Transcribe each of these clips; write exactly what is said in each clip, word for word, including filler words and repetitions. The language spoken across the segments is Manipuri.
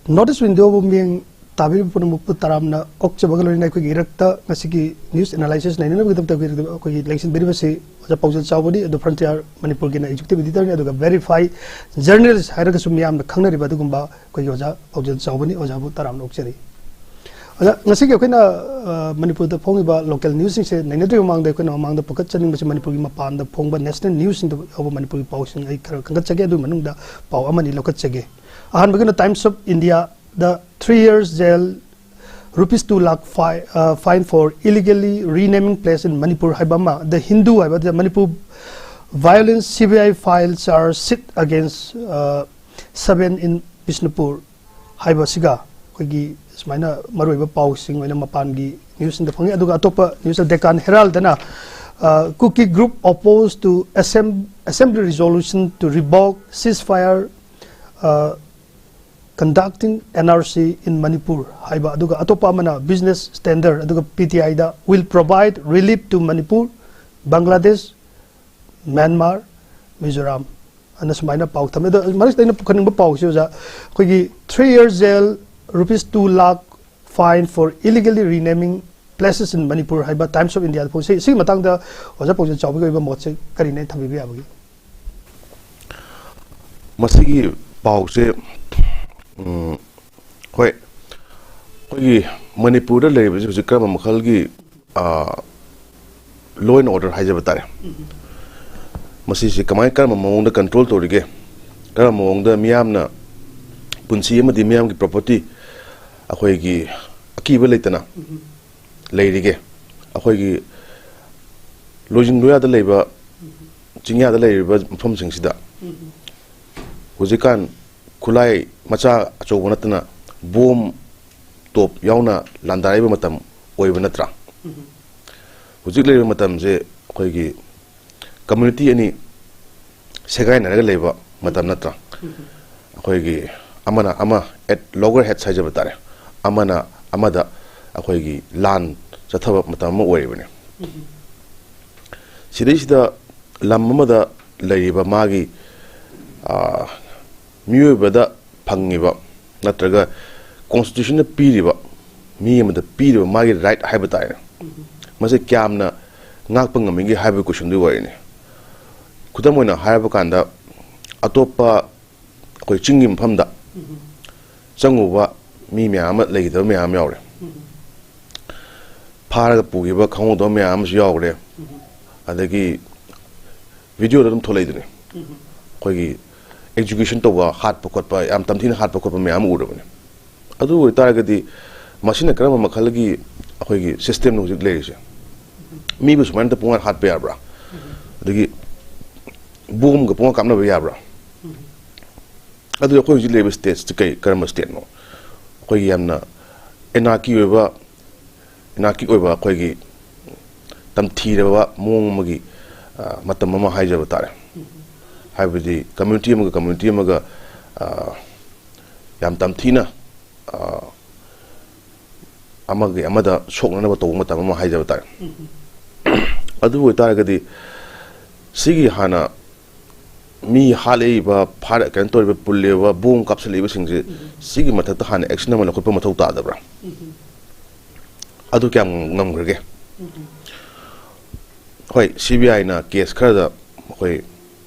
North East Window-ꯕꯨ ꯃꯤꯠꯌꯦꯡ ꯇꯥꯕꯤꯔꯤꯕ ꯄꯨꯝꯅꯃꯛꯄꯨ ꯇꯔꯥꯝꯅ ꯑꯣꯛꯆꯕꯒ ꯂꯣꯏꯅꯅ ꯑꯩꯈꯣꯏꯒꯤ ꯏꯔꯛꯇ ꯉꯁꯤꯒꯤ news analysis ꯅꯩꯅꯅꯕꯒꯤꯗꯃꯛꯇ ꯑꯩꯈꯣꯏ, ꯑꯩꯈꯣꯏꯒꯤ ꯂꯦꯡꯁꯤꯟꯕꯤꯔꯤꯕꯁꯤ ꯑꯣꯖꯥ ꯄꯥꯎꯖꯦꯜ ꯆꯥꯎꯕꯅꯤ꯫ ꯑꯗꯨ Frontier ꯃꯅꯤꯄꯨꯔꯒꯤꯅ executive editor-ꯅꯤ, ꯑꯗꯨꯒ verified journalist ꯍꯥꯏꯔꯒꯁꯨ ꯃꯤꯌꯥꯝꯅ ꯈꯪꯅꯔꯤꯕ ꯑꯗꯨꯒꯨꯝꯕ ꯑꯩꯈꯣꯏꯒꯤ ꯑꯣꯖꯥ ꯄꯥꯎꯖꯦꯜ ꯆꯥꯎꯕꯅꯤ꯫ ꯑꯣꯖꯥꯕꯨ ꯇꯔꯥꯝꯅ ꯑꯣꯛꯆꯔꯤ꯫ ꯑꯣꯖꯥ, ꯉꯁꯤꯒꯤ ꯑꯩꯈꯣꯏꯅ, ꯑ, ꯃꯅꯤꯄꯨꯔꯗ ꯐꯣꯡꯉꯤꯕ local news-ꯁꯤꯡꯁꯦ ꯅꯩꯅꯗ꯭ꯔꯤꯉꯩ ꯃꯃꯥꯡꯗ ꯑꯩꯈꯣꯏꯅ ꯃꯃꯥꯡꯗ ꯄꯨꯈꯠꯆꯅꯤꯡꯕꯁꯦ ꯃꯅꯤꯄꯨꯔꯒꯤ ꯃꯄꯥꯟꯗ ꯐꯣꯡꯕ national news-ꯁꯤꯡꯗ ꯌꯥꯎꯕ ꯃꯅꯤꯄꯨꯔꯒꯤ ꯄꯥꯎꯁꯤꯡ ꯑꯩ ꯈꯔ ꯈꯟꯒꯠꯆꯒꯦ꯫ ꯑꯗꯨꯒꯤ ꯃꯅꯨꯡꯗ ꯄꯥꯎ ꯑꯃꯅꯤ ꯂꯧꯈꯠꯆꯒꯦ꯫ ꯑꯍꯥꯟꯕꯒꯤꯅ Times of India-ꯗ three years jail, rupees two lakh fi-, uh, fine for illegally renaming place in Manipur ꯍꯥꯏꯕ ꯑꯃ, The Hindu ꯍꯥꯏꯕ, The Manipur violence, C B I file charge sheet against, uh, seven in Bishnupur ꯍꯥꯏꯕꯁꯤꯒ ꯑꯩꯈꯣꯏꯒꯤ ꯁꯨꯃꯥꯏꯅ ꯃꯔꯨꯑꯣꯏꯕ ꯄꯥꯎꯁꯤꯡ ꯑꯣꯏꯅ ꯃꯄꯥꯟꯒꯤ news-ꯁꯤꯡꯗ ꯐꯪꯉꯤ꯫ ꯑꯗꯨꯒ ꯑꯇꯣꯞꯄ news, Deccan Herald-ꯅ, uh, Kuki group opposed to assem-, assembly resolution to revoke ceasefire, uh, conducting N R C in Manipur ꯍꯥꯏꯕ, ꯑꯗꯨꯒ ꯑꯇꯣꯞꯄ ꯑꯃꯅ Business Standard, ꯑꯗꯨꯒ P T I-ꯗ will provide relief to Manipur, Bangladesh, Myanmar, Mizoram ꯑꯅ ꯁꯨꯃꯥꯏꯅ ꯄꯥꯎ ꯊꯝꯃꯦ꯫ ꯑꯗꯣ ꯃꯔꯛꯁꯤꯗ ꯑꯩꯅ ꯄꯨꯈꯠꯅꯤꯡꯕ ꯄꯥꯎꯁꯤ, ꯑꯣꯖꯥ, ꯑꯩꯈꯣꯏꯒꯤ three years jail, rupees two lakh fine for illegally renaming places in Manipur ꯍꯥꯏꯕ Times of India-ꯗ ꯐꯣꯡ-, ꯁꯤ-, ꯁꯤꯒꯤ ꯃꯇꯥꯡꯗ ꯑꯣꯖꯥ ꯄꯥꯎꯖꯦꯜ ꯆꯥꯎꯕꯒꯤ ꯑꯣꯏꯕ ꯃꯣꯠꯁꯦ ꯀꯔꯤꯅꯦ ꯊꯝꯕꯤꯕ ꯌꯥꯕꯒꯦ? ꯃꯁꯤꯒꯤ ꯄꯥꯎꯁꯦ, ꯎꯝ, ꯍꯣꯏ, ꯑꯩꯈꯣꯏꯒꯤ ꯃꯅꯤꯄꯨꯔꯗ ꯂꯩꯔꯤꯕꯁꯤ ꯍꯧꯖꯤꯛ ꯀꯔꯝꯕ ꯃꯈꯜꯒꯤ, ꯑ, law and order ꯍꯥꯏꯖꯕ ꯇꯥꯔꯦ, ꯃꯁꯤꯁꯤ ꯀꯃꯥꯏ, ꯀꯔꯝꯕ ꯃꯑꯣꯡꯗ control ꯇꯧꯔꯤꯒꯦ, ꯀꯔꯝꯕ ꯃꯑꯣꯡꯗ ꯃꯤꯌꯥꯝꯅ ꯄꯨꯟꯁꯤ ꯑꯃꯗꯤ ꯃꯤꯌꯥꯝꯒꯤ property ꯑꯩꯈꯣꯏꯒꯤ ꯑꯀꯤꯕ ꯂꯩꯇꯅ ꯂꯩꯔꯤꯒꯦ, ꯑꯩꯈꯣꯏꯒꯤ ꯂꯣꯏꯖꯤꯡ ꯂꯣꯌꯥꯗ ꯂꯩꯕ, ꯆꯤꯡꯌꯥꯗ ꯂꯩꯔꯤꯕ ꯃꯐꯝꯁꯤꯡꯁꯤꯗ ꯍꯧꯖꯤꯛꯀꯥꯟ ꯈꯨꯠꯂꯥꯏ ꯃꯆꯥ ꯑꯆꯧꯕ ꯅꯠꯇꯅ ꯕꯣꯝ ꯇꯣꯞ ꯌꯥꯎꯅ ꯂꯥꯟꯗꯥꯔꯛꯏꯕ ꯃꯇꯝ ꯑꯣꯏꯕ ꯅꯠꯇ꯭ꯔꯥ? ꯍꯧꯖꯤꯛ ꯂꯩꯔꯤꯕ ꯃꯇꯝꯁꯦ ꯑꯩꯈꯣꯏꯒꯤ community ꯑꯅꯤ ꯁꯦꯒꯥꯏꯅꯔꯒ ꯂꯩꯕ ꯃꯇꯝ ꯅꯠꯇ꯭ꯔꯥ? ꯑꯩꯈꯣꯏꯒꯤ ꯑꯃꯅ ꯑꯃ at loggerheads ꯍꯥꯏꯖꯕ ꯇꯥꯔꯦ, ꯑꯃꯅ ꯑꯃꯗ ꯑꯩꯈꯣꯏꯒꯤ ꯂꯥꯟ ꯆꯠꯊꯕ ꯃꯇꯝ ꯑꯃ ꯑꯣꯏꯔꯤꯕꯅꯤ꯫ ꯁꯤꯗꯩꯁꯤꯗ ꯂꯝ ꯑꯃꯗ ꯂꯩꯔꯤꯕ ꯃꯥꯒꯤ, ꯑ, ꯃꯤꯑꯣꯏꯕꯗ ꯐꯪꯉꯤꯕ ꯅꯠꯇ꯭ꯔꯒ ꯀꯣꯟꯁꯇꯤꯇ꯭ꯌꯨꯁꯟꯅ ꯄꯤꯔꯤꯕ, ꯃꯤ ꯑꯃꯗ ꯄꯤꯔꯤꯕ ꯃꯥꯒꯤ ꯔꯥꯏꯠ ꯍꯥꯏꯕ ꯇꯥꯔꯦꯅꯦ, ꯃꯁꯤ ꯀꯌꯥꯝꯅ ꯉꯥꯛꯄ ꯉꯝꯃꯤꯒꯦ ꯍꯥꯏꯕꯒꯤ ꯀꯣꯏꯁꯟꯗꯨꯒꯤ ꯋꯥꯔꯤꯅꯤ꯫ ꯈꯨꯗꯝ ꯑꯣꯏꯅ ꯍꯥꯏꯔꯕ ꯀꯥꯟꯗ, ꯑꯇꯣꯞꯄ ꯑꯩꯈꯣꯏ ꯆꯤꯡꯒꯤ ꯃꯐꯝꯗ ꯆꯪꯉꯨꯕ ꯃꯤ ꯃꯌꯥꯝ ꯑꯃ ꯂꯩꯈꯤꯗꯕ ꯃꯌꯥꯝ ꯑꯃ ꯌꯥꯎꯔꯦ꯫ ꯐꯥꯔꯒ ꯄꯨꯈꯤꯕ ꯈꯪꯍꯧꯗꯕ ꯃꯌꯥꯝ ꯑꯃꯁꯨ ꯌꯥꯎꯈ꯭ꯔꯦ꯫ ꯑꯗꯒꯤ ꯚꯤꯗꯤꯑꯣꯗ ꯑꯗꯨꯝ ꯊꯣꯛꯂꯛꯏꯗꯨꯅꯤ, ꯑꯩꯈꯣꯏꯒꯤ ꯑꯦꯛꯖꯤꯀ꯭ꯌꯨꯁꯟ ꯇꯧꯕ, ꯍꯥꯠꯄ ꯈꯣꯠꯄ, ꯌꯥꯝ ꯇꯝꯊꯤꯅ ꯍꯥꯠꯄ ꯈꯣꯠꯄ ꯃꯌꯥꯝ ꯑꯃ ꯎꯔꯕꯅꯤ꯫ ꯑꯗꯨ ꯑꯣꯏꯇꯥꯔꯒꯗꯤ ꯃꯁꯤꯅ ꯀꯔꯝꯕ ꯃꯈꯜꯒꯤ ꯑꯩꯈꯣꯏꯒꯤ ꯁꯤꯁꯇꯦꯝꯅꯣ ꯍꯧꯖꯤꯛ ꯂꯩꯔꯤꯁꯦ? ꯃꯤꯕꯨ ꯁꯨꯃꯥꯏꯅ ꯄꯨꯡꯍꯥꯠ ꯍꯥꯠꯄ ꯌꯥꯕ꯭ꯔꯥ? ꯑꯗꯒꯤ ꯕꯣꯝꯒ ꯄꯨꯡꯀꯥꯞ ꯀꯥꯞꯅꯕ ꯌꯥꯕ꯭ꯔꯥ? ꯑꯗꯨ ꯑꯩꯈꯣꯏ ꯍꯧꯖꯤꯛ ꯂꯩꯔꯤꯕ ꯁ꯭ꯇꯦꯠꯁꯤ ꯀꯩ, ꯀꯔꯝꯕ ꯁ꯭ꯇꯦꯠꯅꯣ? ꯑꯩꯈꯣꯏꯒꯤ ꯌꯥꯝꯅ ꯑꯦꯅꯥꯔꯀꯤ ꯑꯣꯏꯕ, ꯑꯦꯅꯥꯔꯀꯤ ꯑꯣꯏꯕ ꯑꯩꯈꯣꯏꯒꯤ ꯇꯝꯊꯤꯔꯕ ꯃꯑꯣꯡ ꯑꯃꯒꯤ, ꯑ, ꯃꯇꯝ ꯑꯃ ꯍꯥꯏꯖꯕ ꯇꯥꯔꯦ꯫ ꯍꯥꯏꯕꯗꯤ ꯀꯝꯃ꯭ꯌꯨꯅꯤꯇꯤ ꯑꯃꯒ ꯀꯝꯃ꯭ꯌꯨꯅꯤꯇꯤ ꯑꯃꯒ, ꯑ, ꯌꯥꯝ ꯇꯝꯊꯤꯅ, ꯑ, ꯑꯃꯒꯤ ꯑꯃꯗ ꯁꯣꯛꯅꯅꯕ ꯇꯧꯕ ꯃꯇꯝ ꯑꯃ ꯍꯥꯏꯖꯕ ꯇꯥꯔꯦ꯫ ꯑꯗꯨ ꯑꯣꯏꯇꯥꯔꯒꯗꯤ ꯁꯤꯒꯤ ꯍꯥꯟꯅ ꯃꯤ ꯍꯥꯠꯂꯛꯏꯕ, ꯐꯥꯔ-, ꯀꯩꯅꯣ ꯇꯧꯔꯤꯕ, ꯄꯨꯜꯂꯤꯕ, ꯕꯣꯝ ꯀꯥꯞꯁꯤꯜꯂꯛꯏꯕꯁꯤꯡꯁꯦ, ꯁꯤꯒꯤ ꯃꯊꯛꯇ ꯍꯥꯟꯅ ꯑꯦꯛꯁꯟ ꯑꯃ ꯂꯧꯈꯠꯄ ꯃꯊꯧ ꯇꯥꯗꯕ꯭ꯔꯥ? ꯑꯗꯨ ꯀꯌꯥꯝ ꯉꯝꯈ꯭ꯔꯒꯦ? ꯍꯣꯏ, ꯁꯤ ꯕꯤ ꯑꯥꯏꯅ ꯀꯦꯁ ꯈꯔꯗ ꯑꯩꯈꯣꯏ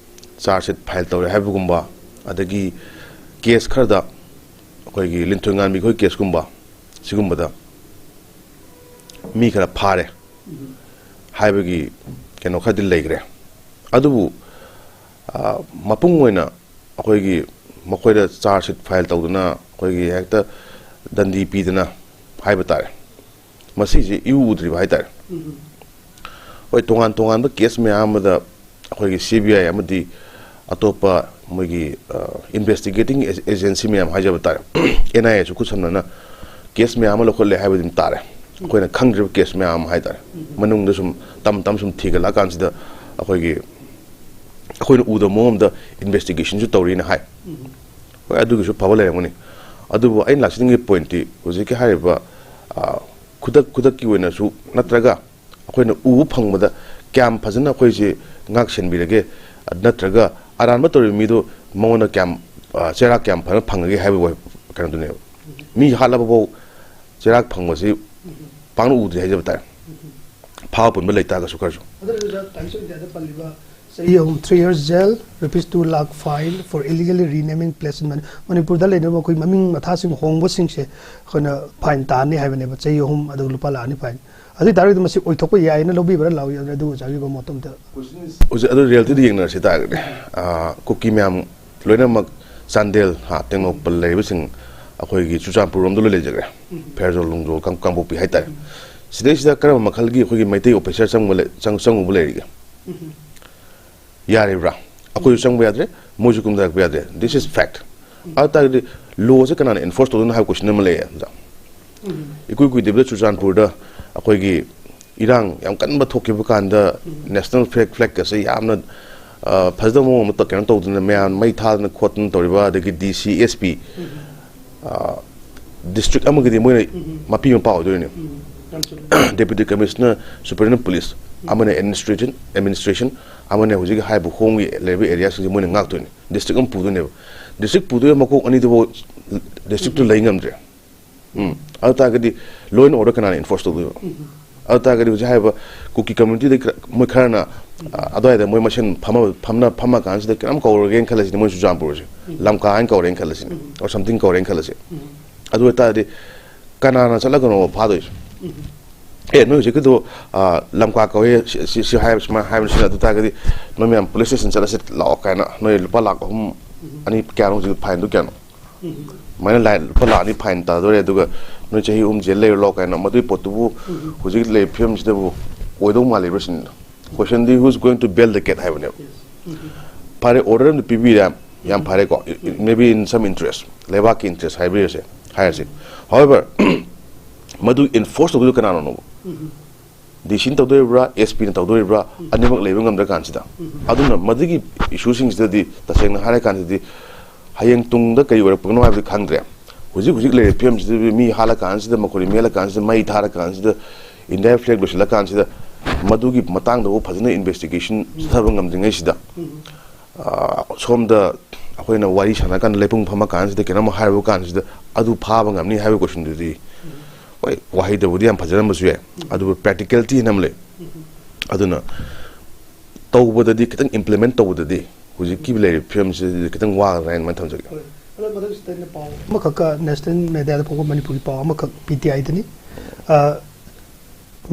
ꯆꯥꯔꯖ ꯁꯤꯠ ꯐꯥꯏꯜ ꯇꯧꯔꯦ ꯍꯥꯏꯕꯒꯨꯝꯕ, ꯑꯗꯒꯤ ꯀꯦꯁ ꯈꯔꯗ ꯑꯩꯈꯣꯏꯒꯤ ꯂꯤꯟꯊꯣꯏ ꯉꯥꯟꯕꯤ ꯈꯣꯏ ꯀꯦꯁꯀꯨꯝꯕ, ꯁꯤꯒꯨꯝꯕꯗ ꯃꯤ ꯈꯔ ꯐꯥꯔꯦ ꯍꯥꯏꯕꯒꯤ ꯀꯩꯅꯣ ꯈꯔꯗꯤ ꯂꯩꯈ꯭ꯔꯦ꯫ ꯑꯗꯨꯕꯨ, ꯑ, ꯃꯄꯨꯡ ꯑꯣꯏꯅ ꯑꯩꯈꯣꯏꯒꯤ ꯃꯈꯣꯏꯗ ꯆꯥꯔꯖ ꯁꯤꯠ ꯐꯥꯏꯜ ꯇꯧꯗꯅ, ꯑꯩꯈꯣꯏꯒꯤ ꯍꯦꯛꯇ ꯗꯟꯗꯤ ꯄꯤꯗꯅ ꯍꯥꯏꯕ ꯇꯥꯔꯦ, ꯃꯁꯤꯁꯦ ꯏꯎ ꯎꯗ꯭ꯔꯤꯕ ꯍꯥꯏ ꯇꯥꯔꯦ꯫ ꯍꯣꯏ, ꯇꯣꯉꯥꯟ ꯇꯣꯉꯥꯟꯕ ꯀꯦꯁ ꯃꯌꯥꯝ ꯑꯃꯗ ꯑꯩꯈꯣꯏꯒꯤ ꯁꯤ ꯕꯤ ꯑꯥꯏ ꯑꯃꯗꯤ ꯑꯇꯣꯞꯄ ꯃꯣꯏꯒꯤ, ꯑ, ꯏꯟꯚꯦꯁꯇꯤꯒꯦꯇꯤꯡ ꯑꯦ-, ꯑꯦꯖꯦꯟꯁꯤ ꯃꯌꯥꯝ ꯍꯥꯏꯖꯕ ꯇꯥꯔꯦ, ꯑꯦꯟ ꯑꯥꯏ ꯑꯦꯁꯨ ꯈꯨꯠꯁꯝꯅꯅ ꯀꯦꯁ ꯃꯌꯥꯝ ꯑꯃ ꯂꯧꯈꯠꯂꯦ ꯍꯥꯏꯕꯗꯤ ꯑꯗꯨꯝ ꯇꯥꯔꯦ꯫ ꯑꯩꯈꯣꯏꯅ ꯈꯪꯗ꯭ꯔꯤꯕ ꯀꯦꯁ ꯃꯌꯥꯝ ꯑꯃ ꯍꯥꯏ ꯇꯥꯔꯦ, ꯃꯅꯨꯡꯗ ꯁꯨꯝ ꯇꯝ ꯇꯝ ꯁꯨꯝ ꯊꯤꯒꯠꯂꯛꯑꯀꯥꯟꯁꯤꯗ ꯑꯩꯈꯣꯏꯒꯤ, ꯑꯩꯈꯣꯏꯅ ꯎꯗꯕ ꯃꯑꯣꯡ ꯑꯃꯗ ꯏꯟꯚꯦꯁꯇꯤꯒꯦꯁꯟꯁꯨ ꯇꯧꯔꯤꯅ ꯍꯥꯏ꯫ ꯍꯣꯏ, ꯑꯗꯨꯒꯤꯁꯨ ꯐꯕ ꯂꯩꯔꯝꯒꯅꯤ꯫ ꯑꯗꯨꯕꯨ ꯑꯩꯅ ꯂꯥꯛꯆꯅꯤꯡꯉꯤ ꯄꯣꯏꯟꯠꯇꯤ ꯍꯧꯖꯤꯛꯀꯤ ꯍꯥꯏꯔꯤꯕ, ꯑ, ꯈꯨꯗꯛ ꯈꯨꯗꯛꯀꯤ ꯑꯣꯏꯅꯁꯨ ꯅꯠꯇ꯭ꯔꯒ ꯑꯩꯈꯣꯏꯅ ꯎꯕ ꯐꯪꯕꯗ ꯀꯌꯥꯝ ꯐꯖꯅ ꯑꯩꯈꯣꯏꯁꯦ ꯉꯥꯛ ꯁꯦꯟꯕꯤꯔꯒꯦ, ꯅꯠꯇ꯭ꯔꯒ ꯑꯔꯥꯟꯕ ꯇꯧꯔꯤꯕ ꯃꯤꯗꯣ ꯃꯉꯣꯟꯗ ꯀꯌꯥꯝ, ꯑ, ꯆꯩꯔꯥꯛ ꯀꯌꯥꯝ ꯐꯖꯅ ꯐꯪꯉꯒꯦ ꯍꯥꯏꯕꯒꯤ ꯋꯥ-, ꯀꯩꯅꯣꯗꯨꯅꯦꯕ꯫ ꯃꯤ ꯍꯥꯠꯂꯕꯐꯥꯎ ꯆꯩꯔꯥꯛ ꯐꯪꯕꯁꯤ ꯄꯥꯛꯅ ꯎꯗ꯭ꯔꯤ ꯍꯥꯏꯖꯕ ꯇꯥꯔꯦ꯫ ꯐꯥꯕ ꯄꯨꯟꯕ ꯂꯩꯇꯥꯔꯒꯁꯨ ꯈꯔꯁꯨ꯫ ꯑꯗꯨꯅ ꯑꯣꯖꯥ, Times of Indiaꯗ ꯄꯜꯂꯤꯕ ꯆꯍꯤ ꯑꯍꯨꯝ, three years jail, rupees two lakh fine for illegally renaming place in Mani-, ꯃꯅꯤꯄꯨꯔꯗ ꯂꯩꯅꯔꯤꯕ ꯑꯩꯈꯣꯏ ꯃꯃꯤꯡ ꯃꯊꯥꯁꯤꯡ ꯍꯣꯡꯕꯁꯤꯡꯁꯦ ꯑꯩꯈꯣꯏꯅ fine ꯇꯥꯅꯤ ꯍꯥꯏꯕꯅꯦꯕ, ꯆꯍꯤ ꯑꯍꯨꯝ ꯑꯗꯨꯒ ꯂꯨꯄꯥ ꯂꯥꯈ ꯑꯅꯤ fine꯫ ꯑꯗꯨ ꯑꯣꯏ ꯇꯥꯔꯒꯗꯤ ꯃꯁꯤ ꯑꯣꯏꯊꯣꯛꯄ ꯌꯥꯏꯅ ꯂꯧꯕꯤꯕ꯭ꯔꯥ ꯂꯥꯎꯏ, ꯑꯗꯨ ꯑꯣꯖꯥꯒꯤ ꯑꯣꯏꯕ ꯃꯣꯠꯇꯣꯝꯇ꯫ ꯍꯧꯖꯤꯛ ꯑꯗꯨ reality ꯌꯦꯡꯅꯔꯁꯤ ꯇꯥꯔꯒꯗꯤ, ꯑꯥ, ꯀꯨꯀꯤ ꯃꯌꯥꯝ ꯂꯣꯏꯅꯃꯛ ꯆꯥꯟꯗꯦꯜ, ꯍꯥ, ꯇꯦꯡꯅꯧꯄꯜ ꯂꯩꯔꯤꯕꯁꯤꯡ ꯑꯩꯈꯣꯏꯒꯤ ꯆꯨꯔꯆꯥꯟꯄꯨꯔ ꯔꯣꯝꯗ ꯂꯣꯏ ꯂꯩꯖꯈ꯭ꯔꯦ꯫ ꯐꯦꯔꯖꯣꯜ, ꯂꯣꯡꯖꯣꯜ, ꯀꯥꯡ-, ꯀꯥꯡꯄꯣꯛꯄꯤ ꯍꯥꯏꯇꯥꯔꯦ꯫ ꯁꯤꯗꯩꯁꯤꯗ ꯀꯔꯝꯕ ꯃꯈꯜꯒꯤ ꯑꯩꯈꯣꯏꯒꯤ ꯃꯩꯇꯩ officer ꯆꯪꯕ ꯂꯩ-, ꯆꯪ-, ꯆꯪꯉꯨꯕ ꯂꯩꯔꯤꯒꯦ? ꯌꯥꯔꯤꯕ꯭ꯔꯥ? ꯑꯩꯈꯣꯏꯁꯨ ꯆꯪꯕ ꯌꯥꯗ꯭ꯔꯦ, ꯃꯣꯏꯁꯨ ꯀꯨꯝꯊꯔꯛꯄ ꯌꯥꯗ꯭ꯔꯦ꯫ This is fact꯫ ꯑꯗꯨ ꯇꯥꯔꯒꯗꯤ lawꯁꯦ ꯀꯅꯥꯅ enforce ꯇꯧꯗꯣꯏꯅꯣ ꯍꯥꯏꯕ question ꯑꯃ ꯂꯩꯌꯦ, ꯑꯣꯖꯥ꯫ ꯏꯀꯨꯏ ꯀꯨꯏꯗꯕꯤꯗ ꯆꯨꯔꯆꯥꯟꯄꯨꯔꯗ ꯑꯩꯈꯣꯏꯒꯤ ꯏꯔꯥꯡ ꯌꯥꯝ ꯀꯟꯕ ꯊꯣꯛꯈꯤꯕ ꯀꯥꯟꯗ national flag, flag ꯀꯁꯦ ꯌꯥꯝꯅ, ꯑ, ꯐꯖꯗꯕ ꯃꯑꯣꯡ ꯑꯃ ꯇ-, ꯀꯩꯅꯣ ꯇꯧꯗꯅ ꯃꯌꯥꯝ ꯃꯩ ꯊꯥꯗꯅ ꯈꯣꯠꯇꯅ ꯇꯧꯔꯤꯕ, ꯑꯗꯒꯤ D C, S P, ꯑ, district ꯑꯃꯒꯤꯗꯤ ꯃꯣꯏꯅ ꯃꯄꯤ ꯃꯄꯥ ꯑꯣꯏꯗꯣꯏꯅꯦ꯫ Deputy Commissioner, Superintendent Police, ꯑꯃꯅ administration, administration, ꯑꯃꯅ ꯍꯧꯖꯤꯛ ꯍꯥꯏꯔꯤꯕ homeꯒꯤ ꯂꯩꯔꯤꯕ areaꯁꯤꯡꯁꯦ ꯃꯣꯏꯅ ꯉꯥꯛꯇꯣꯏꯅꯦ꯫ District ꯑꯃ ꯄꯨꯗꯣꯏꯅꯦꯕ꯫ District ꯄꯨꯗꯣꯏꯕ ꯃꯀꯣꯛ ꯑꯅꯤꯗꯨꯕꯨ districtꯇꯨ ꯂꯩ ꯉꯝꯗ꯭ꯔꯦ꯫ ꯎꯝ꯫ ꯑꯗꯨ ꯇꯥꯔꯒꯗꯤ law and order ꯀꯅꯥꯅ enforce ꯇꯧꯗꯣꯏꯕ? ꯑꯗꯨ ꯇꯥꯔꯒꯗꯤ ꯍꯧꯖꯤꯛ ꯍꯥꯏꯔꯤꯕ ꯀꯨꯀꯤ communityꯗ ꯈꯔ, ꯃꯣꯏ ꯈꯔꯅ, ꯑ, ꯑꯗꯨꯋꯥꯏꯗ ꯃꯣꯏ ꯃꯁꯦꯟ ꯐꯝꯃ-, ꯐꯝꯅ-, ꯐꯝꯃ ꯀꯥꯟꯁꯤꯗ ꯀꯩꯅꯣꯝ ꯀꯧꯔꯒꯦꯅ ꯈꯜꯂꯁꯤꯅꯦ, ꯃꯣꯏ ꯆꯨꯔꯆꯥꯟꯄꯨꯔꯁꯦ꯫ ꯂꯝꯀꯥ ꯍꯥꯏꯅ ꯀꯧꯔꯦꯅ ꯈꯜꯂꯁꯤꯅꯦ꯫ Or something ꯀꯧꯔꯦꯅ ꯈꯜꯂꯁꯤ꯫ ꯑꯗꯨ ꯑꯣꯏꯇꯥꯔꯗꯤ ꯀꯅꯥꯅ ꯆꯠꯂꯒꯅꯣ ꯐꯥꯗꯣꯏꯁꯦ? ꯑꯦ, ꯅꯣꯏ ꯍꯧꯖꯤꯛꯀꯤꯗꯣ, ꯑ, ꯂꯝꯀꯥ ꯀꯧꯋꯦ, ꯁꯤ, ꯁꯤ, ꯁꯤ ꯍꯥꯏꯕ, ꯁꯨꯃꯥꯏꯅ ꯍꯥꯏꯕꯅꯤ, ꯁꯤꯅ ꯑꯗꯨ ꯇꯥꯔꯒꯗꯤ ꯅꯣꯏ ꯃꯌꯥꯝ police station ꯆꯠꯂꯁꯤ ꯂꯥꯛꯑꯣ ꯀꯥꯏꯅ, ꯅꯣꯏ ꯂꯨꯄꯥ ꯂꯥꯈ ꯑꯍꯨꯝ, ꯑꯅꯤ ꯀꯌꯥꯅꯣ ꯍꯧꯖꯤꯛ fineꯗꯨ ꯀꯌꯥꯅꯣ? ꯑꯗꯨꯃꯥꯏꯅ ꯂꯥꯏ-, ꯂꯨꯄꯥ ꯂꯥꯈ ꯑꯅꯤ fine ꯇꯥꯗꯣꯔꯦ, ꯑꯗꯨꯒ ꯅꯣꯏ ꯆꯍꯤ ꯑꯍꯨꯝ ꯖꯦꯜ ꯂꯩꯔꯨ ꯂꯥꯎ ꯀꯥꯏꯅ, ꯃꯗꯨꯒꯤ ꯄꯣꯠꯇꯨꯕꯨ ꯍꯧꯖꯤꯛ ꯂꯩꯔꯤꯕ ꯐꯤꯕꯝꯁꯤꯗꯕꯨ ꯑꯣꯏꯗꯧ ꯃꯥꯜꯂꯤꯕ꯭ꯔꯥ ꯁꯤꯅꯤꯗ꯫ Questionꯗꯤ, who is going to bail the cat ꯍꯥꯏꯕꯅꯦꯕ꯫ ꯐꯔꯦ, order ꯑꯃꯗꯤ ꯄꯤꯕꯤꯔꯦ, ꯌꯥꯝ ꯐꯔꯦꯀꯣ, it, it may be in some interest, ꯂꯩꯕꯥꯛꯀꯤ interest ꯍꯥꯏꯕꯤꯔꯁꯦ, ꯍꯥꯏꯔꯁꯦ꯫ However, ꯃꯗꯨ enforce ꯇꯧꯗꯣꯏꯗꯣ ꯀꯅꯥꯅꯣꯕ? DCꯅ ꯇꯧꯗꯣꯔꯤꯕ꯭ꯔꯥ, SPꯅ ꯇꯧꯗꯣꯔꯤꯕ꯭ꯔꯥ, ꯑꯅꯤꯃꯛ ꯂꯩꯕ ꯉꯝꯗ꯭ꯔꯀꯥꯟꯁꯤꯗ? ꯑꯗꯨꯅ ꯃꯗꯨꯒꯤ issueꯁꯤꯡꯁꯤꯗꯗꯤ ꯇꯁꯦꯡꯅ ꯍꯥꯏꯔꯀꯥꯟꯗꯗꯤ ꯍꯌꯦꯡ ꯇꯨꯡꯗ ꯀꯔꯤ ꯑꯣꯏꯔꯛꯄꯅꯣ ꯍꯥꯏꯕꯗꯤ ꯈꯪꯗ꯭ꯔꯦ꯫ ꯍꯧꯖꯤꯛ ꯍꯧꯖꯤꯛ ꯂꯩꯔꯤꯕ ꯐꯤꯕꯝꯁꯤꯗ ꯃꯤ ꯍꯥꯠꯂꯀꯥꯟꯁꯤꯗ, ꯃꯈꯣꯏ ꯃꯦꯜꯂꯀꯥꯟꯁꯤꯗ, ꯃꯩ ꯊꯥꯔꯀꯥꯟꯁꯤꯗ, India flag ꯂꯣꯏꯁꯤꯜꯂꯀꯥꯟꯁꯤꯗ, ꯃꯗꯨꯒꯤ ꯃꯇꯥꯡꯗꯕꯨ ꯐꯖꯅ investigation ꯆꯠꯊꯕ ꯉꯝꯗ꯭ꯔꯤꯉꯩꯁꯤꯗ, ꯑꯥ, ꯁꯣꯝꯗ ꯑꯩꯈꯣꯏꯅ ꯋꯥꯔꯤ ꯁꯥꯟꯅꯔꯀꯥꯟꯗ, ꯂꯩꯄꯨꯡ ꯐꯝꯃ ꯀꯥꯟꯁꯤꯗ ꯀꯩꯅꯣꯝ ꯍꯥꯏꯔꯨꯕ ꯀꯥꯟꯁꯤꯗ ꯑꯗꯨ ꯐꯥꯕ ꯉꯝꯅꯤ ꯍꯥꯏꯕ ꯀꯣꯏꯁꯟꯗꯨꯗꯤ, ꯍꯣꯏ, ꯋꯥꯍꯩꯗꯕꯨꯗꯤ ꯌꯥꯝ ꯐꯖꯔꯝꯕꯁꯨ ꯌꯥꯏ, ꯑꯗꯨꯕꯨ ꯄ꯭ꯔꯦꯛꯇꯤꯀꯦꯜꯇꯤ ꯍꯥꯏꯅ ꯑꯃ ꯂꯩ꯫ ꯑꯗꯨꯅ ꯇꯧꯕꯗꯗꯤ, ꯈꯤꯇꯪ ꯏꯝꯄ꯭ꯂꯤꯃꯦꯟ ꯇꯧꯕꯗꯗꯤ ꯍꯧꯖꯤꯛꯀꯤ ꯂꯩꯔꯤꯕ ꯐꯤꯕꯝꯁꯤꯗꯤ ꯈꯤꯇꯪ ꯋꯥꯒꯗ꯭ꯔꯥ ꯍꯥꯏꯅ ꯑꯗꯨꯃꯥꯏꯅ ꯊꯝꯖꯒꯦ꯫ ꯍꯣꯏ꯫ ꯑꯗꯣ ꯃꯊꯪꯁꯤꯗ ꯑꯩꯅ ꯄꯥꯎ ꯑꯃꯈꯛꯀ ꯅꯦꯁꯅꯦꯜ ꯃꯦꯗꯤꯌꯥꯗ ꯐꯣꯡꯕ ꯃꯅꯤꯄꯨꯔꯒꯤ ꯄꯥꯎ ꯑꯃꯈꯛ ꯄꯤ ꯇꯤ ꯑꯥꯏꯗꯅꯤ꯫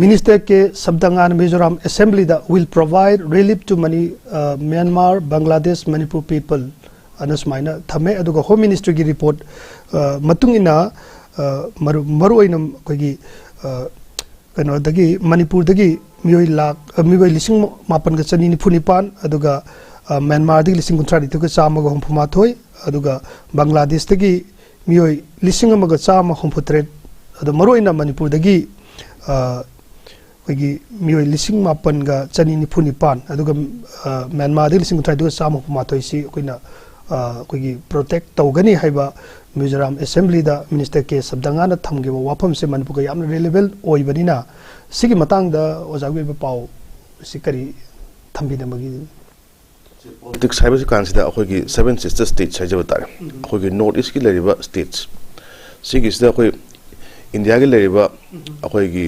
Minister K Sabdangan Mizoram Assembly da will provide relief to Mani, uh, Myanmar, Bangladesh, Manipur people ꯑꯅ ꯁꯨꯃꯥꯏꯅ ꯊꯝꯃꯦ꯫ ꯑꯗꯨꯒ ꯍꯣꯝ ꯃꯤꯅꯤꯁꯇ꯭ꯔꯤꯒꯤ ꯔꯤꯄꯣꯔꯠ, ꯑ, ꯃꯇꯨꯡ ꯏꯟꯅ, ꯑ, ꯃꯔꯨ-, ꯃꯔꯨꯑꯣꯏꯅ ꯑꯩꯈꯣꯏꯒꯤ, ꯑ, ꯀꯩꯅꯣꯗꯒꯤ, ꯃꯅꯤꯄꯨꯔꯗꯒꯤ ꯃꯤꯑꯣꯏ ꯂꯥꯛ, ꯑ, ꯃꯤꯑꯣꯏ ꯂꯤꯁꯤꯡ ꯃꯥꯄꯟꯒ ꯆꯅꯤ ꯅꯤꯐꯨ ꯅꯤꯄꯥꯟ, ꯑꯗꯨꯒ, ꯑ, ꯃ꯭ꯌꯥꯟꯃꯥꯔꯗꯒꯤ ꯂꯤꯁꯤꯡ ꯀꯨꯟꯊ꯭ꯔꯥ ꯅꯤꯊꯣꯏꯒ ꯆꯥꯝꯃꯒ ꯍꯨꯝꯐꯨ ꯃꯥꯊꯣꯏ, ꯑꯗꯨꯒ ꯕꯪꯒ꯭ꯂꯥꯗꯦꯁꯇꯒꯤ ꯃꯤꯑꯣꯏ ꯂꯤꯁꯤꯡ ꯑꯃꯒ ꯆꯥꯝꯃ ꯍꯨꯝꯐꯨ ꯇꯔꯦꯠ, ꯑꯗꯣ ꯃꯔꯨꯑꯣꯏꯅ ꯃꯅꯤꯄꯨꯔꯗꯒꯤ, ꯑ, ꯑꯩꯈꯣꯏꯒꯤ ꯃꯤꯑꯣꯏ ꯂꯤꯁꯤꯡ ꯃꯥꯄꯟꯒ ꯆꯅꯤ ꯅꯤꯐꯨ ꯅꯤꯄꯥꯟ, ꯑꯗꯨꯒ, ꯑ, ꯃ꯭ꯌꯥꯟꯃꯥꯔꯗꯒꯤ ꯂꯤꯁꯤꯡ ꯀꯨꯟꯊ꯭ꯔꯥ ꯅꯤꯊꯣꯏꯒ ꯆꯥꯝꯃ ꯍꯨꯝꯐꯨ ꯃꯥꯊꯣꯏꯁꯤ ꯑꯩꯈꯣꯏꯅ, ꯑ, ꯑꯩꯈꯣꯏꯒꯤ ꯄ꯭ꯔꯣꯇꯦꯛ ꯇꯧꯒꯅꯤ ꯍꯥꯏꯕ ꯃꯤꯖꯣꯔꯥꯝ ꯑꯦꯁꯦꯝꯕ꯭ꯂꯤꯗ ꯃꯤꯅꯤꯁꯇꯔ ꯀꯦ ꯁꯕꯗꯉꯥꯅ ꯊꯝꯈꯤꯕ ꯋꯥꯐꯝꯁꯦ ꯃꯅꯤꯄꯨꯔꯒ ꯌꯥꯝꯅ ꯔꯤꯂꯦꯕꯜ ꯑꯣꯏꯕꯅꯤꯅ, ꯁꯤꯒꯤ ꯃꯇꯥꯡꯗ ꯑꯣꯖꯥꯒꯤ ꯑꯣꯏꯕ ꯄꯥꯎ ꯁꯤ ꯀꯔꯤ ꯊꯝꯕꯤꯅꯕꯒꯤ? ꯄꯣꯂꯤꯇꯤꯛꯁ ꯍꯥꯏꯕꯁꯤ ꯀꯥꯟꯁꯤꯗ ꯑꯩꯈꯣꯏꯒꯤ ꯁꯚꯦꯟ ꯁꯤꯁꯇꯔ ꯁ꯭ꯇꯦꯠꯁ ꯍꯥꯏꯖꯕ ꯇꯥꯔꯦ꯫ ꯎꯝ꯫ ꯑꯩꯈꯣꯏꯒꯤ ꯅꯣꯔꯠ ꯏꯁꯀꯤ ꯂꯩꯔꯤꯕ ꯁ꯭ꯇꯦꯠꯁ ꯁꯤꯒꯤꯁꯤꯗ ꯑꯩꯈꯣꯏ ꯏꯟꯗꯤꯌꯥꯒꯤ ꯂꯩꯔꯤꯕ, ꯎꯝ, ꯑꯩꯈꯣꯏꯒꯤ,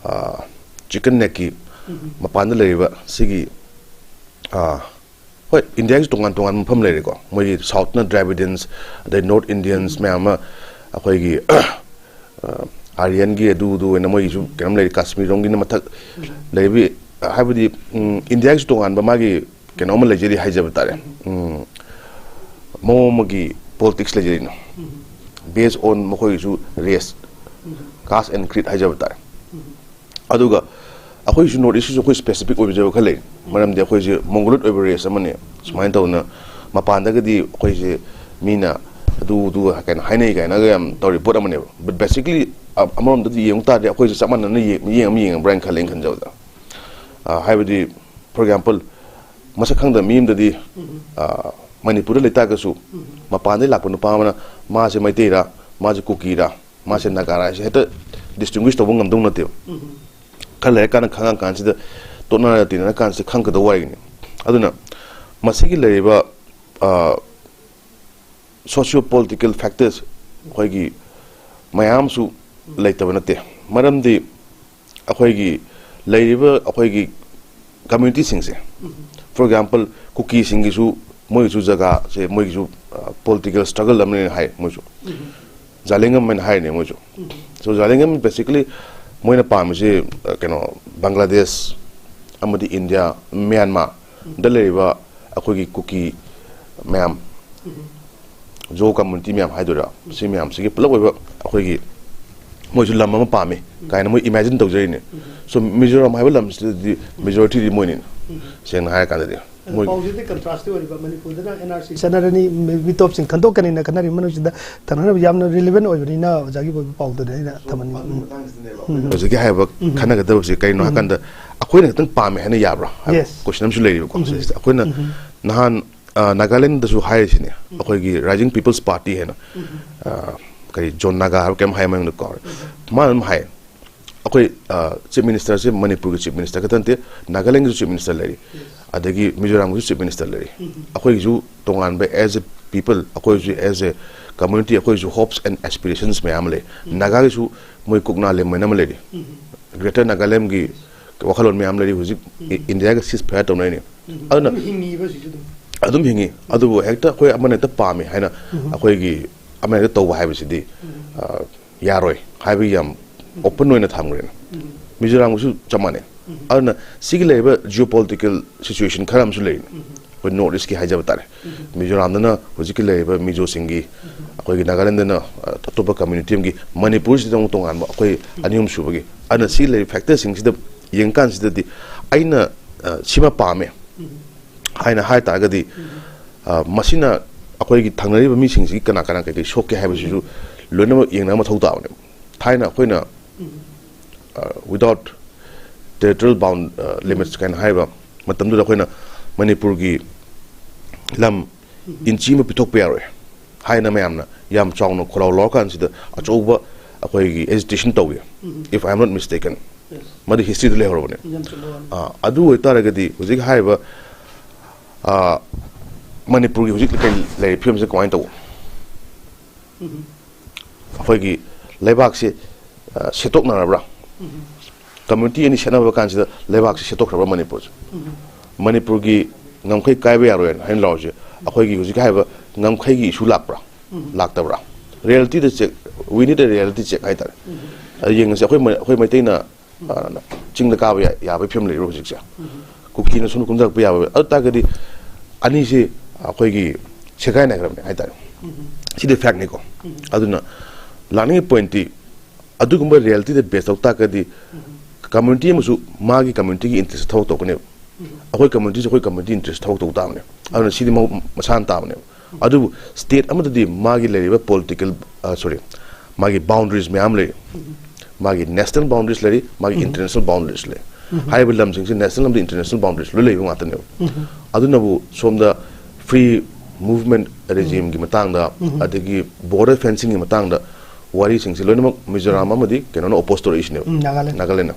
ꯑ, ꯆꯤꯀꯟ ꯅꯦꯛꯀꯤ, ꯎꯝ, ꯃꯄꯥꯟꯗ ꯂꯩꯔꯤꯕ ꯁꯤꯒꯤ, ꯑ, ꯍꯣꯏ, ꯏꯟꯗꯤꯌꯥꯒꯤꯁꯨ ꯇꯣꯉꯥꯟ ꯇꯣꯉꯥꯟꯕ ꯃꯐꯝ ꯂꯩꯔꯦꯀꯣ꯫ ꯃꯣꯏꯒꯤ ꯁꯥꯎꯠꯅ ꯗ꯭ꯔꯥꯕꯤꯗꯤꯌꯟꯁ, ꯑꯗꯩ ꯅꯣꯔꯠ ꯏꯟꯗꯤꯌꯟꯁ ꯃꯌꯥꯝ ꯑꯃ, ꯑꯩꯈꯣꯏꯒꯤ, ꯑ, ꯑꯥꯔꯤꯌꯟꯒꯤ ꯑꯗꯨ ꯑꯗꯨ ꯑꯣꯏꯅ ꯃꯣꯏꯒꯤꯁꯨ ꯀꯩꯅꯣꯝ ꯂꯩꯔꯤ, ꯀꯥꯁꯃꯤꯔ ꯔꯣꯝꯒꯤꯅ ꯃꯊꯛ ꯂꯩꯕꯤ, ꯍꯥꯏꯕꯗꯤ, ꯎꯝ, ꯏꯟꯗꯤꯌꯥꯒꯤꯁꯨ ꯇꯣꯉꯥꯟꯕ ꯃꯥꯒꯤ ꯀꯩꯅꯣꯝꯃ ꯂꯩꯖꯔꯤ ꯍꯥꯏꯖꯕ ꯇꯥꯔꯦ꯫ ꯎꯝ, ꯃꯑꯣꯡ ꯑꯃꯒꯤ ꯄꯣꯂꯤꯇꯤꯛꯁ ꯂꯩꯖꯔꯤꯅ, based on ꯃꯈꯣꯏꯒꯤꯁꯨ race, caste and creed ꯍꯥꯏꯖꯕ ꯇꯥꯔꯦ꯫ ꯑꯗꯨꯒ ꯑꯩꯈꯣꯏꯁꯨ ꯅꯣꯔꯠ ꯏꯁꯀꯤꯁꯨ ꯑꯩꯈꯣꯏ ꯁ꯭ꯄꯦꯁꯤꯐꯤꯛ ꯑꯣꯏꯖꯕ ꯈꯔ ꯂꯩ꯫ ꯃꯔꯝꯗꯤ ꯑꯩꯈꯣꯏꯁꯦ ꯃꯣꯡꯒꯣꯂꯣꯏꯗ ꯑꯣꯏꯕ ꯔꯦꯁ ꯑꯃꯅꯦ꯫ ꯁꯨꯃꯥꯏꯅ ꯇꯧꯗꯅ ꯃꯄꯥꯟꯗꯒꯗꯤ ꯑꯩꯈꯣꯏꯁꯦ ꯃꯤꯅ ꯑꯗꯨ ꯑꯗꯨ ꯀꯩꯅꯣ ꯍꯥꯏꯅꯩ ꯀꯥꯏꯅꯒ ꯌꯥꯝ ꯇꯧꯔꯤ ꯄꯣꯠ ꯑꯃꯅꯦꯕ꯫ But basically, ꯑ-, ꯑꯃꯔꯣꯝꯗꯗꯤ ꯌꯦꯡꯕ ꯇꯥꯔꯗꯤ ꯑꯩꯈꯣꯏꯁꯦ ꯆꯞ ꯃꯥꯟꯅꯅ ꯌꯦꯡ-, ꯃꯤꯠꯌꯦꯡ ꯑꯃ ꯌꯦꯡꯉꯕ꯭ꯔꯥ ꯍꯥꯏꯅ ꯈꯜꯂꯦ ꯑꯩꯅ ꯈꯟꯖꯕꯗ꯫ ꯑ, ꯍꯥꯏꯕꯗꯤ, for example, ꯃꯁꯛ ꯈꯪꯗꯕ ꯃꯤ ꯑꯃꯗꯗꯤ, ꯑ, ꯃꯅꯤꯄꯨꯔꯗ ꯂꯩꯇꯥꯔꯒꯁꯨ ꯃꯄꯥꯟꯗꯒꯤ ꯂꯥꯛꯄ ꯅꯨꯄꯥ ꯑꯃꯅ ꯃꯥꯁꯦ ꯃꯩꯇꯩꯔꯥ, ꯃꯥꯁꯦ ꯀꯨꯀꯤꯔꯥ, ꯃꯥꯁꯦ ꯅꯥꯒꯥꯔꯥ ꯍꯥꯏꯁꯦ ꯍꯦꯛꯇ ꯗꯤꯁꯇꯤꯡꯒ꯭ꯋꯤꯁ ꯇꯧꯕ ꯉꯝꯗꯧ ꯅꯠꯇꯦꯕ꯫ ꯈꯔ ꯂꯩꯔꯀꯥꯟꯗ ꯈꯪꯉꯀꯥꯟꯁꯤꯗ, ꯇꯣꯠꯅꯔ ꯇꯤꯟꯅꯔ ꯀꯥꯟꯁꯤꯗ ꯈꯪꯒꯗꯧꯕ ꯋꯥꯔꯤꯅꯤ꯫ ꯑꯗꯨꯅ ꯃꯁꯤꯒꯤ ꯂꯩꯔꯤꯕ ꯁꯣꯁꯤꯌꯣ ꯄꯣꯂꯤꯇꯤꯀꯦꯜ ꯐꯦꯛꯇꯔꯁ ꯑꯩꯈꯣꯏꯒꯤ ꯃꯌꯥꯝꯁꯨ ꯂꯩꯇꯕ ꯅꯠꯇꯦ꯫ ꯃꯔꯝꯗꯤ ꯑꯩꯈꯣꯏꯒꯤ ꯂꯩꯔꯤꯕ ꯑꯩꯈꯣꯏꯒꯤ ꯀꯝꯃ꯭ꯌꯨꯅꯤꯇꯤꯁꯤꯡꯁꯦ, ꯐꯣꯔ ꯑꯦꯛꯖꯥꯝꯄꯜ, ꯀꯨꯀꯤꯁꯤꯡꯒꯤꯁꯨ, ꯃꯣꯏꯒꯤꯁꯨ ꯖꯒꯥꯁꯦ, ꯃꯣꯏꯒꯤꯁꯨ ꯄꯣꯂꯤꯇꯤꯀꯦꯜ ꯁ꯭ꯇ꯭ꯔꯒꯜ ꯑꯃꯅꯦꯅ ꯍꯥꯏ꯫ ꯃꯣꯏꯁꯨ ꯖꯥꯂꯦꯡꯉꯝ ꯍꯥꯏꯅ ꯍꯥꯏꯔꯤꯅꯦ ꯃꯣꯏꯁꯨ꯫ ꯁꯣ ꯖꯥꯂꯦꯡꯉꯝ ꯕꯦꯁꯤꯀꯂꯤ ꯃꯣꯏꯅ ꯄꯥꯝꯃꯤꯁꯦ, ꯑ, ꯀꯩꯅꯣ, ꯕꯪꯒ꯭ꯂꯥꯗꯦꯁ ꯑꯃꯗꯤ ꯏꯟꯗꯤꯌꯥ, ꯃ꯭ꯌꯥꯟꯃꯥꯔꯗ ꯂꯩꯔꯤꯕ ꯑꯩꯈꯣꯏꯒꯤ ꯀꯨꯀꯤ ꯃꯌꯥꯝ, ꯖꯣ ꯀꯝꯃ꯭ꯌꯨꯅꯤꯇꯤ ꯃꯌꯥꯝ ꯍꯥꯏꯗꯣꯏꯔꯥ, ꯁꯤ ꯃꯌꯥꯝꯁꯤꯒꯤ ꯄꯨꯂꯞ ꯑꯣꯏꯕ ꯑꯩꯈꯣꯏꯒꯤ ꯃꯣꯏꯁꯨ ꯂꯝ ꯑꯃ ꯄꯥꯝꯃꯤ ꯀꯥꯏꯅ ꯃꯣꯏ ꯏꯃꯦꯖꯤꯟ ꯇꯧꯖꯔꯤꯅꯦ꯫ ꯁꯣ ꯃꯤꯖꯣꯔꯥꯝ ꯍꯥꯏꯕ ꯂꯝꯁꯤꯗꯗꯤ ꯃꯦꯖꯣꯔꯤꯇꯤꯗꯤ ꯃꯣꯏꯅꯤꯅ, ꯁꯦꯡꯅ ꯍꯥꯏꯔꯀꯥꯟꯗꯗꯤ꯫ ꯑꯗꯣ ꯃꯣꯏ ꯄꯥꯎꯁꯤꯗꯤ ꯀꯟꯇ꯭ꯔꯥꯁꯇꯤ ꯑꯣꯏꯔꯤꯕ, ꯃꯅꯤꯄꯨꯔꯗꯅ ꯑꯦꯟ ꯑꯥꯔ ꯁꯤ ꯆꯠꯅꯔꯅꯤ, ꯃꯤ-, ꯃꯤꯇꯣꯞꯁꯤꯡ ꯈꯟꯗꯣꯛꯀꯅꯤꯅ ꯈꯟꯅꯔꯤ ꯃꯅꯨꯡꯁꯤꯗ ꯊꯪꯅꯅꯕ ꯌꯥꯝꯅ ꯔꯤꯂꯤꯚꯦꯟ ꯑꯣꯏꯕꯅꯤꯅ ꯑꯣꯖꯥꯒꯤ ꯑꯣꯏꯕ ꯄꯥꯎꯗꯨꯗ ꯑꯩꯅ ꯊꯝꯍꯟꯅꯤꯡꯉꯤ꯫ ꯎꯝ꯫ ꯍꯧꯖꯤꯛꯀꯤ ꯍꯥꯏꯕ ꯈꯟꯅꯒꯗꯕꯁꯦ ꯀꯩꯅꯣ ꯍꯥꯏꯀꯥꯟꯗ, ꯑꯩꯈꯣꯏꯅ ꯈꯛꯇꯪ ꯄꯥꯝꯃꯦ ꯍꯥꯏꯅ ꯌꯥꯕ꯭ꯔꯥ ꯍꯥꯏꯕ ꯀꯣꯏꯁꯟ ꯑꯃꯁꯨ ꯂꯩꯔꯤꯕꯀꯣ꯫ ꯁꯤꯁꯤꯗ ꯑꯩꯈꯣꯏꯅ ꯅꯍꯥꯟ, ꯑ, ꯅꯥꯒꯥꯂꯦꯟꯗꯁꯨ ꯍꯥꯏꯔꯤꯁꯤꯅꯦ, ꯑꯩꯈꯣꯏꯒꯤ ꯔꯥꯏꯖꯤꯡ ꯄꯤꯄꯜꯁ ꯄꯥꯔꯇꯤ ꯍꯥꯏꯅ, ꯑ, ꯀꯔꯤ, ꯖꯣꯟ ꯅꯥꯒꯥ ꯍꯥꯏꯕ ꯀꯩꯝ ꯍꯥꯏ ꯃꯃꯤꯡꯗꯣ ꯀꯥꯎꯔꯦ꯫ ꯃꯥꯅ ꯑꯗꯨꯝ ꯍꯥꯏ, ꯑꯩꯈꯣꯏ, ꯑ, ꯆꯤꯐ ꯃꯤꯅꯤꯁꯇꯔꯁꯦ ꯃꯅꯤꯄꯨꯔꯒꯤ ꯆꯤꯐ ꯃꯤꯅꯤꯁꯇꯔ ꯈꯛꯇ ꯅꯠꯇꯦ, ꯅꯥꯒꯥꯂꯦꯟꯒꯤꯁꯨ ꯆꯤꯐ ꯃꯤꯅꯤꯁꯇꯔ ꯂꯩꯔꯤ, ꯑꯗꯒꯤ ꯃꯤꯖꯣꯔꯥꯝꯒꯤꯁꯨ ꯆꯤꯐ ꯃꯤꯅꯤꯁꯇꯔ ꯂꯩꯔꯤ꯫ ꯑꯩꯈꯣꯏꯒꯤꯁꯨ ꯇꯣꯉꯥꯟꯕ as a people, ꯑꯩꯈꯣꯏꯁꯨ as a community, ꯑꯩꯈꯣꯏꯁꯨ hopes and aspirations ꯃꯌꯥꯝ ꯑꯃ ꯂꯩ꯫ ꯅꯥꯒꯥꯒꯤꯁꯨ ꯃꯣꯏ ꯀꯨꯛꯅꯥ ꯂꯦꯝꯃꯩꯅ ꯑꯃ ꯂꯩꯔꯤ꯫ ꯒ꯭ꯔꯦꯇꯔ ꯅꯥꯒꯥꯂꯦꯟꯒꯤ ꯋꯥꯈꯜꯂꯣꯟ ꯃꯌꯥꯝ ꯂꯩꯔꯤ꯫ ꯍꯧꯖꯤꯛ ꯏ-, ꯏꯟꯗꯤꯌꯥꯒ ceasefire ꯇꯧꯅꯔꯤꯅꯤ꯫ ꯑꯗꯨꯅ ꯑꯗꯨꯝ ꯍꯤꯡꯉꯤꯕ ꯍꯧꯖꯤꯛꯁꯨ ꯑꯗꯨꯝ꯫ ꯑꯗꯨꯝ ꯍꯤꯡꯉꯤ꯫ ꯑꯗꯨꯕꯨ ꯍꯦꯛꯇ ꯑꯩꯈꯣꯏ ꯑꯃꯅ ꯍꯦꯛꯇ ꯄꯥꯝꯃꯤ ꯍꯥꯏꯅ ꯑꯩꯈꯣꯏꯒꯤ ꯑꯃꯅ ꯍꯦꯛꯇ ꯇꯧꯕ ꯍꯥꯏꯕꯁꯤꯗꯤ, ꯑ, ꯌꯥꯔꯣꯏ ꯍꯥꯏꯕꯒꯤ ꯌꯥꯝ open ꯑꯣꯏꯅ ꯊꯝꯈ꯭ꯔꯦꯅ꯫ ꯃꯤꯖꯣꯔꯥꯝꯒꯁꯨ ꯆꯞ ꯃꯥꯟꯅꯩ꯫ ꯑꯗꯨꯅ ꯁꯤꯒꯤ ꯂꯩꯔꯤꯕ geopolitical situation ꯈꯔ ꯑꯃꯁꯨ ꯂꯩꯔꯤ꯫ ꯑꯩꯈꯣꯏ ꯅꯣꯔꯠ ꯏꯁꯀꯤ ꯍꯥꯏꯖꯕ ꯇꯥꯔꯦ꯫ ꯃꯤꯖꯣꯔꯥꯝꯗꯅ ꯍꯧꯖꯤꯛꯀꯤ ꯂꯩꯔꯤꯕ ꯃꯤꯖꯣꯁꯤꯡꯒꯤ, ꯑꯩꯈꯣꯏꯒꯤ ꯅꯥꯒꯥꯂꯦꯟꯗꯅ, ꯑ, ꯑꯇꯣꯞꯄ ꯀꯝꯃ꯭ꯌꯨꯅꯤꯇꯤ ꯑꯃꯒꯤ, ꯃꯅꯤꯄꯨꯔꯁꯤꯗ ꯑꯃꯨꯛ ꯇꯣꯉꯥꯟꯕ ꯑꯩꯈꯣꯏ ꯑꯅꯤ ꯑꯍꯨꯝ ꯁꯨꯕꯒꯤ꯫ ꯑꯗꯨꯅ ꯁꯤ ꯂꯩꯔꯤꯕ ꯐꯦꯛꯇꯔꯁꯤꯡꯁꯤꯗ ꯌꯦꯡꯀꯥꯟꯁꯤꯗꯗꯤ ꯑꯩꯅ, ꯑ, ꯁꯤꯃ ꯄꯥꯝꯃꯦ ꯍꯥꯏꯅ ꯍꯥꯏ ꯇꯥꯔꯒꯗꯤ, ꯑ, ꯃꯁꯤꯅ ꯑꯩꯈꯣꯏꯒꯤ ꯊꯪꯅꯔꯤꯕ ꯃꯤꯁꯤꯡꯁꯤꯒꯤ ꯀꯅꯥ ꯀꯅꯥ ꯀꯩꯀꯩ ꯁꯣꯛꯀꯦ ꯍꯥꯏꯕꯁꯤꯁꯨ ꯂꯣꯏꯅꯃꯛ ꯌꯦꯡꯅꯕ ꯃꯊꯧ ꯇꯥꯕꯅꯦ꯫ ꯊꯥꯏꯅ ꯑꯩꯈꯣꯏꯅ, ꯑ, without territorial bound, ꯑ, limits ꯀꯥꯏꯅ ꯍꯥꯏꯔꯤꯕ ꯃꯇꯝꯗꯨꯗ ꯑꯩꯈꯣꯏꯅ ꯃꯅꯤꯄꯨꯔꯒꯤ ꯂꯝ ꯏꯟꯆꯤ ꯑꯃ ꯄꯤꯊꯣꯛꯄ ꯌꯥꯔꯣꯏ ꯍꯥꯏꯅ ꯃꯌꯥꯝꯅ ꯌꯥꯝ ꯆꯥꯎꯅ ꯈꯣꯜꯂꯥꯎ ꯂꯥꯎꯔꯀꯥꯟꯁꯤꯗ ꯑꯆꯧꯕ ꯑꯩꯈꯣꯏꯒꯤ agitation ꯇꯧꯏ, if I am not mistaken꯫ ꯃꯗꯨ ꯍꯤꯁꯇ꯭ꯔꯤꯗ ꯂꯩꯍꯧꯔꯕꯅꯦ꯫ ꯑꯥ, ꯑꯗꯨ ꯑꯣꯏꯇꯥꯔꯒꯗꯤ ꯍꯧꯖꯤꯛ ꯍꯥꯏꯔꯤꯕ, ꯑꯥ, ꯃꯅꯤꯄꯨꯔꯒꯤ ꯍꯧꯖꯤꯛ ꯂꯩ- ꯂꯩꯔꯤꯕ ꯐꯤꯕꯝꯁꯦ ꯀꯃꯥꯏꯅ ꯇꯧꯕ? ꯑꯩꯈꯣꯏꯒꯤ ꯂꯩꯕꯥꯛꯁꯦ, ꯑ, ꯁꯦꯠꯇꯣꯛꯅꯔꯕ꯭ꯔꯥ? ꯀꯝꯃ꯭ꯌꯨꯅꯤꯇꯤ ꯑꯅꯤ ꯁꯦꯠꯅꯕ ꯀꯥꯟꯁꯤꯗ ꯂꯩꯕꯥꯛꯁꯦ ꯁꯦꯠꯇꯣꯛꯈ꯭ꯔꯕ꯭ꯔꯥ ꯃꯅꯤꯄꯨꯔꯁꯦ? ꯃꯅꯤꯄꯨꯔꯒꯤ ꯉꯝꯈꯩ ꯀꯥꯏꯕ ꯌꯥꯔꯣꯏꯅ ꯍꯥꯏꯅ ꯂꯥꯎꯔꯤꯁꯦ ꯑꯩꯈꯣꯏꯒꯤ ꯍꯧꯖꯤꯛ ꯍꯥꯏꯔꯤꯕ ꯉꯝꯈꯩꯒꯤ issue ꯂꯥꯛꯄ꯭ꯔꯥ? ꯂꯥꯛꯇꯕ꯭ꯔꯥ? Reality the check, we need a reality check ꯍꯥꯏꯇꯥꯔꯦ꯫ ꯑꯗ ꯌꯦꯡꯉꯁꯤ, ꯑꯩꯈꯣꯏ ꯃ- ꯑꯩꯈꯣꯏ ꯃꯩꯇꯩꯅ, ꯑ, ꯆꯤꯡꯗ ꯀꯥꯕ ꯌꯥ- ꯌꯥꯕꯒꯤ ꯐꯤꯕꯝ ꯂꯩꯔꯤꯕ꯭ꯔꯥ ꯍꯧꯖꯤꯛꯁꯦ? ꯀꯨꯀꯤꯅ ꯁꯣꯝꯗ ꯀꯨꯝꯊꯔꯛꯄ ꯌꯥꯕ? ꯑꯗꯨ ꯇꯥꯔꯒꯗꯤ ꯑꯅꯤꯁꯤ ꯑꯩꯈꯣꯏꯒꯤ ꯁꯦꯒꯥꯏ ꯅꯥꯏꯈ꯭ꯔꯕꯅꯦ ꯍꯥꯏꯇꯥꯔꯦ꯫ ꯁꯤꯗꯤ fact ꯅꯤꯀꯣ꯫ ꯑꯗꯨꯅ ꯂꯥꯛꯅꯤꯡꯉꯤ point ꯇꯤ, ꯑꯗꯨꯒꯨꯝꯕ reality ꯗ base ꯇꯧ ꯇꯥꯔꯒꯗꯤ ꯀꯝꯃ꯭ꯌꯨꯅꯤꯇꯤ ꯑꯃꯁꯨ ꯃꯥꯒꯤ ꯀꯝꯃ꯭ꯌꯨꯅꯤꯇꯤꯒꯤ interest ꯊꯕꯛ ꯇꯧꯒꯅꯦꯕ꯫ ꯑꯩꯈꯣꯏ ꯀꯝꯃ꯭ꯌꯨꯅꯤꯇꯤꯁꯨ ꯑꯩꯈꯣꯏ ꯀꯝꯃ꯭ꯌꯨꯅꯤꯇꯤ interest ꯊꯕꯛ ꯇꯧ ꯇꯥꯕꯅꯦ꯫ ꯑꯗꯨꯅ ꯁꯤꯗꯤ ꯃꯍꯧ- ꯃꯁꯥꯅ ꯇꯥꯕꯅꯦꯕ꯫ ꯑꯗꯨꯕꯨ state ꯑꯃꯗꯗꯤ ꯃꯥꯒꯤ ꯂꯩꯔꯤꯕ political, ꯑ, sorry, ꯃꯥꯒꯤ boundaries ꯃꯌꯥꯝ ꯂꯩ꯫ ꯃꯥꯒꯤ national boundaries ꯂꯩꯔꯤ, ꯃꯥꯒꯤ international boundaries ꯂꯩ꯫ ꯍꯥꯏꯔꯤꯕ ꯂꯝꯁꯤꯡꯁꯦ national ꯑꯃꯗꯤ international boundaries ꯂꯣꯏ ꯂꯩꯕ ꯉꯥꯛꯇꯅꯦꯕ꯫ ꯑꯗꯨꯅꯕꯨ ꯁꯣꯝꯗ free movement regime ꯒꯤ ꯃꯇꯥꯡꯗ, ꯑꯗꯒꯤ border fencing ꯒꯤ ꯃꯇꯥꯡꯗ ꯋꯥꯔꯤꯁꯤꯡꯁꯦ ꯂꯣꯏꯅꯃꯛ ꯃꯤꯖꯣꯔꯥꯝ ꯑꯃꯗꯤ ꯀꯩꯅꯣꯅ oppose ꯇꯧꯔꯛꯏꯁꯤꯅꯦꯕ꯫ ꯎꯝ, ꯅꯥꯒꯥꯂꯦꯟ꯫ ꯅꯥꯒꯥꯂꯦꯟꯅ꯫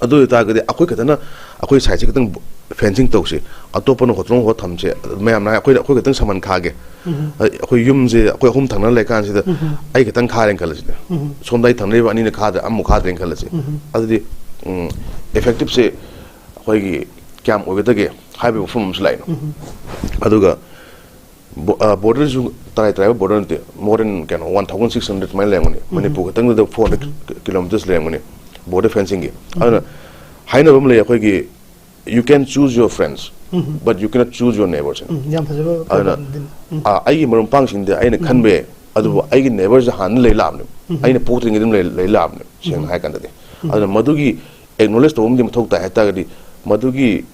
ꯑꯗꯨ ꯑꯣꯏꯇꯥꯔꯒꯗꯤ ꯑꯩꯈꯣꯏ ꯈꯛꯇꯅ, ꯑꯩꯈꯣꯏ side ꯁꯦ ꯈꯛꯇꯪ fencing ꯇꯧꯁꯤ, ꯑꯇꯣꯞꯄꯅ ꯍꯣꯇ꯭ꯔꯣꯡ ꯍꯣꯠ ꯊꯝꯁꯦ, ꯃꯌꯥꯝꯅ ꯍꯥꯏ, ꯑꯩꯈꯣꯏ, ꯑꯩꯈꯣꯏ ꯈꯛꯇꯪ ꯁꯃꯟ ꯈꯥꯒꯦ꯫ ꯑꯩ-, ꯑꯩꯈꯣꯏ ꯌꯨꯝꯁꯦ ꯑꯩꯈꯣꯏ ꯑꯍꯨꯝ ꯊꯪꯅꯅ ꯂꯩꯀꯥꯟꯁꯤꯗ ꯑꯩ ꯈꯛꯇꯪ ꯈꯥꯔꯦꯅ ꯈꯜꯂꯁꯤꯅꯦ꯫ ꯁꯣꯝꯗ ꯑꯩ ꯊꯪꯅꯔꯤꯕ ꯑꯅꯤꯅ ꯈꯥꯗ꯭ꯔꯦ, ꯑꯃꯃꯨꯛ ꯈꯥꯗ꯭ꯔꯦꯅ ꯈꯜꯂꯁꯤ꯫ ꯑꯗꯨꯗꯤ, ꯎꯝ, effective ꯁꯦ ꯑꯩꯈꯣꯏꯒꯤ ꯀꯌꯥꯝ ꯑꯣꯏꯒꯗꯒꯦ ꯍꯥꯏꯕꯒꯤ ꯋꯥꯐꯝ ꯑꯃꯁꯨ ꯂꯥꯛꯏꯅꯣ꯫ ꯑꯗꯨꯒ ꯕꯣ-, ꯑ, border ꯁꯨ ꯇꯔꯥꯏ ꯇꯔꯥꯏꯕ border ꯅꯠꯇꯦ, more than, ꯀꯩꯅꯣ, one thousand six hundred ꯁꯨꯃꯥꯏꯅ ꯂꯩꯔꯝꯒꯅꯤ꯫ ꯃꯅꯤꯄꯨꯔ ꯈꯛꯇꯪꯗꯨꯗ four hundred kilometers ꯂꯩꯔꯝꯒꯅꯤ border fencing ꯒꯤ꯫ ꯑꯗꯨꯅ ꯍꯥꯏꯅꯕ ꯑꯃ ꯂꯩ ꯑꯩꯈꯣꯏꯒꯤ, "You can choose your friends, but you cannot choose your neighbors" ꯍꯥꯏꯅ꯫ ꯎꯝ, ꯌꯥꯝ ꯐꯖꯕ ꯑꯗꯨꯅ, proverb ꯅꯤ꯫ ꯎꯝ꯫ ꯑ, ꯑꯩꯒꯤ ꯃꯔꯨꯞ ꯃꯄꯥꯡꯁꯤꯡꯗꯤ ꯑꯩꯅ ꯈꯟꯕ ꯌꯥꯏ, ꯑꯗꯨꯕꯨ ꯑꯩꯒꯤ neighbors ꯁꯦ ꯍꯥꯟꯅ ꯂꯩ ꯂꯥꯛꯑꯕꯅꯦ꯫ ꯑꯩꯅ ꯄꯣꯛꯇ꯭ꯔꯤꯉꯩꯗ ꯑꯗꯨꯝ ꯂꯩ, ꯂꯩ ꯂꯥꯛꯑꯕꯅꯦ, ꯁꯦꯡꯅ ꯍꯥꯏ ꯀꯥꯟꯗꯗꯤ꯫ ꯑꯗꯨꯅ ꯃꯗꯨꯒꯤ acknowledge ꯇꯧꯕ ꯑꯃꯗꯤ ꯃꯊꯧ ꯇꯥꯏ ꯍꯥꯏ ꯇꯥꯔꯒꯗꯤ, ꯃꯗꯨꯒꯤ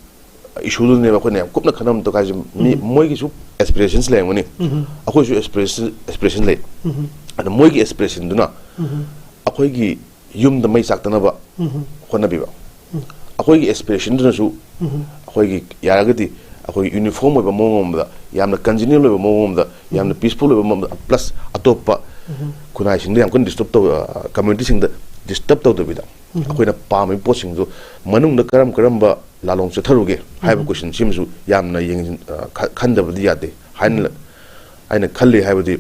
issue ꯗꯨꯅꯦꯕ ꯑꯩꯈꯣꯏꯅ ꯌꯥꯝ ꯀꯨꯞꯅ ꯈꯟꯅꯕ ꯃꯊꯧ ꯇꯥꯏꯁꯦ꯫ ꯃꯤ, ꯃꯣꯏꯒꯤꯁꯨ aspirations ꯂꯩꯔꯝꯒꯅꯤ, ꯑꯩꯈꯣꯏꯁꯨ aspiration, aspiration ꯂꯩ꯫ ꯑꯗ ꯃꯣꯏꯒꯤ aspiration ꯗꯨꯅ ꯑꯩꯈꯣꯏꯒꯤ ꯌꯨꯝꯗ ꯃꯩ ꯆꯥꯛꯇꯅꯕ ꯍꯣꯠꯅꯕꯤꯕ, ꯑꯩꯈꯣꯏꯒꯤ aspiration ꯗꯨꯅꯁꯨ ꯑꯩꯈꯣꯏꯒꯤ ꯌꯥꯔꯒꯗꯤ ꯑꯩꯈꯣꯏꯒꯤ uniform ꯑꯣꯏꯕ ꯃꯑꯣꯡ ꯑꯃꯗ, ꯌꯥꯝꯅ congenial ꯑꯣꯏꯕ ꯃꯑꯣꯡ ꯑꯃꯗ, ꯌꯥꯝꯅ peaceful ꯑꯣꯏꯕ ꯃꯑꯣꯡ ꯑꯃꯗ, plus ꯑꯇꯣꯞꯄ ꯈꯨꯟꯅꯥꯏꯁꯤꯡꯗ ꯌꯥꯝ ꯀꯟꯅ disturb ꯇꯧ-, ꯑ, community ꯁꯤꯡꯗ ꯗꯤꯁꯇꯔꯕ ꯇꯧꯗꯕꯤꯗ ꯑꯩꯈꯣꯏꯅ ꯄꯥꯝꯃꯤꯕ ꯄꯣꯠꯁꯤꯡꯗꯨ ꯃꯅꯨꯡꯗ ꯀꯔꯝ ꯀꯔꯝꯕ ꯂꯥꯂꯣꯡ ꯆꯠꯊꯔꯨꯒꯦ ꯍꯥꯏꯕ ꯀꯣꯏꯁꯟꯁꯤꯃꯁꯨ ꯌꯥꯝꯅ ꯌꯦꯡꯁꯤꯟ-, ꯑ, ꯈ-, ꯈꯟꯗꯕꯗꯤ ꯌꯥꯗꯦ ꯍꯥꯏꯅ ꯑꯩꯅ ꯈꯜꯂꯤ꯫ ꯍꯥꯏꯕꯗꯤ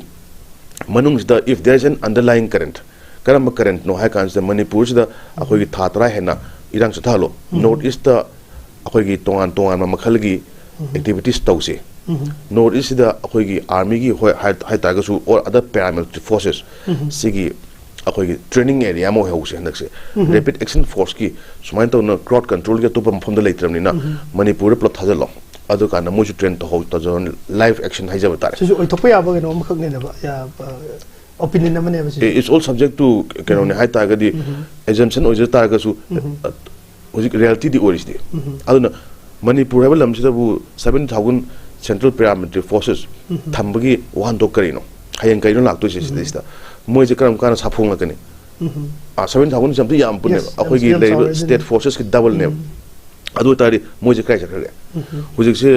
ꯃꯅꯨꯡꯁꯤꯗ, if there is an underlying current, ꯀꯔꯝꯕ ꯀꯔꯦꯟꯠꯅꯣ ꯍꯥꯏ ꯀꯥꯟꯁꯤꯗ, ꯃꯅꯤꯄꯨꯔꯁꯤꯗ ꯑꯩꯈꯣꯏꯒꯤ ꯊꯥ ꯇꯔꯥ ꯍꯦꯟꯅ ꯏꯔꯥꯡ ꯆꯠꯊꯍꯜꯂꯣ, ꯅꯣꯔꯠ ꯏꯁꯇ ꯑꯩꯈꯣꯏꯒꯤ ꯇꯣꯉꯥꯟ ꯇꯣꯉꯥꯟꯕ ꯃꯈꯜꯒꯤ ꯑꯦꯛꯇꯤꯚꯤꯇꯤꯁ ꯇꯧꯁꯤ꯫ ꯅꯣꯔꯠ ꯏꯁꯁꯤꯗ ꯑꯩꯈꯣꯏꯒꯤ ꯑꯥꯔꯃꯤꯒꯤ, ꯍꯣꯏ, ꯍꯥꯏ-, ꯍꯥꯏ ꯇꯥꯔꯒꯁꯨ, or other paramilitary forces, ꯁꯤꯒꯤ ꯑꯩꯈꯣꯏꯒꯤ ꯇ꯭ꯔꯦꯅꯤꯡ ꯑꯦꯔꯤꯌꯥ ꯑꯃ ꯑꯣꯏꯍꯧꯁꯦ ꯍꯟꯗꯛꯁꯦ꯫ ꯔꯦꯄꯤꯗ ꯑꯦꯛꯁꯟ ꯐꯣꯔꯁꯀꯤ ꯁꯨꯃꯥꯏꯅ ꯇꯧꯅ ꯀ꯭ꯔꯥꯎꯗ ꯀꯟꯇ꯭ꯔꯣꯜꯒꯤ ꯑꯇꯣꯞꯄ ꯃꯐꯝꯗ ꯂꯩꯇ꯭ꯔꯕꯅꯤꯅ, ꯃꯅꯤꯄꯨꯔꯗ ꯄꯨꯂꯞ ꯊꯥꯖꯤꯜꯂꯣ꯫ ꯑꯗꯨꯀꯥꯟꯗ ꯃꯣꯏꯁꯨ ꯇ꯭ꯔꯦꯟ ꯇꯧꯍꯧ-, ꯇꯧꯖꯍꯧ-, ꯂꯥꯏꯐ ꯑꯦꯛꯁꯟ ꯍꯥꯏꯖꯕ ꯇꯥꯔꯦ꯫ ꯁꯤꯁꯨ ꯑꯣꯏꯊꯣꯛꯄ ꯌꯥꯕ ꯀꯩꯅꯣ ꯑꯃꯈꯛꯅꯦꯕ, ꯑꯣꯄꯤꯅꯤꯌꯟ ꯑꯃꯅꯦꯕ ꯁꯤꯁꯨ꯫ It's all subject to ꯀꯩꯅꯣꯅꯦ ꯍꯥꯏ ꯇꯥꯔꯒꯗꯤ, ꯑꯦꯖꯝꯁꯟ ꯑꯣꯏꯖ ꯇꯥꯔꯒꯁꯨ, ꯑ, ꯍꯧꯖꯤꯛ ꯔꯤꯌꯦꯂꯤꯇꯤꯗꯤ ꯑꯣꯏꯔꯤꯁꯤꯗꯤ꯫ ꯑꯗꯨꯅ ꯃꯅꯤꯄꯨꯔ ꯍꯥꯏꯕ ꯂꯝꯁꯤꯗꯕꯨ seven thousand central paramilitary forces ꯊꯝꯕꯒꯤ ꯋꯥꯍꯟꯊꯣꯛ ꯀꯔꯤꯅꯣ? ꯍꯌꯦꯡ ꯀꯔꯤꯅꯣ ꯂꯥꯛꯇꯣꯏꯁꯦ ꯁꯤꯗꯩꯁꯤꯗ? ꯃꯣꯏꯁꯦ ꯀꯔꯝ ꯀꯥꯟꯗ ꯁꯥꯐꯣꯡꯂꯛꯀꯅꯤ? ꯑꯥ, seven thousand ꯑꯝꯇ ꯌꯥꯝ ꯄꯨꯟꯅꯦꯕ꯫ Yes, ꯌꯥꯝ, ꯑꯩꯈꯣꯏꯒꯤ ꯌꯥꯝ ꯂꯩꯔꯤꯕ ꯆꯥꯎꯔꯦ ꯑꯗꯨꯅ꯫ State forcesꯀꯤ ꯗꯕꯜꯅꯦꯕ꯫ ꯑꯗꯨ ꯑꯣꯏꯇꯥꯔꯗꯤ ꯃꯣꯏꯁꯦ ꯀꯥꯏ ꯆꯠꯈ꯭ꯔꯒꯦ? ꯍꯧꯖꯤꯛꯁꯦ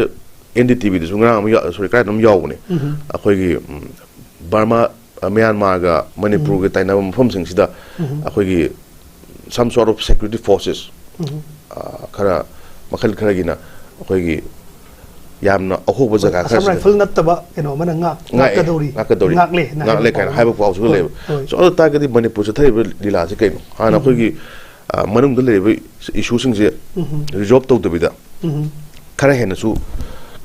ꯑꯦꯟ ꯗꯤ ꯇꯤ ꯚꯤꯗꯁꯨ ꯉꯔꯥꯡ ꯑꯃ ꯌꯥꯎ-, sorry, ꯀꯥꯏꯗꯅꯣ ꯑꯃ ꯌꯥꯎꯕꯅꯦ꯫ ꯑꯩꯈꯣꯏꯒꯤ, ꯎꯝ, ꯕꯔꯃꯥ, ꯑ, ꯃ꯭ꯌꯥꯟꯃꯥꯔꯒ ꯃꯅꯤꯄꯨꯔꯒ ꯇꯥꯏꯅꯕ ꯃꯐꯝꯁꯤꯡꯁꯤꯗ ꯑꯩꯈꯣꯏꯒꯤ some sort of security forces, ꯑ, ꯈꯔ ꯃꯈꯜ ꯈꯔꯒꯤꯅ ꯑꯩꯈꯣꯏꯒꯤ ꯌꯥꯝꯅ ꯑꯍꯣꯕ ꯖꯒꯥ ꯑꯁꯥꯝ ꯈꯔꯁꯤꯗ ꯔꯥꯏꯐꯜ ꯅꯠꯇꯕ ꯀꯩꯅꯣ ꯑꯃꯅ ꯉꯥꯛ-, ꯉꯥꯛꯑꯦ, ꯉꯥꯛꯀꯗꯧꯔꯤ꯫ ꯉꯥꯛꯀꯗꯧꯔꯤ꯫ ꯉꯥꯛꯂꯦ ꯍꯥꯏꯅ ꯉꯥꯛꯂꯦ ꯍꯥꯏꯕ ꯀꯥꯏꯅ ꯄꯥꯎ꯫ ꯍꯥꯏꯕ ꯄꯥꯎꯁꯨ ꯍꯣꯏ, ꯂꯩꯌꯦꯕ꯫ ꯍꯣꯏ꯫ So, ꯑꯗꯨ ꯇꯥꯔꯒꯗꯤ ꯃꯅꯤꯄꯨꯔ ꯆꯠꯊꯔꯤꯕ ꯂꯤꯂꯥꯁꯦ ꯀꯩꯅꯣ? ꯍꯥꯟꯅ ꯑꯩꯈꯣꯏꯒꯤ, ꯑ, ꯃꯅꯨꯡꯗ ꯂꯩꯔꯤꯕ ꯏꯁꯨꯁꯤꯡꯁꯦ ꯔꯤꯖꯣꯜꯕ ꯇꯧꯗꯕꯤꯗ ꯈꯔ ꯍꯦꯟꯅꯁꯨ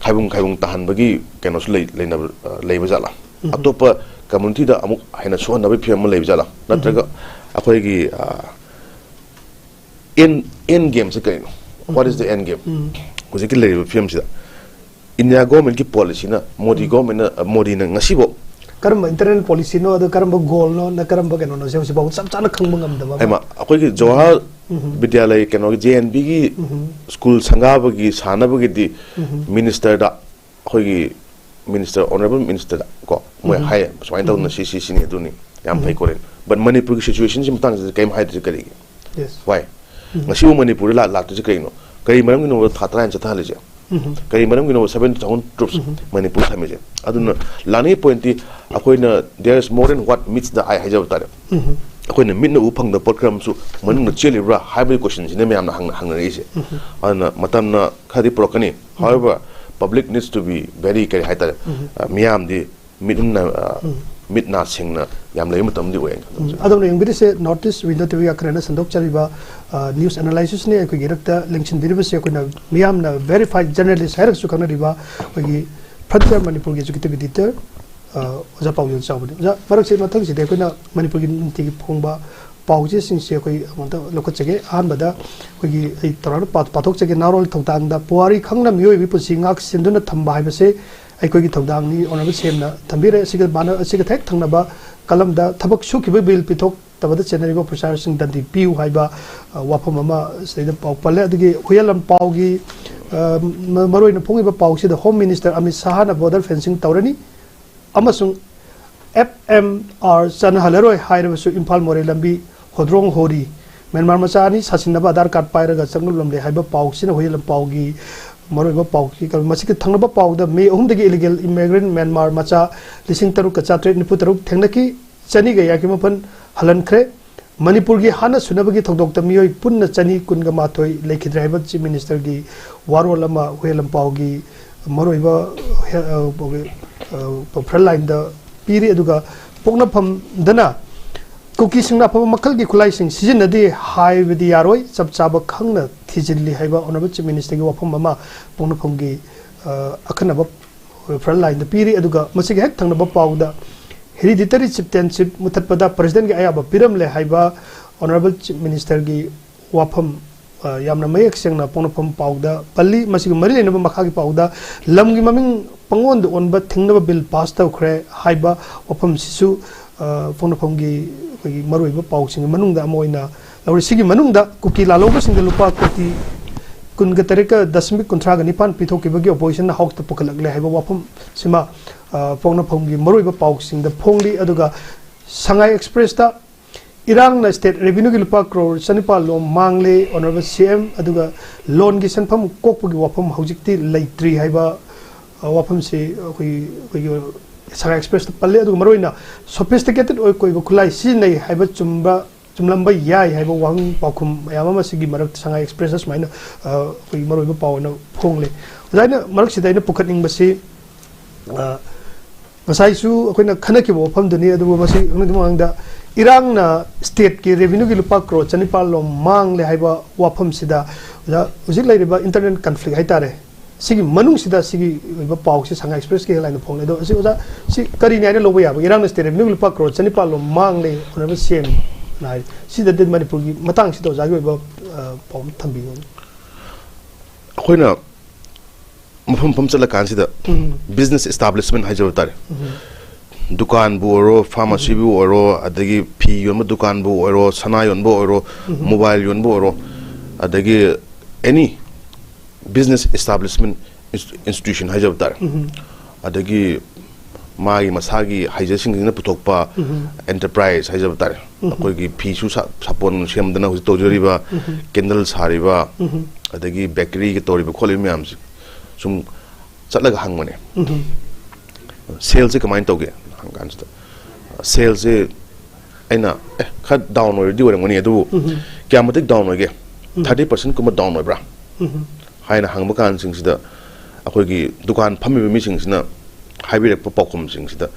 ꯈꯥꯏꯕꯨꯡ ꯈꯥꯏꯕꯨꯡ ꯇꯥꯍꯟꯕꯒꯤ ꯀꯩꯅꯣꯁꯨ ꯂꯩ-, ꯂꯩꯅꯕ, ꯑ, ꯂꯩꯕ ꯖꯥꯠꯂꯥ? ꯑꯇꯣꯞꯄ ꯀꯝꯃ꯭ꯌꯨꯅꯤꯇꯤꯗ ꯑꯃꯨꯛ ꯍꯦꯟꯅ ꯁꯣꯛꯍꯟꯅꯕꯒꯤ ꯐꯤꯕꯝ ꯑꯃ ꯂꯩꯕ ꯖꯥꯠꯂꯥ? ꯅꯠꯇ꯭ꯔꯒ ꯑꯩꯈꯣꯏꯒꯤ, ꯑ, ꯑꯦꯟ, ꯑꯦꯟ ꯒꯦꯝꯁꯦ ꯀꯩꯅꯣ? What is the end game? ꯍꯧꯖꯤꯛꯀꯤ ꯂꯩꯔꯤꯕ ꯐꯤꯕꯝꯁꯤꯗ ꯏꯟꯗꯤꯌꯥ ꯒꯣꯔꯃꯦꯟꯒꯤ ꯄꯣꯂꯤꯁꯤꯅ, ꯃꯣꯗꯤ ꯒꯣꯔꯃꯦꯟꯅ, ꯃꯣꯗꯤꯅ ꯉꯁꯤꯐꯥꯎ ꯀꯔꯝꯕ ꯏꯟꯇꯔꯅꯦꯜ ꯄꯣꯂꯤꯁꯤꯅꯣ, ꯑꯗ ꯀꯔꯝꯕ ꯒꯣꯜꯅꯣ, ꯅ ꯀꯔꯝꯕ ꯀꯩꯅꯣꯅꯣꯁꯦ ꯍꯧꯖꯤꯛꯐꯥꯎ ꯆꯞ ꯆꯥꯅ ꯈꯪꯕ ꯉꯝꯗꯕ ꯑꯃ꯫ ꯍꯩꯃ, ꯑꯩꯈꯣꯏꯒꯤ ꯖꯋꯥꯍꯔ ꯕꯤꯗ꯭ꯌꯥꯂꯌ, ꯀꯩꯅꯣꯒꯤ, ꯖꯦ ꯑꯦꯟ ꯚꯤꯒꯤ ꯁ꯭ꯀꯨꯜ ꯁꯪꯒꯥꯕꯒꯤ, ꯁꯥꯅꯕꯒꯤꯗꯤ ꯃꯤꯅꯤꯁꯇꯔꯗ, ꯑꯩꯈꯣꯏꯒꯤ ꯃꯤꯅꯤꯁꯇꯔ, ꯑꯣꯅꯔꯦꯕꯜ ꯃꯤꯅꯤꯁꯇꯔꯗ ꯀꯣ, ꯃꯣꯏ ꯍꯥꯏ, "ꯁꯨꯃꯥꯏꯅ ꯇꯧꯗꯅ ꯁꯤ, ꯁꯤ, ꯁꯤꯅꯤ, ꯑꯗꯨꯅꯤ, ꯌꯥꯝ ꯐꯩ ꯈꯣꯠꯂꯦ"꯫ But ꯃꯅꯤꯄꯨꯔꯒꯤ ꯁꯤꯆꯨꯋꯦꯁꯟꯁꯤ ꯃꯇꯥꯡꯁꯤꯗ ꯀꯔꯤꯝ ꯍꯥꯏꯗ꯭ꯔꯤꯁꯦ ꯀꯔꯤꯒꯤ? Yes. Why? ꯉꯁꯤꯕꯨ ꯃꯅꯤꯄꯨꯔꯗ ꯂꯥ-, ꯂꯥꯛꯇ꯭ꯔꯤꯁꯦ ꯀꯔꯤꯅꯣ? ꯀꯔꯤ ꯃꯔꯝꯒꯤꯅꯣ ꯊꯥ ꯇꯔꯥ ꯍꯦꯟꯅ ꯆꯠꯊꯍꯜꯂꯤꯁꯦ? ꯀꯔꯤ ꯃꯔꯝꯒꯤꯅꯣ seventy thousand troops ꯃꯅꯤꯄꯨꯔ ꯊꯝꯃꯤꯁꯦ? ꯑꯗꯨꯅ ꯂꯥꯛꯅꯤꯡꯉꯤ ꯄꯣꯏꯟꯠꯇꯤ ꯑꯩꯈꯣꯏꯅ there is more than what meets the eye ꯍꯥꯏꯖꯕ ꯇꯥꯔꯦ꯫ ꯑꯩꯈꯣꯏꯅ ꯃꯤꯠꯅ ꯎꯕ ꯐꯪꯗꯕ ꯄꯣꯠ ꯈꯔ ꯑꯃꯁꯨ ꯃꯅꯨꯡꯗ ꯆꯦꯜꯂꯤꯕ꯭ꯔꯥ ꯍꯥꯏꯕꯒꯤ ꯀꯣꯏꯁꯟꯁꯤꯅ ꯃꯌꯥꯝꯅ ꯍꯪꯅ ꯍꯪꯅꯔꯛꯏꯁꯦ꯫ ꯑꯗꯨꯅ ꯃꯇꯝꯅ ꯈꯔꯗꯤ ꯄꯨꯔꯛꯀꯅꯤ꯫ However, public needs to be very, ꯀꯔꯤ ꯍꯥꯏꯇꯥꯔꯦ, ꯑ, ꯃꯤꯌꯥꯝꯗꯤ ꯃꯤꯠ ꯎꯟꯅ, ꯑ, ꯃꯤꯠ ꯅꯥ ꯁꯤꯡꯅ ꯌꯥꯝ ꯂꯩꯕ ꯃꯇꯝꯗꯤ ꯑꯣꯏ꯫ ꯑꯗꯣꯝꯅ ꯌꯦꯡꯕꯤꯔꯤꯁꯦ North East Window TV ꯑꯈꯟꯅꯅ ꯁꯟꯗꯣꯛꯆꯔꯤꯕ, ꯑ, news analysis-ꯅꯤ꯫ ꯑꯩꯈꯣꯏꯒꯤ ꯏꯔꯛꯇ ꯂꯦꯡꯁꯤꯟꯕꯤꯔꯤꯕꯁꯦ ꯑꯩꯈꯣꯏꯅ ꯃꯤꯌꯥꯝꯅ verified journalist ꯍꯥꯏꯔꯒꯁꯨ ꯈꯪꯅꯔꯤꯕ ꯑꯩꯈꯣꯏꯒꯤ Frontier Manipur-ꯒꯤ executive editor, ꯑ, ꯑꯣꯖꯥ ꯄꯥꯎꯖꯦꯜ ꯆꯥꯎꯕꯅꯤ꯫ ꯑꯣꯖꯥ, ꯃꯔꯛꯁꯤ ꯃꯊꯪꯁꯤꯗꯤ ꯑꯩꯈꯣꯏꯅ ꯃꯅꯤꯄꯨꯔꯒꯤ ꯅꯨꯡꯇꯤꯒꯤ ꯐꯣꯡꯕ ꯄꯥꯎꯆꯦꯁꯤꯡꯁꯦ ꯑꯩꯈꯣꯏ ꯑꯃꯨꯛꯇ ꯂꯧꯈꯠꯆꯒꯦ꯫ ꯑꯍꯥꯟꯕꯗ ꯑꯩꯈꯣꯏꯒꯤ ꯑꯩ ꯇꯧꯔꯒ ꯄꯥ-, ꯄꯥꯊꯣꯛꯆꯒꯦ꯫ ꯅꯍꯥꯔꯣꯜ ꯊꯧꯗꯥꯡꯗ ꯄꯨꯋꯥꯔꯤ ꯈꯪꯅ ꯃꯤꯑꯣꯏꯕꯒꯤ ꯄꯨꯟꯁꯤ ꯉꯥꯛ ꯁꯦꯟꯗꯨꯅ ꯊꯝꯕ ꯍꯥꯏꯕꯁꯦ ꯑꯩꯈꯣꯏꯒꯤ ꯊꯧꯗꯥꯡꯅꯤ꯫ ꯑꯣꯅꯔꯦꯕꯜ ꯁꯤ ꯑꯦꯝꯅ ꯊꯝꯕꯤꯔꯦ꯫ ꯑꯁꯤꯒ ꯃꯥꯟꯅ-, ꯑꯁꯤꯒ ꯍꯦꯛ ꯊꯪꯅꯕ ꯀꯂꯝꯗ ꯊꯕꯛ ꯁꯨꯈꯤꯕ ꯕꯤꯜ ꯄꯤꯊꯣꯛꯇꯕꯗ ꯆꯦꯟꯅꯔꯤꯕ ꯑꯣꯐꯤꯁꯥꯔꯁꯤꯡ ꯗꯟꯗꯤ ꯄꯤꯌꯨ ꯍꯥꯏꯕ, ꯑ, ꯋꯥꯐꯝ ꯑꯃ ꯁꯤꯗꯩꯗ ꯄꯥꯎ ꯄꯜꯂꯦ꯫ ꯑꯗꯒꯤ ꯍꯨꯌꯦꯟ ꯂꯝꯄꯥꯎꯒꯤ, ꯑ, ꯃ-, ꯃꯔꯨꯑꯣꯏꯅ ꯐꯣꯡꯉꯤꯕ ꯄꯥꯎꯁꯤꯗ ꯍꯣꯝ ꯃꯤꯅꯤꯁꯇꯔ ꯑꯃꯤꯠ ꯁꯥꯍꯅ ꯕꯣꯔꯗꯔ ꯐꯦꯟꯁꯤꯡ ꯇꯧꯔꯅꯤ ꯑꯃꯁꯨꯡ ꯑꯦꯐ ꯑꯦꯝ ꯑꯥꯔ ꯆꯠꯅꯍꯜꯂꯔꯣꯏ ꯍꯥꯏꯔꯕꯁꯨ ꯏꯝꯐꯥꯜ ꯃꯣꯔꯦ ꯂꯝꯕꯤ ꯍꯣꯗ꯭ꯔꯣꯡ ꯍꯣꯔꯤ, ꯃ꯭ꯌꯥꯟꯃꯥꯔ ꯃꯆꯥ ꯑꯅꯤ ꯁꯥꯁꯤꯟꯅꯕ ꯑꯙꯥꯔ ꯀꯥꯔꯗ ꯄꯥꯏꯔꯒ ꯆꯪꯂꯝꯂꯦ ꯍꯥꯏꯕ ꯄꯥꯎꯁꯤꯅ ꯍꯨꯌꯦꯟ ꯂꯝꯄꯥꯎꯒꯤ ꯃꯔꯨꯑꯣꯏꯕ ꯄꯥꯎꯁꯤ꯫ ꯃꯁꯤꯒꯤ ꯊꯪꯅꯕ ꯄꯥꯎꯗ ꯃꯦ ꯑꯍꯨꯝꯗꯒꯤ illegal immigrant ꯃ꯭ꯌꯥꯟꯃꯥꯔ ꯃꯆꯥ ꯂꯤꯁꯤꯡ ꯇꯔꯨꯛꯀ ꯆꯥꯇ꯭ꯔꯦꯠ ꯅꯤꯐꯨ ꯇꯔꯨꯛ ꯊꯦꯡꯅꯈꯤ, ꯆꯅꯤꯒ ꯌꯥꯡꯈꯩ ꯃꯥꯄꯟ ꯍꯜꯍꯟꯈ꯭ꯔꯦ꯫ ꯃꯅꯤꯄꯨꯔꯒꯤ ꯍꯥꯠꯅ ꯁꯨꯅꯕꯒꯤ ꯊꯧꯗꯣꯛꯇ ꯃꯤꯑꯣꯏ ꯄꯨꯟꯅ ꯆꯅꯤ ꯀꯨꯟꯒ ꯃꯥꯊꯣꯏ ꯂꯩꯈꯤꯗ꯭ꯔꯦ ꯍꯥꯏꯕ ꯆꯤꯐ ꯃꯤꯅꯤꯁꯇꯔꯒꯤ ꯋꯥꯔꯣꯜ ꯑꯃ ꯍꯨꯌꯦꯟ ꯂꯝꯄꯥꯎꯒꯤ ꯃꯔꯨꯑꯣꯏꯕ ꯍꯦ-, ꯑ, ꯑ, front line-ꯗ ꯄꯤꯔꯤ꯫ ꯑꯗꯨꯒ ꯄꯣꯛꯅꯐꯝꯗꯅ ꯀꯨꯀꯤꯁꯤꯡꯅ ꯑꯐꯕ ꯃꯈꯜꯒꯤ ꯈꯨꯠꯂꯥꯏꯁꯤꯡ ꯁꯤꯖꯤꯟꯅꯗꯦ ꯍꯥꯏꯕꯗꯤ ꯌꯥꯔꯣꯏ, ꯆꯞ ꯆꯥꯕ ꯈꯪꯅ ꯊꯤꯖꯤꯜꯂꯤ ꯍꯥꯏꯕ ꯑꯣꯅꯔꯦꯕꯜ ꯆꯤꯐ ꯃꯤꯅꯤꯁꯇꯔꯒꯤ ꯋꯥꯐꯝ ꯑꯃ ꯄꯣꯛꯅꯐꯝꯒꯤ, ꯑ, ꯑꯈꯟꯅꯕ front line-ꯗ ꯄꯤꯔꯤ꯫ ꯑꯗꯨꯒ ꯃꯁꯤꯒꯤ ꯍꯦꯛ ꯊꯪꯅꯕ ꯄꯥꯎꯗ hereditary chieftainship ꯃꯨꯊꯠꯄꯗ ꯄ꯭ꯔꯦꯁꯤꯗꯦꯟꯒꯤ ꯑꯌꯥꯕ ꯄꯤꯔꯝꯂꯦ ꯍꯥꯏꯕ ꯑꯣꯅꯔꯦꯕꯜ ꯆꯤꯐ ꯃꯤꯅꯤꯁꯇꯔꯒꯤ ꯋꯥꯐꯝ, ꯑ, ꯌꯥꯝꯅ ꯃꯌꯦꯛ ꯁꯦꯡꯅ ꯄꯣꯛꯅꯐꯝ ꯄꯥꯎꯗ ꯄꯜꯂꯤ꯫ ꯃꯁꯤꯒ ꯃꯔꯤ ꯂꯩꯅꯕ ꯃꯈꯥꯒꯤ ꯄꯥꯎꯗ ꯂꯝꯒꯤ ꯃꯃꯤꯡ ꯄꯪꯑꯣꯟꯗ ꯑꯣꯟꯕ ꯊꯤꯡꯅꯕ ꯕꯤꯜ ꯄꯥꯁ ꯇꯧꯈ꯭ꯔꯦ ꯍꯥꯏꯕ ꯋꯥꯐꯝꯁꯤꯁꯨ, ꯑ, ꯄꯣꯛꯅꯐꯝꯒꯤ ꯑꯩꯈꯣꯏꯒꯤ ꯃꯔꯨꯑꯣꯏꯕ ꯄꯥꯎꯁꯤꯡꯒꯤ ꯃꯅꯨꯡꯗ ꯑꯃ ꯑꯣꯏꯅ ꯂꯧꯔꯤ꯫ ꯁꯤꯒꯤ ꯃꯅꯨꯡꯗ ꯀꯨꯀꯤ ꯂꯥꯜꯍꯧꯕꯁꯤꯡꯗ ꯂꯨꯄꯥ ꯀꯣꯇꯤ ꯀꯨꯟꯒ ꯇꯔꯦꯠꯀ ꯗꯁꯃꯤꯛ ꯀꯨꯟꯊ꯭ꯔꯥꯒ ꯅꯤꯄꯥꯟ ꯄꯤꯊꯣꯛꯈꯤꯕꯒꯤ ꯑꯣꯄꯣꯖꯤꯁꯟꯅ ꯍꯥꯎꯁꯇ ꯄꯨꯈꯠꯂꯛꯂꯦ ꯍꯥꯏꯕ ꯋꯥꯐꯝꯁꯤꯃ, ꯑ, ꯄꯣꯛꯅꯐꯝꯒꯤ ꯃꯔꯨꯑꯣꯏꯕ ꯄꯥꯎꯁꯤꯡꯗ ꯐꯣꯡꯂꯤ꯫ ꯑꯗꯨꯒ ꯁꯉꯥꯏ ꯑꯦꯛꯁꯄ꯭ꯔꯦꯁꯇ ꯏꯔꯥꯡꯅ ꯁ꯭ꯇꯦꯠ ꯔꯦꯚꯤꯅ꯭ꯌꯨꯒꯤ ꯂꯨꯄꯥ ꯀ꯭ꯔꯣꯔ ꯆꯅꯤꯄꯥꯜ ꯂꯣꯝ ꯃꯥꯡꯂꯦ, ꯑꯣꯅꯔꯦꯕꯜ ꯁꯤ ꯑꯦꯝ, ꯑꯗꯨꯒ ꯂꯣꯟꯒꯤ ꯁꯦꯟꯐꯝ ꯀꯣꯛꯄꯒꯤ ꯋꯥꯐꯝ ꯍꯧꯖꯤꯛꯇꯤ ꯂꯩꯇ꯭ꯔꯤ ꯍꯥꯏꯕ, ꯑ, ꯋꯥꯐꯝꯁꯤ ꯑꯩꯈꯣꯏ, ꯑꯩꯈꯣꯏꯒꯤ ꯁꯉꯥꯏ ꯑꯦꯛꯁꯄ꯭ꯔꯦꯁꯇ ꯄꯜꯂꯤ꯫ ꯑꯗꯨꯒ ꯃꯔꯨꯑꯣꯏꯅ ꯁꯣꯐꯤꯁꯇꯤꯀꯦꯇꯦꯠ ꯑꯣꯏ ꯀꯣꯏꯕ ꯈꯨꯠꯂꯥꯏ ꯁꯤꯖꯤꯟꯅꯩ ꯍꯥꯏꯕ ꯆꯨꯝꯕ, ꯆꯨꯝꯂꯝꯕ ꯌꯥꯏ ꯍꯥꯏꯕ ꯋꯥꯍꯪ ꯄꯥꯎꯈꯨꯝ ꯃꯌꯥꯝ ꯑꯃ ꯁꯤꯒꯤ ꯃꯔꯛꯇ ꯁꯉꯥꯏ ꯑꯦꯛꯁꯄ꯭ꯔꯦꯁꯇ ꯁꯨꯃꯥꯏꯅ, ꯑ, ꯑꯩꯈꯣꯏꯒꯤ ꯃꯔꯨꯑꯣꯏꯕ ꯄꯥꯎ ꯑꯣꯏꯅ ꯐꯣꯡꯂꯤ꯫ ꯑꯣꯖꯥ, ꯑꯩꯅ ꯃꯔꯛꯁꯤꯗ ꯑꯩꯅ ꯄꯨꯈꯠꯅꯤꯡꯕꯁꯤ, ꯑ, ꯉꯁꯥꯏꯁꯨ ꯑꯩꯈꯣꯏꯅ ꯈꯟꯅꯈꯤꯕ ꯋꯥꯐꯝꯗꯨꯅꯤ, ꯑꯗꯨꯕꯨ ꯃꯁꯤ ꯈꯪꯅꯤꯡꯕ ꯃꯃꯥꯡꯗ ꯏꯔꯥꯡꯅ ꯁ꯭ꯇꯦꯠꯀꯤ ꯔꯦꯚꯤꯅ꯭ꯌꯨꯒꯤ ꯂꯨꯄꯥ ꯀ꯭ꯔꯣꯔ ꯆꯅꯤꯄꯥꯜ ꯂꯣꯝ ꯃꯥꯡꯂꯦ ꯍꯥꯏꯕ ꯋꯥꯐꯝꯁꯤꯗ, ꯑꯣꯖꯥ, ꯍꯧꯖꯤꯛ ꯂꯩꯔꯤꯕ ꯏꯟꯇꯔꯅꯦꯜ ꯀꯟꯐ꯭ꯂꯤꯛ ꯍꯥꯏꯇꯥꯔꯦ, ꯁꯤꯒꯤ ꯃꯅꯨꯡꯁꯤꯗ ꯁꯤꯒꯤ ꯑꯣꯏꯕ ꯄꯥꯎꯁꯤ ꯁꯉꯥꯏ ꯑꯦꯛꯁꯄ꯭ꯔꯦꯁꯀꯤ ꯍꯦꯗꯂꯥꯏꯟꯗ ꯐꯣꯡꯂꯦ꯫ ꯑꯗꯣ ꯑꯁꯤ ꯑꯣꯖꯥ, ꯁꯤ ꯀꯔꯤꯅꯤ ꯍꯥꯏꯅ ꯂꯧꯕ ꯌꯥꯕ? ꯏꯔꯥꯡꯅ ꯁ꯭ꯇꯦꯠ ꯔꯦꯚꯤꯅ꯭ꯌꯨꯒꯤ ꯂꯨꯄꯥ ꯀ꯭ꯔꯣꯔ ꯆꯅꯤꯄꯥꯜ ꯂꯣꯝ ꯃꯥꯡꯂꯦ, ꯑꯣꯅꯔꯦꯕꯜ ꯁꯤ ꯑꯦꯝꯅ ꯍꯥꯏ꯫ ꯁꯤꯗꯗꯤ ꯃꯅꯤꯄꯨꯔꯒꯤ ꯃꯇꯥꯡꯁꯤꯗ ꯑꯣꯖꯥꯒꯤ ꯑꯣꯏꯕ, ꯑ, ꯄꯥꯎ ꯑꯃ ꯊꯝꯕꯤꯌꯨ꯫ ꯑꯩꯈꯣꯏꯅ ꯃꯐꯝ ꯃꯐꯝ ꯆꯠꯂꯀꯥꯟꯁꯤꯗ, ꯎꯝ, ꯕꯤꯖꯤꯅꯦꯁ ꯑꯦꯁꯇꯥꯕ꯭ꯂꯤꯁꯃꯦꯟ ꯍꯥꯏꯖꯕ ꯇꯥꯔꯦ꯫ ꯎꯝ꯫ ꯗꯨꯀꯥꯟꯕꯨ ꯑꯣꯏꯔꯣ, ꯐꯥꯔꯃꯥꯁꯤꯕꯨ ꯑꯣꯏꯔꯣ, ꯑꯗꯒꯤ ꯐꯤ ꯌꯣꯟꯕ ꯗꯨꯀꯥꯟꯕꯨ ꯑꯣꯏꯔꯣ, ꯁꯅꯥ ꯌꯣꯟꯕ ꯑꯣꯏꯔꯣ, ꯎꯝ, ꯃꯣꯕꯥꯏꯜ ꯌꯣꯟꯕ ꯑꯣꯏꯔꯣ, ꯑꯗꯒꯤ ꯑꯦꯅꯤ ꯕꯤꯖꯤꯅꯦꯁ ꯑꯦꯁꯇꯥꯕ꯭ꯂꯤꯁꯃꯦꯟ, ꯏꯟꯁꯇꯤꯇ꯭ꯌꯨꯁꯟ ꯍꯥꯏꯖꯕ ꯇꯥꯔꯦ꯫ ꯎꯝ꯫ ꯑꯗꯒꯤ ꯃꯥꯒꯤ ꯃꯁꯥꯒꯤ ꯍꯩꯖꯁꯤꯡꯁꯤꯅ ꯄꯨꯊꯣꯛꯄ, ꯎꯝ, ꯑꯦꯟꯇꯔꯄ꯭ꯔꯥꯏꯁ ꯍꯥꯏꯖꯕ ꯇꯥꯔꯦ꯫ ꯎꯝ꯫ ꯑꯩꯈꯣꯏꯒꯤ ꯐꯤꯁꯨ ꯁꯥ-, ꯁꯥꯄꯣꯟ ꯁꯦꯝꯗꯅ ꯍꯧꯖꯤꯛ ꯇꯧꯖꯔꯤꯕ, ꯎꯝ, ꯀꯦꯟꯗꯜ ꯁꯥꯔꯤꯕ, ꯎꯝ, ꯑꯗꯒꯤ ꯕꯦꯀꯔꯤꯒꯤ ꯇꯧꯔꯤꯕ ꯈꯣꯠꯂꯤꯕ ꯃꯌꯥꯝꯁꯦ ꯁꯨꯝ ꯆꯠꯂꯒ ꯍꯪꯕꯅꯦ꯫ ꯎꯝ꯫ ꯁꯦꯜꯁꯦ ꯀꯃꯥꯏꯅ ꯇꯧꯒꯦ ꯍꯪꯀꯥꯟꯁꯤꯗ, ꯁꯦꯜꯁꯦ ꯑꯩꯅ, "ꯑꯦ, ꯈꯔ ꯗꯥꯎꯟ ꯑꯣꯏꯔꯗꯤ ꯑꯣꯏꯔꯝꯒꯅꯤ, ꯑꯗꯨꯕꯨ ꯎꯝ, ꯀꯌꯥꯃꯨꯛ ꯗꯥꯎꯟ ꯑꯣꯏꯒꯦ? ꯎꯝ꯫ ꯊꯥꯔꯇꯤ ꯄꯥꯔꯁꯦꯟꯀꯨꯝꯕ ꯗꯥꯎꯟ ꯑꯣꯏꯕ꯭ꯔꯥ?" ꯎꯝ꯫ ꯍꯥꯏꯅ ꯍꯪꯕ ꯀꯥꯟꯁꯤꯡꯁꯤꯗ ꯑꯩꯈꯣꯏꯒꯤ ꯗꯨꯀꯥꯟ ꯐꯝꯃꯤꯕ ꯃꯤꯁꯤꯡꯁꯤꯅ ꯍꯥꯏꯕꯤꯔꯛꯄ ꯄꯥꯎꯈꯨꯝꯁꯤꯡꯁꯤꯗ,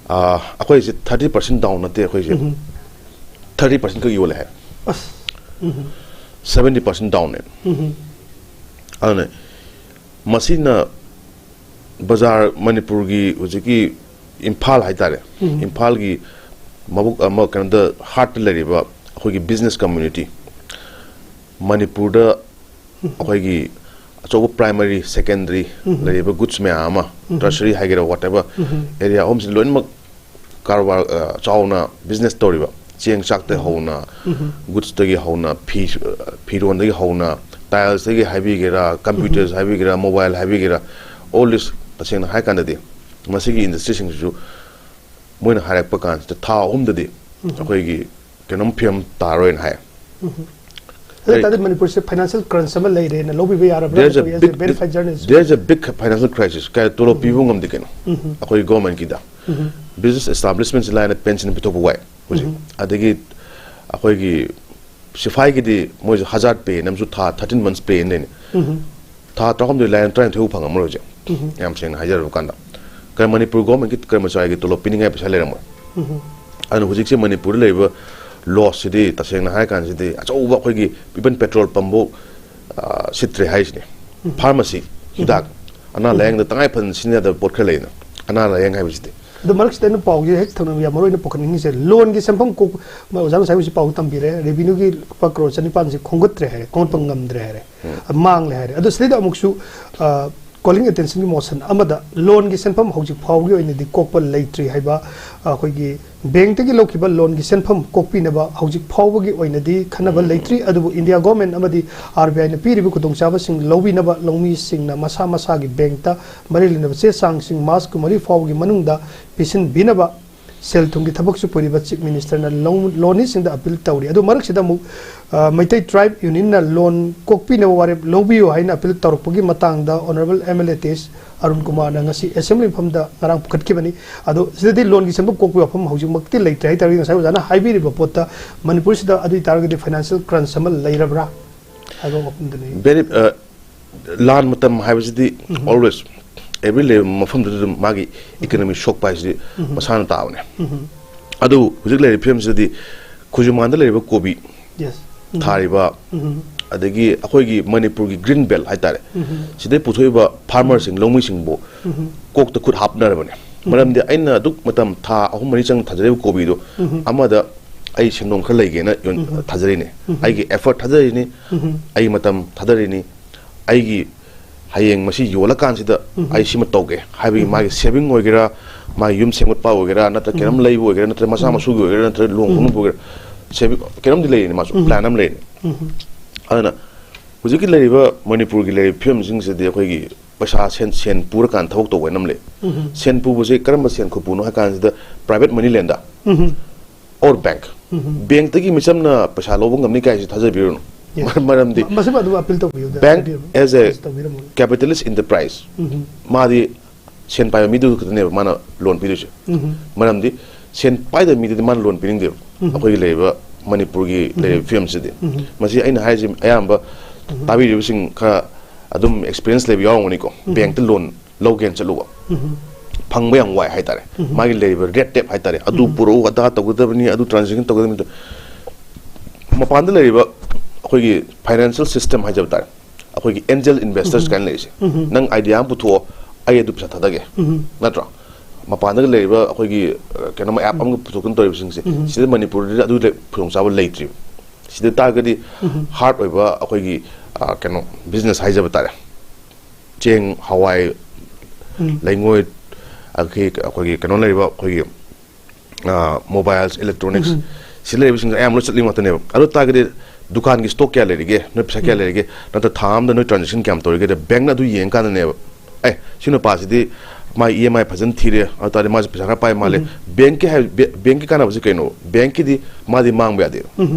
"ꯑꯥ, ꯑꯩꯈꯣꯏꯁꯦ ꯊꯥꯔꯇꯤ ꯄꯥꯔꯁꯦꯟ ꯗꯥꯎꯟ ꯅꯠꯇꯦ, ꯑꯩꯈꯣꯏꯁꯦ ꯎꯝ꯫ ꯊꯥꯔꯇꯤ ꯄꯥꯔꯁꯦꯟ ꯈꯛ ꯌꯣꯜꯂꯦ" ꯍꯥꯏ꯫ ꯑꯁ꯫ ꯎꯝ꯫ ꯁꯚꯦꯟꯇꯤ ꯄꯥꯔꯁꯦꯟ ꯗꯥꯎꯟꯅꯦ꯫ ꯎꯝ꯫ ꯑꯗꯨꯅ ꯃꯁꯤꯅ ꯕꯖꯥꯔ, ꯃꯅꯤꯄꯨꯔꯒꯤ ꯍꯧꯖꯤꯛꯀꯤ ꯏꯝꯐꯥꯜ ꯍꯥꯏꯇꯥꯔꯦ, ꯎꯝ꯫ ꯏꯝꯐꯥꯜꯒꯤ ꯃꯕꯨꯛ ꯑꯃ, ꯀꯩꯅꯣꯗ, ꯍꯥꯔꯠꯇ ꯂꯩꯔꯤꯕ ꯑꯩꯈꯣꯏꯒꯤ ꯕꯤꯖꯤꯅꯦꯁ ꯀꯝꯃ꯭ꯌꯨꯅꯤꯇꯤ, ꯃꯅꯤꯄꯨꯔꯗ ꯎꯝ꯫ ꯑꯩꯈꯣꯏꯒꯤ ꯑꯆꯧꯕ ꯄ꯭ꯔꯥꯏꯃꯔꯤ, ꯁꯦꯀꯦꯟꯗꯔꯤ ꯎꯝ꯫ ꯂꯩꯔꯤꯕ ꯒꯨꯗꯁ ꯃꯌꯥꯝ ꯑꯃ, ꯎꯝ꯫ ꯇꯔꯁꯔꯤ ꯍꯥꯏꯒꯦꯔꯥ, ꯋꯥꯠ ꯑꯦꯚꯔ, ꯎꯝ꯫ ꯑꯦꯔꯤꯌꯥ ꯑꯍꯨꯝꯁꯤ ꯂꯣꯏꯅꯃꯛ ꯀꯔꯕꯥꯔ, ꯑ, ꯆꯥꯎꯅ ꯕꯤꯖꯤꯅꯦꯁ ꯇꯧꯔꯤꯕ, ꯆꯦꯡ ꯆꯥꯛꯇꯒꯤ ꯎꯝ꯫ ꯍꯧꯅ, ꯎꯝ꯫ ꯒꯨꯗꯁꯇꯒꯤ ꯍꯧꯅ, ꯐꯤ, ꯑ, ꯐꯤꯔꯣꯟꯗꯒꯤ ꯍꯧꯅ, ꯇꯥꯏꯜꯁꯇꯒꯤ ꯍꯥꯏꯕꯤꯒꯦꯔꯥ, ꯀꯝꯄ꯭ꯌꯨꯇꯔꯁ ꯍꯥꯏꯕꯤꯒꯦꯔꯥ, ꯃꯣꯕꯥꯏꯜ ꯍꯥꯏꯕꯤꯒꯦꯔꯥ, ꯑꯣꯜ ꯗꯤꯁ, ꯇꯁꯦꯡꯅ ꯍꯥꯏ ꯀꯥꯟꯗꯗꯤ ꯃꯁꯤꯒꯤ ꯏꯟꯗꯁꯇ꯭ꯔꯤꯁꯤꯡꯁꯤꯁꯨ ꯃꯣꯏꯅ ꯍꯥꯏꯔꯛꯄ ꯀꯥꯟꯁꯤꯗ ꯊꯥ ꯑꯍꯨꯝꯗꯗꯤ ꯎꯝ꯫ ꯑꯩꯈꯣꯏꯒꯤ ꯀꯩꯅꯣꯝ ꯐꯤꯕꯝ ꯇꯥꯔꯣꯏꯅ ꯍꯥꯏ꯫ ꯎꯝ꯫ ꯑꯗꯨ ꯑꯣꯏ ꯇꯥꯔꯗꯤ ꯃꯅꯤꯄꯨꯔꯁꯦ financial crunch ꯑꯃ ꯂꯩꯔꯦꯅ ꯂꯧꯕꯤꯕ ꯌꯥꯔꯕ꯭ꯔꯥ? There's a ꯑꯩꯈꯣꯏ as a big, big, verified journalist. There's a big financial crisis. ꯀꯥꯏ ꯇꯣꯂꯣꯞ ꯄꯤꯕ ꯉꯝꯗꯦ ꯀꯩꯅꯣ꯫ ꯑꯩꯈꯣꯏ government ꯀꯤꯗ꯫ Business establishment ꯁꯤ ꯂꯥꯏꯅ pension ꯄꯤꯊꯣꯛꯄ ꯋꯥꯏ ꯍꯧꯖꯤꯛ꯫ ꯑꯗꯒꯤ ꯑꯩꯈꯣꯏꯒꯤ ꯁꯤꯐꯥꯏꯒꯤꯗꯤ ꯃꯣꯏꯁꯨ hazard pay ꯑꯃꯁꯨ ꯊꯥ thirteen months pay ꯑꯃ ꯂꯩꯅꯤ꯫ ꯊꯥ ꯇꯔꯥꯍꯨꯝꯗꯣꯏ ꯂꯥꯏꯅ ꯇꯔꯥꯅꯤꯊꯣꯏ ꯐꯥꯎ ꯐꯪꯉꯝꯃꯔꯣꯏ ꯍꯧꯖꯤꯛ꯫ ꯌꯥꯝ ꯁꯦꯡꯅ ꯍꯥꯏꯖꯔꯕ ꯀꯥꯟꯗ꯫ ꯀ-, ꯃꯅꯤꯄꯨꯔ government ꯀꯤ ꯀꯔꯃꯆꯥꯔꯤꯒꯤ ꯇꯣꯂꯣꯞ ꯄꯤꯅꯤꯡꯉꯥꯏ ꯄꯩꯁꯥ ꯂꯩꯔꯝꯃꯣꯏ꯫ ꯑꯗꯨꯅ ꯍꯧꯖꯤꯛꯁꯦ ꯃꯅꯤꯄꯨꯔꯗ ꯂꯩꯔꯤꯕ loss ꯁꯤꯗꯤ ꯇꯁꯦꯡꯅ ꯍꯥꯏꯔ ꯀꯥꯟꯁꯤꯗꯤ ꯑꯆꯧꯕ ꯑꯩꯈꯣꯏꯒꯤ even petrol pump ꯐꯥꯎ, ꯑ, ꯁꯤꯠꯇ꯭ꯔꯦ ꯍꯥꯏꯁꯤꯅꯤ꯫ Pharmacy, ꯍꯤꯗꯥꯛ, ꯑꯅꯥ ꯂꯥꯌꯦꯡꯗ ꯇꯉꯥꯏ ꯐꯗꯅ ꯁꯤꯖꯤꯟꯅꯗꯕ ꯄꯣꯠ ꯈꯔ ꯂꯩꯗꯅ꯫ ꯑꯅꯥ ꯂꯥꯌꯦꯡ ꯍꯥꯏꯕꯁꯤꯗꯤ꯫ ꯑꯗꯣ ꯃꯔꯛꯁꯤꯗ ꯑꯩꯅ ꯄꯥꯎꯁꯦ ꯍꯦꯛ ꯊꯝꯅꯕ ꯌꯥꯝ ꯃꯔꯨ ꯑꯣꯏꯅ ꯄꯨꯈꯠꯅꯤꯡꯉꯤꯁꯦ loan ꯒꯤ ꯁꯦꯟꯐꯝ ꯀꯣꯛ-, ꯑꯣꯖꯥ ꯉꯁꯥꯏ ꯍꯧꯖꯤꯛ ꯄꯥꯎ ꯇꯝꯕꯤꯔꯦ, revenue ꯒꯤ ꯂꯨꯄꯥ ꯀ꯭ꯔꯣꯔ ꯆꯅꯤꯄꯥꯟꯁꯦ ꯈꯣꯝꯒꯠꯇ꯭ꯔꯦ ꯍꯥꯏꯔꯦ, ꯈꯣꯝꯒꯠꯄ ꯉꯝꯗ꯭ꯔꯦ ꯍꯥꯏꯔꯦ꯫ ꯃꯥꯡꯂꯦ ꯍꯥꯏꯔꯦ꯫ ꯑꯗꯣ ꯁꯤꯗꯩꯗ ꯑꯃꯨꯛꯁꯨ, ꯑ, calling attention ꯒꯤ motion ꯑꯃꯗ loan ꯒꯤ ꯁꯦꯟꯐꯝ ꯍꯧꯖꯤꯛ ꯐꯥꯎꯕꯒꯤ ꯑꯣꯏꯅꯗꯤ ꯀꯣꯛꯄ ꯂꯩꯇ꯭ꯔꯤ ꯍꯥꯏꯕ, ꯑ, ꯑꯩꯈꯣꯏꯒꯤ bank ꯇꯒꯤ ꯂꯧꯈꯤꯕ loan ꯒꯤ ꯁꯦꯟꯐꯝ ꯀꯣꯛꯄꯤꯅꯕ ꯍꯧꯖꯤꯛ ꯐꯥꯎꯕꯒꯤ ꯑꯣꯏꯅꯗꯤ ꯈꯟꯅꯕ ꯂꯩꯇ꯭ꯔꯤ꯫ ꯑꯗꯨꯕꯨ India government ꯑꯃꯗꯤ R B I ꯅ ꯄꯤꯔꯤꯕ ꯈꯨꯗꯣꯡꯆꯥꯕꯁꯤꯡ ꯂꯧꯕꯤꯅꯕ ꯂꯧꯃꯤꯁꯤꯡꯅ ꯃꯁꯥ ꯃꯁꯥꯒꯤ bank ꯇ ꯃꯔꯤ ꯂꯩꯅꯕ ꯆꯦ ꯆꯥꯡꯁꯤꯡ March ꯀꯨꯟꯃꯔꯤ ꯐꯥꯎꯕꯒꯤ ꯃꯅꯨꯡꯗ ꯄꯤꯁꯤꯟꯕꯤꯅꯕ ꯁꯦꯜ ꯊꯨꯝꯒꯤ ꯊꯕꯛꯁꯨ ꯄꯨꯔꯤꯕ Chief Minister ꯅ ꯂꯧ-, ꯂꯧꯃꯤꯁꯤꯡꯗ appeal ꯇꯧꯔꯤ꯫ ꯑꯗꯨ ꯃꯔꯛꯁꯤꯗ ꯑꯃꯨꯛ, ꯑ, ꯃꯩꯇꯩ Tribe Union ꯅ loan ꯀꯣꯛꯄꯤꯅꯕ ꯋꯥꯔꯦꯞ ꯂꯧꯕꯤꯌꯨ ꯍꯥꯏꯅ appeal ꯇꯧꯔꯛꯄꯒꯤ ꯃꯇꯥꯡꯗ Honourable M L A ꯇꯦꯖ Arun ꯀꯨꯃꯥꯔꯅ ꯉꯁꯤ assembly ꯃꯐꯝꯗ ꯉꯔꯥꯡ ꯄꯨꯈꯠꯈꯤꯕꯅꯤ꯫ ꯑꯗꯣ ꯁꯤꯗꯗꯤ loan ꯒꯤ ꯁꯦꯟꯐꯝ ꯀꯣꯛꯄꯒꯤ ꯋꯥꯐꯝ ꯍꯧꯖꯤꯛꯃꯛꯇꯤ ꯂꯩꯇ꯭ꯔꯦ ꯍꯥꯏꯇꯥꯔꯒꯗꯤ ꯉꯁꯥꯏ ꯑꯣꯖꯥꯅ ꯍꯥꯏꯕꯤꯔꯤꯕ ꯄꯣꯠꯇ ꯃꯅꯤꯄꯨꯔꯁꯤꯗ ꯑꯗꯨ ꯑꯣꯏꯇꯥꯔꯒꯗꯤ financial crunch ꯑꯃ ꯂꯩꯔꯕ꯭ꯔꯥ ꯍꯥꯏꯕ ꯋꯥꯐꯝꯗꯨꯅꯤ꯫ Very, ꯑ, ꯂꯥꯟ ꯃꯇꯝ ꯍꯥꯏꯕꯁꯤꯗꯤ always every ꯂꯩꯕ ꯃꯐꯝꯗꯨꯗ ꯑꯗꯨꯝ ꯃꯥꯒꯤ economy ꯁꯣꯛꯄ ꯍꯥꯏꯁꯤꯗꯤ ꯃꯁꯥꯅ ꯇꯥꯕꯅꯦ꯫ ꯑꯗꯨ ꯍꯧꯖꯤꯛ ꯂꯩꯔꯤꯕ ꯐꯤꯕꯝꯁꯤꯗꯗꯤ ꯈꯨꯖꯨꯃꯥꯟꯗ ꯂꯩꯔꯤꯕ ꯀꯣꯕꯤ ꯊꯥꯔꯤꯕ, ꯑꯗꯒꯤ ꯑꯩꯈꯣꯏꯒꯤ ꯃꯅꯤꯄꯨꯔꯒꯤ green belt ꯍꯥꯏꯇꯥꯔꯦ, ꯁꯤꯗꯩ ꯄꯨꯊꯣꯛꯏꯕ farmer ꯁꯤꯡ, ꯂꯧꯃꯤꯁꯤꯡꯕꯨ ꯀꯣꯛꯇ ꯈꯨꯠ ꯍꯥꯞꯅꯔꯕꯅꯦ꯫ ꯃꯔꯝꯗꯤ ꯑꯩꯅ ꯑꯗꯨꯛ ꯃꯇꯝ ꯊꯥ ꯑꯍꯨꯝ ꯃꯔꯤ ꯆꯪꯅ ꯊꯥꯖꯔꯤꯕ ꯀꯣꯕꯤꯗꯣ ꯑꯃꯗ ꯑꯩ ꯁꯦꯟꯗꯣꯡ ꯈꯔ ꯂꯩꯒꯦꯅ ꯌꯣꯟ-, ꯊꯥꯖꯔꯤꯅꯦ꯫ ꯑꯩꯒꯤ effort ꯊꯥꯗꯔꯤꯅꯤ, ꯑꯩ ꯃꯇꯝ ꯊꯥꯗꯔꯤꯅꯤ, ꯑꯩꯒꯤ ꯍꯌꯦꯡ ꯃꯁꯤ ꯌꯣꯜꯂꯀꯥꯟꯁꯤꯗ ꯑꯩ ꯁꯤꯃ ꯇꯧꯒꯦ ꯍꯥꯏꯕꯒꯤ ꯃꯥꯒꯤ saving ꯑꯣꯏꯒꯦꯔꯥ, ꯃꯥꯒꯤ ꯌꯨꯝ ꯁꯦꯝꯒꯠꯄ ꯑꯣꯏꯒꯦꯔꯥ, ꯅꯠꯇ꯭ꯔꯒ ꯀꯩꯅꯣꯝ ꯂꯩꯕ ꯑꯣꯏꯒꯦꯔꯥ, ꯅꯠꯇ꯭ꯔꯒ ꯃꯆꯥ ꯃꯁꯨꯒꯤ ꯑꯣꯏꯒꯦꯔꯥ, ꯅꯠꯇ꯭ꯔꯒ ꯂꯨꯍꯣꯡ ꯈꯣꯡꯗꯣꯡꯕ ꯑꯣꯏꯒꯦꯔꯥ, saving ꯀꯩꯅꯣꯝꯗꯤ ꯂꯩꯔꯤꯅꯤ, ꯃꯥꯁꯨ plan ꯑꯃ ꯂꯩꯔꯤꯅꯤ꯫ ꯑꯗꯨꯅ ꯍꯧꯖꯤꯛꯀꯤ ꯂꯩꯔꯤꯕ ꯃꯅꯤꯄꯨꯔꯒꯤ ꯂꯩꯔꯤꯕ ꯐꯤꯕꯝꯁꯤꯡꯁꯤꯗꯗꯤ ꯑꯩꯈꯣꯏꯒꯤ ꯄꯩꯁꯥ ꯁꯦꯟ, ꯁꯦꯟ ꯄꯨꯔꯀꯥꯟꯗ ꯊꯕꯛ ꯇꯧꯕ ꯍꯥꯏꯅ ꯑꯃ ꯂꯩ꯫ ꯁꯦꯟ ꯄꯨꯕꯁꯦ ꯀꯔꯝꯕ ꯁꯦꯟ ꯈꯨꯄꯨꯅꯣ ꯍꯥꯏ ꯀꯥꯟꯁꯤꯗ private money lender or bank, bank ꯇꯒꯤ ꯃꯤꯆꯝꯅ ꯄꯩꯁꯥ ꯂꯧꯕ ꯉꯝꯅꯤ ꯀꯥꯏꯁꯤ ꯊꯥꯖꯕꯤꯔꯨꯅꯨ꯫ ꯃꯔꯝꯗꯤ ꯃꯁꯤꯃ ꯑꯗꯨꯝ ꯑꯄꯤꯜ ꯇꯧꯕꯤꯌꯨ, bank as a capitalist enterprise, ꯃꯥꯗꯤ ꯁꯦꯟ ꯄꯥꯏꯕ ꯃꯤꯗꯨ ꯈꯛꯇꯅꯦꯕ ꯃꯥꯅ ꯂꯣꯟ ꯄꯤꯗꯣꯏꯁꯦ꯫ ꯃꯔꯝꯗꯤ ꯁꯦꯟ ꯄꯥꯏꯗꯕ ꯃꯤꯗꯨꯗꯤ ꯃꯥꯅ ꯂꯣꯟ ꯄꯤꯅꯤꯡꯗꯦꯕ꯫ ꯑꯩꯈꯣꯏꯒꯤ ꯂꯩꯔꯤꯕ ꯃꯅꯤꯄꯨꯔꯒꯤ ꯂꯩꯔꯤꯕ ꯐꯤꯕꯝꯁꯤꯗꯤ, ꯃꯁꯤ ꯑꯩꯅ ꯍꯥꯏꯔꯤꯁꯦ ꯑꯌꯥꯝꯕ ꯇꯥꯕꯤꯔꯤꯕꯁꯤꯡ ꯈꯔ ꯑꯗꯨꯝ ꯑꯦꯛꯁꯄꯤꯔꯤꯌꯦꯟꯁ ꯂꯩꯕ ꯌꯥꯎꯔꯝꯒꯅꯤꯀꯣ꯫ ꯕꯦꯡꯛꯇ ꯂꯣꯟ ꯂꯧꯒꯦꯅ ꯆꯠꯂꯨꯕ, ꯐꯪꯕ ꯌꯥꯝ ꯋꯥꯏ ꯍꯥꯏꯇꯥꯔꯦ꯫ ꯃꯥꯒꯤ ꯂꯩꯔꯤꯕ ꯔꯦꯠ ꯇꯦꯞ ꯍꯥꯏꯇꯥꯔꯦ, ꯑꯗꯨ ꯄꯨꯔꯛꯎ, ꯑꯗꯥ ꯇꯧꯒꯗꯕꯅꯤ, ꯑꯗꯨ ꯇ꯭ꯔꯥꯟꯖꯦꯛꯁꯟ ꯇꯧꯒꯗꯕꯅꯤ꯫ ꯃꯄꯥꯟꯗ ꯂꯩꯔꯤꯕ ꯑꯩꯈꯣꯏꯒꯤ ꯐꯥꯏꯅꯥꯟꯁꯤꯌꯦꯜ ꯁꯤꯁꯇꯦꯝ ꯍꯥꯏꯖꯕ ꯇꯥꯔꯦ, ꯑꯩꯈꯣꯏꯒꯤ ꯑꯦꯟꯖꯦꯜ ꯏꯟꯚꯦꯁꯇꯔꯁ ꯀꯥꯏꯅ ꯂꯩꯔꯤꯁꯦ꯫ ꯅꯪ ꯑꯥꯏꯗꯤꯌꯥ ꯑꯃ ꯄꯨꯊꯣꯛꯑꯣ, ꯑꯩ ꯑꯗꯨ ꯄꯩꯁꯥ ꯊꯥꯗꯒꯦ, ꯅꯠꯇ꯭ꯔꯣ? ꯃꯄꯥꯟꯗꯒ ꯂꯩꯔꯤꯕ ꯑꯩꯈꯣꯏꯒꯤ, ꯑ, ꯀꯩꯅꯣꯝ ꯑꯦꯞ ꯑꯃꯒ ꯄꯨꯊꯣꯛꯇꯅ ꯇꯧꯔꯤꯕꯁꯤꯡꯁꯦ, ꯁꯤꯗ ꯃꯅꯤꯄꯨꯔꯗꯗꯤ ꯑꯗꯨ ꯂꯩ-, ꯈꯨꯗꯣꯡꯆꯥꯕ ꯂꯩꯇ꯭ꯔꯤꯕ꯫ ꯁꯤꯗ ꯇꯥꯔꯒꯗꯤ ꯍꯥꯔꯠ ꯑꯣꯏꯕ ꯑꯩꯈꯣꯏꯒꯤ, ꯑ, ꯀꯩꯅꯣ, ꯕꯤꯖꯤꯅꯦꯁ ꯍꯥꯏꯖꯕ ꯇꯥꯔꯦ, ꯆꯦꯡ, ꯍꯋꯥꯏ, ꯂꯩꯉꯣꯏ, ꯑꯗꯒꯤ ꯑꯩꯈꯣꯏꯒꯤ ꯀꯩꯅꯣ ꯂꯩꯔꯤꯕ ꯑꯩꯈꯣꯏꯒꯤ, ꯑ, ꯃꯣꯕꯥꯏꯜꯁ, ꯏꯂꯦꯛꯇ꯭ꯔꯣꯅꯤꯛꯁ, ꯁꯤ ꯂꯩꯔꯤꯕꯁꯤꯡꯁꯦ ꯑꯌꯥꯝꯕ ꯂꯣꯏ ꯆꯠꯂꯤ ꯉꯥꯛꯇꯅꯦꯕ꯫ ꯑꯗꯨ ꯇꯥꯔꯒꯗꯤ ꯗꯨꯀꯥꯟꯒꯤ ꯁ꯭ꯇꯣꯛ ꯀꯌꯥ ꯂꯩꯔꯤꯒꯦ, ꯅꯣꯏ ꯄꯩꯁꯥ ꯀꯌꯥ ꯂꯩꯔꯤꯒꯦ, ꯅꯠꯇ꯭ꯔ ꯊꯥ ꯑꯃꯗ ꯅꯣꯏ ꯇ꯭ꯔꯥꯟꯖꯦꯛꯁꯟ ꯀꯌꯥꯝ ꯇꯧꯔꯤꯒꯦꯗ ꯕꯦꯡꯛꯅ ꯑꯗꯨ ꯌꯦꯡꯉꯀꯥꯟꯗꯅꯦꯕ, "ꯑꯦ, ꯁꯤ ꯅꯨꯄꯥꯁꯤꯗꯤ ꯃꯥꯏ ꯏ ꯑꯦꯝ ꯑꯥꯏ ꯐꯖꯅ ꯊꯤꯔꯦ, ꯑꯗꯨ ꯇꯥꯔꯗꯤ ꯃꯥꯁꯦ ꯄꯩꯁꯥ ꯈꯔ ꯄꯥꯏ ꯃꯥꯜꯂꯦ"꯫ ꯕꯦꯡꯛꯀꯤ ꯍꯥꯏ-, ꯕꯦ-, ꯕꯦꯡꯛꯀꯤ ꯀꯥꯟꯅꯕꯁꯤ ꯀꯩꯅꯣ? ꯕꯦꯡꯛꯀꯤꯗꯤ ꯃꯥꯗꯤ ꯃꯥꯡꯕ ꯌꯥꯗꯦꯕ꯫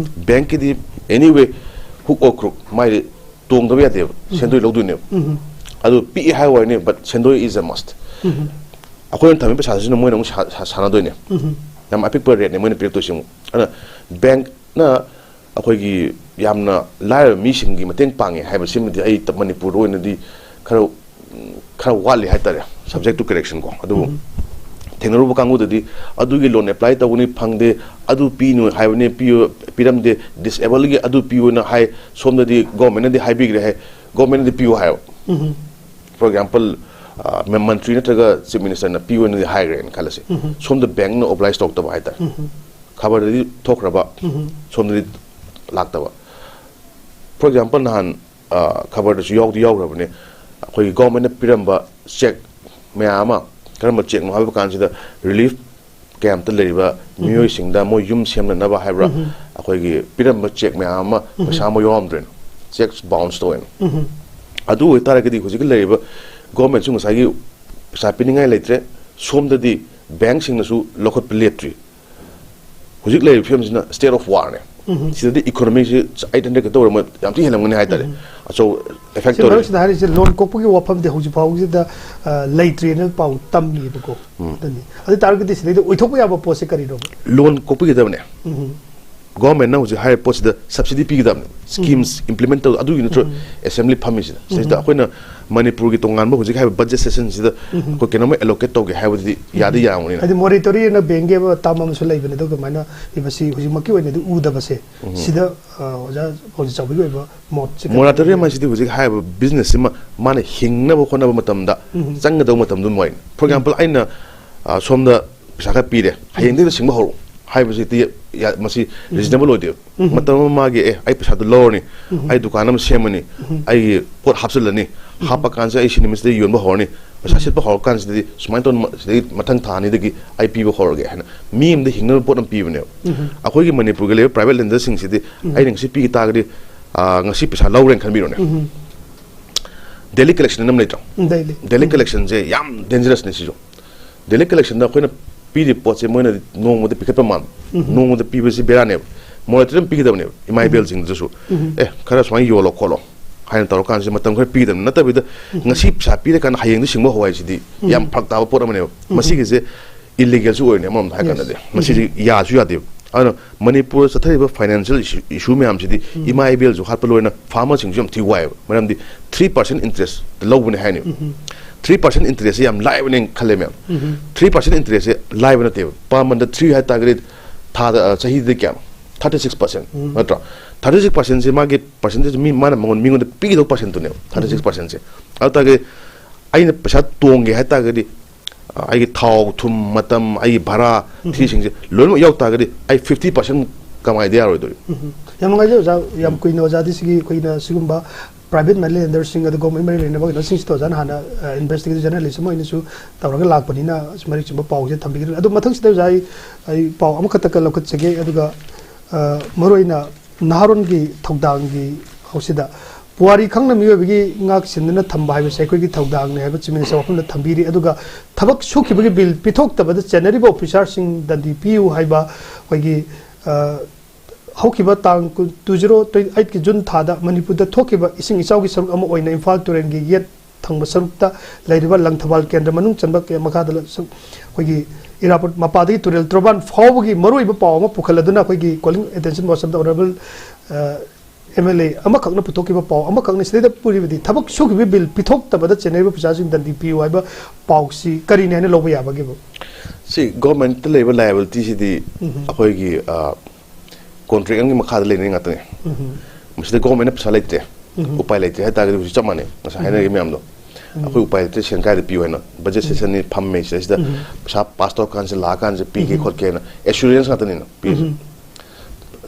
ꯕꯦꯡꯛꯀꯤꯗꯤ anyway, hook or crook, ꯃꯥꯏꯗꯤ ꯇꯣꯡꯗꯕ ꯌꯥꯗꯦꯕ, ꯁꯦꯟꯗꯣꯏ ꯂꯧꯗꯣꯏꯅꯦꯕ꯫ ꯑꯗꯨ ꯄꯤꯛꯑꯦ ꯍꯥꯏ ꯋꯥꯅꯤ, but ꯁꯦꯟꯗꯣꯏ is a must꯫ ꯑꯩꯈꯣꯏꯅ ꯊꯝꯃꯤꯕ ꯄꯩꯁꯥꯁꯤꯅ ꯃꯣꯏꯅ ꯑꯃꯨꯛ ꯁꯥ-, ꯁꯥ-, ꯁꯥꯟꯅꯗꯣꯏꯅꯦ꯫ ꯌꯥꯝ ꯑꯄꯤꯛꯄ ꯔꯦꯠꯅꯦ ꯃꯣꯏꯅ ꯄꯤꯔꯛꯇꯣꯏꯁꯦ ꯑꯃꯨꯛ꯫ ꯑꯗꯨꯅ ꯕꯦꯡꯛꯅ ꯑꯩꯈꯣꯏꯒꯤ ꯌꯥꯝꯅ ꯂꯥꯏꯔꯕ ꯃꯤꯁꯤꯡꯒꯤ ꯃꯇꯦꯡ ꯄꯥꯡꯉꯦ ꯍꯥꯏꯕꯁꯤꯃꯗꯤ ꯑꯩ ꯇ-, ꯃꯅꯤꯄꯨꯔꯗ ꯑꯣꯏꯅꯗꯤ ꯈꯔ, ꯎꯝ, ꯈꯔ ꯋꯥꯠꯂꯤ ꯍꯥꯏꯇꯥꯔꯦ, subject to correction ꯀꯣ꯫ ꯑꯗꯨꯕꯨ ꯊꯦꯡꯅꯔꯨꯕ ꯀꯥꯡꯕꯨꯗꯗꯤ ꯑꯗꯨꯒꯤ ꯂꯣꯟ ꯑꯦꯄ꯭ꯂꯥꯏ ꯇꯧꯒꯅꯤ, ꯐꯪꯗꯦ, ꯑꯗꯨ ꯄꯤꯅꯨ ꯍꯥꯏꯕꯅꯤ, ꯄꯤꯌꯨ-, ꯄꯤꯔꯝꯗꯦ, ꯗꯤꯁꯑꯦꯕꯜꯒꯤ ꯑꯗꯨ ꯄꯤꯌꯨꯅ ꯍꯥꯏ, ꯁꯣꯝꯗꯗꯤ ꯒꯣꯔꯃꯦꯟꯅꯗꯤ ꯍꯥꯏꯕꯤꯈ꯭ꯔꯦ ꯍꯥꯏ, ꯒꯣꯔꯃꯦꯟꯅꯗꯤ ꯄꯤꯌꯨ ꯍꯥꯏꯕ꯫ For example, ꯑ, ꯃ-, ꯃꯟꯇ꯭ꯔꯤ ꯅꯠꯇ꯭ꯔꯒ ꯆꯤꯐ ꯃꯤꯅꯤꯁꯇꯔꯅ ꯄꯤꯌꯨꯅꯗꯤ ꯍꯥꯏꯈ꯭ꯔꯦꯅ ꯈꯜꯂꯁꯤ꯫ ꯁꯣꯝꯗ ꯕꯦꯡꯛꯅ ꯑꯣꯕ꯭ꯂꯥꯏꯖ ꯇꯧꯔꯛꯇꯕ ꯍꯥꯏꯇꯥꯔꯦ꯫ ꯈꯕꯔꯗꯗꯤ ꯊꯣꯛꯈ꯭ꯔꯕ, ꯁꯣꯝꯗꯗꯤ ꯂꯥꯛꯇꯕ꯫ For example, ꯅꯍꯥꯟ, ꯑ, ꯈꯕꯔꯗꯁꯨ ꯌꯥꯎꯗꯤ ꯌꯥꯎꯈ꯭ꯔꯕꯅꯦ, ꯑꯩꯈꯣꯏꯒꯤ ꯒꯣꯔꯃꯦꯟꯅ ꯄꯤꯔꯝꯕ ꯆꯦꯛ ꯃꯌꯥꯝ ꯑꯃ, ꯀꯔꯝꯕ ꯆꯦꯛꯅꯣ ꯍꯥꯏꯕ ꯀꯥꯟꯁꯤꯗ, ꯔꯤꯂꯤꯐ ꯀꯦꯝꯞꯇ ꯂꯩꯔꯤꯕ ꯃꯤꯑꯣꯏꯁꯤꯡꯗ ꯃꯣꯏ ꯌꯨꯝ ꯁꯦꯝꯅꯅꯕ ꯍꯥꯏꯕ꯭ꯔꯥ, ꯑꯩꯈꯣꯏꯒꯤ ꯄꯤꯔꯝꯕ ꯆꯦꯛ ꯃꯌꯥꯝ ꯑꯃ ꯄꯩꯁꯥ ꯑꯃ ꯌꯥꯎꯔꯝꯗ꯭ꯔꯦꯅ, ꯆꯦꯛ ꯕꯥꯎꯟꯁ ꯇꯧꯋꯦꯅ꯫ ꯑꯗꯨ ꯑꯣꯏꯇꯥꯔꯒꯗꯤ ꯍꯧꯖꯤꯛꯀꯤ ꯂꯩꯔꯤꯕ ꯒꯣꯔꯃꯦꯟꯁꯨ ꯉꯁꯥꯏꯒꯤ ꯄꯩꯁꯥ ꯄꯤꯅꯤꯡꯉꯥꯏ ꯂꯩꯇ꯭ꯔꯦ, ꯁꯣꯝꯗꯗꯤ ꯕꯦꯡꯛꯁꯤꯡꯅꯁꯨ ꯂꯧꯈꯠꯄ ꯂꯦꯞꯇ꯭ꯔꯤ꯫ ꯍꯧꯖꯤꯛ ꯂꯩꯔꯤꯕ ꯐꯤꯕꯝꯁꯤꯅ state of warꯅꯦ꯫ ꯁꯤꯗꯗꯤ ꯏꯀꯣꯅꯣꯃꯤꯁꯤ ꯑꯩꯠ ꯍꯟꯗ꯭ꯔꯦꯗ ꯈꯛꯇ ꯑꯣꯏꯔꯝꯃꯣꯏ, ꯌꯥꯝ ꯊꯤ ꯍꯦꯜꯂꯝꯒꯅꯤ ꯍꯥꯏꯇꯥꯔꯦ꯫ ꯑꯆꯧ effect ꯁꯤ ꯇꯧꯔꯦ꯫ ꯃꯔꯛꯁꯤꯗ ꯍꯥꯏꯔꯤꯁꯦ, ꯂꯣꯟ ꯀꯣꯛꯄꯒꯤ ꯋꯥꯐꯝꯗꯤ ꯍꯧꯖꯤꯛ ꯐꯥꯎꯒꯤꯗ, ꯑ, ꯂꯩꯇ꯭ꯔꯤꯅ ꯄꯥꯎ ꯇꯝꯃꯤꯕꯀꯣ꯫ ꯑꯗꯨꯅꯤ꯫ ꯑꯗꯨ ꯇꯥꯔꯒꯗꯤ ꯁꯤꯗꯩꯗ ꯑꯣꯏꯊꯣꯛꯄ ꯌꯥꯕ ꯄꯣꯠꯁꯦ ꯀꯔꯤꯅꯣꯕ? ꯂꯣꯟ ꯀꯣꯛꯄꯤꯒꯗꯕꯅꯦ꯫ ꯒꯣꯔꯃꯦꯟꯅ ꯍꯧꯖꯤꯛ ꯍꯥꯏꯔꯤꯕ ꯄꯣꯠꯁꯤꯗ subsidy ꯄꯤꯒꯗꯕꯅꯦ꯫ Schemes implement ꯇꯧ, ꯑꯗꯨꯒꯤ ꯅꯠꯇ꯭ꯔꯣ assembly ꯐꯝꯃꯤꯁꯤꯗ? ꯁꯤꯗꯩꯁꯤꯗ ꯑꯩꯈꯣꯏꯅ ꯃꯅꯤꯄꯨꯔꯒꯤ ꯇꯣꯉꯥꯟꯕ ꯍꯧꯖꯤꯛ ꯍꯥꯏꯔꯤꯕ budget session ꯁꯤꯗ ꯑꯩꯈꯣꯏ ꯀꯩꯅꯣꯝꯃ allocate ꯇꯧꯒꯦ ꯍꯥꯏꯕꯗꯨꯗꯤ ꯌꯥꯗꯤ ꯌꯥꯔꯝꯒꯅꯤꯅ꯫ ꯍꯥꯏꯗꯤ moratorium ꯅ bank ꯒꯤ ꯑꯃ term ꯑꯃꯁꯨ ꯂꯩꯕꯅꯦ, ꯑꯗꯨ ꯀꯃꯥꯏꯅ ꯃꯁꯤ ꯍꯧꯖꯤꯛꯃꯛꯀꯤ ꯑꯣꯏꯅꯗꯤ ꯎꯗꯕꯁꯦ, ꯁꯤꯗ, ꯑ, ꯑꯣꯖꯥ ꯄꯥꯎꯖꯤ ꯆꯥꯎꯕꯒꯤ ꯑꯣꯏꯕ ꯃꯣꯠꯁꯦ ꯀꯔꯤ moratorium ꯂꯩꯒꯦ? ꯍꯥꯏꯁꯤꯗꯤ ꯍꯧꯖꯤꯛ ꯍꯥꯏꯔꯤꯕ business ꯁꯤꯃ ꯃꯥꯅ ꯍꯤꯡꯅꯕ ꯍꯣꯠꯅꯕ ꯃꯇꯝꯗ ꯆꯪꯒꯗꯧꯕ ꯃꯇꯝꯗꯨ ꯑꯣꯏꯅ꯫ For example, ꯑꯩꯅ, ꯑ, ꯁꯣꯝꯗ ꯄꯩꯁꯥ ꯈꯔ ꯄꯤꯔꯦ, ꯍꯌꯦꯡꯗꯒꯤ ꯁꯤꯡꯕ ꯍꯧꯔꯛꯑꯣ ꯍꯥꯏꯕꯁꯤꯗꯤ ꯌꯥ-, ꯃꯁꯤ reasonable ꯑꯣꯏꯗꯦꯕ꯫ ꯃꯇꯝ ꯑꯃ ꯃꯥꯒꯤ, "ꯑꯦ, ꯑꯩ ꯄꯩꯁꯥꯗꯣ ꯂꯧꯔꯅꯤ, ꯑꯩ ꯗꯨꯀꯥꯟ ꯑꯃ ꯁꯦꯝꯃꯅꯤ, ꯑꯩꯒꯤ ꯄꯣꯠ ꯍꯥꯞꯆꯤꯜꯂꯅꯤ, ꯍꯥꯞꯄ ꯀꯥꯟꯁꯤꯗ ꯑꯩ ꯁꯤ ꯅꯨꯃꯤꯠꯁꯤꯗ ꯌꯣꯟꯕ ꯍꯧꯔꯅꯤ, ꯄꯩꯁꯥ ꯁꯤꯠꯄ ꯍꯧꯔꯀꯥꯟꯁꯤꯗꯗꯤ ꯁꯨꯃꯥꯏꯅ ꯇꯧꯅ ꯃ-, ꯁꯤꯗꯒꯤ ꯃꯊꯪ ꯊꯥ ꯑꯅꯤꯗꯒꯤ ꯑꯩ ꯄꯤꯕ ꯍꯧꯔꯒꯦ" ꯍꯥꯏꯅ ꯃꯤ ꯑꯃꯗ ꯍꯤꯡꯅꯕ ꯄꯣꯠ ꯑꯃ ꯄꯤꯕꯅꯦꯕ꯫ ꯑꯩꯈꯣꯏꯒꯤ ꯃꯅꯤꯄꯨꯔꯒꯤ ꯂꯩꯔꯤꯕ private lender ꯁꯤꯡꯁꯤꯗꯤ ꯑꯩꯅ ꯉꯁꯤ ꯄꯤꯈꯤ ꯇꯥꯔꯒꯗꯤ, ꯑ, ꯉꯁꯤ ꯄꯩꯁꯥ ꯂꯧꯔꯦꯅ ꯈꯟꯕꯤꯔꯣꯅꯦ꯫ Daily collection ꯑꯃ ꯂꯩꯇ꯭ꯔꯣ? Daily꯫ Daily collection ꯁꯦ ꯌꯥꯝ dangerous ꯅꯦ ꯁꯤꯁꯨ꯫ Daily collection ꯗ ꯑꯩꯈꯣꯏꯅ ꯄꯤꯔꯤꯕ ꯄꯣꯠꯁꯦ ꯃꯣꯏꯅ ꯅꯣꯡꯃꯗ ꯄꯤꯈꯠꯄ ꯃꯥꯟꯕ꯫ ꯅꯣꯡꯃꯗ ꯄꯤꯕꯁꯤ ꯕꯦꯔꯥꯅꯦꯕ꯫ Moratorium ꯄꯤꯒꯗꯕꯅꯦꯕ ꯏꯃꯥ ꯏꯕꯦꯜꯁꯤꯡꯗꯨꯗꯁꯨ꯫ "ꯑꯦ, ꯈꯔ ꯁꯨꯃꯥꯏꯅ ꯌꯣꯜꯂꯣ ꯈꯣꯠꯂꯣ" ꯍꯥꯏꯅ ꯇꯧꯔꯀꯥꯟꯁꯤꯗ ꯃꯇꯝ ꯈꯔ ꯄꯤꯒꯗꯕꯅꯤ꯫ ꯅꯠꯇꯕꯤꯗ ꯉꯁꯤ ꯄꯩꯁꯥ ꯄꯤꯔꯀꯥꯟꯗ ꯍꯌꯦꯡꯗꯤ ꯁꯤꯡꯕ ꯍꯧ ꯍꯥꯏꯁꯤꯗꯤ ꯌꯥꯝ ꯐꯔꯛ ꯇꯥꯕ ꯄꯣꯠ ꯑꯃꯅꯦꯕ꯫ ꯃꯁꯤꯒꯤꯁꯦ illegal ꯁꯨ ꯑꯣꯏꯔꯅꯦ ꯑꯃꯔꯣꯝꯗ ꯍꯥꯏꯔꯀꯥꯟꯗꯗꯤ꯫ Yes꯫ ꯃꯁꯤꯗꯤ ꯌꯥꯁꯨ ꯌꯥꯗꯦꯕ꯫ ꯑꯗꯨꯅ ꯃꯅꯤꯄꯨꯔꯗ ꯆꯠꯊꯔꯤꯕ financial issue, issue ꯃꯌꯥꯝꯁꯤꯗꯤ ꯏꯃꯥ ꯏꯕꯦꯜꯁꯨ ꯍꯥꯠꯄ ꯂꯣꯏꯅ farmer ꯁꯤꯡꯁꯨ ꯌꯥꯝ ꯊꯤ ꯋꯥꯏꯑꯦꯕ꯫ ꯃꯔꯝꯗꯤ three percent interest ꯂꯧꯕꯅꯦ ꯍꯥꯏꯅꯦꯕ꯫ Three percent interest ꯁꯦ ꯌꯥꯝ ꯂꯥꯏꯕꯅꯦ ꯈꯜꯂꯦ ꯃꯌꯥꯝ꯫ Three percent interest ꯁꯦ ꯂꯥꯏꯕ ꯅꯠꯇꯦꯕ꯫ Per month ꯗ three ꯍꯥꯏ ꯇꯥꯔꯒꯗꯤ ꯊꯥꯗ, ꯑ, ꯆꯍꯤꯗ ꯀꯌꯥꯅꯣ? Thirty six percent ꯅꯠꯇ꯭ꯔꯣ? Thirty six percent ꯁꯦ ꯃꯥꯒꯤ percentage ꯃꯤ, ꯃꯥꯅ ꯃꯉꯣꯟ, ꯃꯤꯉꯣꯟꯗ ꯄꯤꯒꯗꯧꯕ percent ꯇꯨꯅꯦꯕ꯫ Thirty six percent ꯁꯦ꯫ ꯑꯗꯨ ꯇꯥꯔꯒꯗꯤ ꯑꯩꯅ ꯄꯩꯁꯥ ꯇꯣꯡꯒꯦ ꯍꯥꯏ ꯇꯥꯔꯒꯗꯤ, ꯑ, ꯑꯩꯒꯤ ꯊꯥꯎ, ꯊꯨꯝ, ꯃꯇꯝ, ꯑꯩꯒꯤ ꯚꯔꯥ, ꯊꯤꯁꯤꯡꯁꯦ ꯂꯣꯏꯅꯃꯛ ꯌꯥꯎ ꯇꯥꯔꯒꯗꯤ ꯑꯩ fifty percent ꯀꯃꯥꯏꯗ ꯌꯥꯔꯣꯏꯗꯣꯔꯤ? ꯌꯥꯝ ꯅꯨꯡꯉꯥꯏꯖꯩ ꯑꯣꯖꯥ, ꯌꯥꯝ ꯀꯨꯏꯅ ꯑꯣꯖꯥꯗꯤ ꯁꯤꯒꯤ ꯑꯩꯈꯣꯏꯅ ꯁꯤꯒꯨꯝꯕ private money lender ꯁꯤꯡ ꯑꯗꯨꯒ government ꯃꯔꯤ ꯂꯩꯅꯕ ꯀꯩꯅꯣꯁꯤꯡꯁꯤꯗ ꯑꯣꯖꯥꯅ ꯍꯥꯟꯅ, ꯑ, investigative journalist ꯑꯃ ꯑꯣꯏꯅꯁꯨ ꯇꯧꯔꯒ ꯂꯥꯛꯄꯅꯤꯅ ꯃꯔꯤꯛ ꯆꯨꯝꯕ ꯄꯥꯎꯁꯦ ꯊꯝꯕꯤꯒꯅꯤ꯫ ꯑꯗꯨ ꯃꯊꯪꯁꯤꯗ ꯑꯣꯖꯥ ꯑꯩ, ꯑꯩ ꯄꯥꯎ ꯑꯃꯈꯛꯇ ꯂꯧꯈꯠꯆꯒꯦ, ꯑꯗꯨꯒ, ꯑ, ꯃꯔꯨꯑꯣꯏꯅ ꯅꯍꯥꯔꯣꯟꯒꯤ ꯊꯧꯗꯥꯡꯒꯤ ꯍꯧꯁꯤꯗ ꯄꯨꯋꯥꯔꯤ ꯈꯪꯅ ꯃꯤꯑꯣꯏꯕꯒꯤ ꯉꯥꯛ ꯁꯦꯟꯗꯨꯅ ꯊꯝꯕ ꯍꯥꯏꯕꯁꯦ ꯑꯩꯈꯣꯏꯒꯤ ꯊꯧꯗꯥꯡꯅꯤ ꯍꯥꯏꯕ Chief Minister ꯋꯥꯐꯝꯗ ꯊꯝꯕꯤꯔꯤ꯫ ꯑꯗꯨꯒ ꯊꯕꯛ ꯁꯨꯈꯤꯕꯒꯤ bill ꯄꯤꯊꯣꯛꯇꯕꯗ ꯆꯦꯟꯅꯔꯤꯕ officer ꯁꯤꯡ ꯗꯟꯗꯤ ꯄꯤꯌꯨ ꯍꯥꯏꯕ ꯑꯩꯈꯣꯏꯒꯤ, ꯑ, ꯍꯧꯈꯤꯕ ꯇꯥꯡ ꯀꯨꯟ, two zero twenty eight ꯀꯤ ꯖꯨꯟ ꯊꯥꯗ ꯃꯅꯤꯄꯨꯔꯗ ꯊꯣꯛꯈꯤꯕ ꯏꯁꯤꯡ ꯏꯆꯥꯎꯒꯤ ꯁꯔꯨꯛ ꯑꯃ ꯑꯣꯏꯅ ꯏꯝꯐꯥꯜ ꯇꯨꯔꯦꯜꯒꯤ ꯌꯦꯠ ꯊꯪꯕ ꯁꯔꯨꯛꯇ ꯂꯩꯔꯤꯕ ꯂꯪꯊꯕꯥꯜ ꯀꯦꯟꯗ꯭ꯔ ꯃꯅꯨꯡ ꯆꯟꯕ ꯀꯌꯥ ꯃꯈꯥꯗ ꯂ-, ꯁꯨ-, ꯑꯩꯈꯣꯏꯒꯤ ꯏꯔꯥꯕꯣꯠ ꯃꯄꯥꯗꯒꯤ ꯇꯨꯔꯦꯜ ꯇꯣꯔꯕꯥꯟ ꯐꯥꯎꯕꯒꯤ ꯃꯔꯨꯑꯣꯏꯕ ꯄꯥꯎ ꯑꯃ ꯄꯨꯈꯠꯂꯗꯨꯅ ꯑꯩꯈꯣꯏꯒꯤ calling attention was of the honorable, ꯑ, M L A ꯑꯃꯈꯛꯅ ꯄꯨꯊꯣꯛꯈꯤꯕ ꯄꯥꯎ ꯑꯃꯈꯛꯅꯤ꯫ ꯁꯤꯗꯩꯗ ꯄꯨꯔꯤꯕꯗꯤ ꯊꯕꯛ ꯁꯨꯈꯤꯕ ꯕꯤꯜ ꯄꯤꯊꯣꯛꯇꯕꯗ ꯆꯦꯟꯅꯔꯤꯕ ꯄꯩꯁꯥꯁꯤꯡ ꯗꯟꯗꯤ ꯄꯤꯌꯨ ꯍꯥꯏꯕ ꯄꯥꯎꯁꯤ ꯀꯔꯤꯅꯤ ꯍꯥꯏꯅ ꯂꯧꯕ ꯌꯥꯕꯒꯦꯕ? ꯁꯤ ꯒꯣꯔꯃꯦꯟꯠꯇ ꯂꯩꯕ ꯂꯥꯏꯑꯦꯕꯤꯂꯤꯇꯤꯁꯤꯗꯤ ꯎꯝ꯫ ꯑꯩꯈꯣꯏꯒꯤ, ꯑ, ꯀꯣꯟꯇ꯭ꯔꯦꯛ ꯑꯃꯒꯤ ꯃꯈꯥꯗ ꯂꯩꯅꯔꯤ ꯉꯥꯛꯇꯅꯤ꯫ ꯎꯝ꯫ ꯃꯁꯤꯗ ꯒꯣꯔꯃꯦꯟꯅ ꯄꯩꯁꯥ ꯂꯩꯇ꯭ꯔꯦ, ꯎꯝ꯫ ꯎꯄꯥꯏ ꯂꯩꯇ꯭ꯔꯦ ꯍꯥꯏ ꯇꯥꯔꯒꯗꯤ ꯍꯧꯖꯤꯛ ꯆꯞ ꯃꯥꯟꯅꯩ, ꯉꯁꯥꯏ ꯎꯝ꯫ ꯍꯥꯏꯅꯔꯤꯕ ꯃꯌꯥꯝꯗꯣ꯫ ꯎꯝ꯫ ꯑꯩꯈꯣꯏ ꯎꯄꯥꯏ ꯂꯩꯇ꯭ꯔꯦ, ꯁꯦꯟ ꯀꯥꯏꯗ ꯄꯤꯌꯨ ꯍꯥꯏꯅꯣ? ꯕꯖꯦꯠ ꯎꯝ꯫ ꯁꯦꯁꯟꯅꯤ, ꯐꯝꯃꯦ ꯁꯤꯗꯩꯁꯤꯗ ꯎꯝ꯫ ꯄꯩꯁꯥ ꯄꯥꯁ ꯇꯧꯔꯀꯥꯟꯁꯤꯗ ꯂꯥꯛꯑꯀꯥꯟꯁꯤꯗ ꯄꯤꯒꯦ ꯎꯝ꯫ ꯈꯣꯠꯀꯦꯅ ꯑꯦꯁꯨꯔꯦꯟꯁ ꯉꯥꯛꯇꯅꯤꯅ ꯄꯤꯔꯤꯁꯦ꯫ ꯎꯝ꯫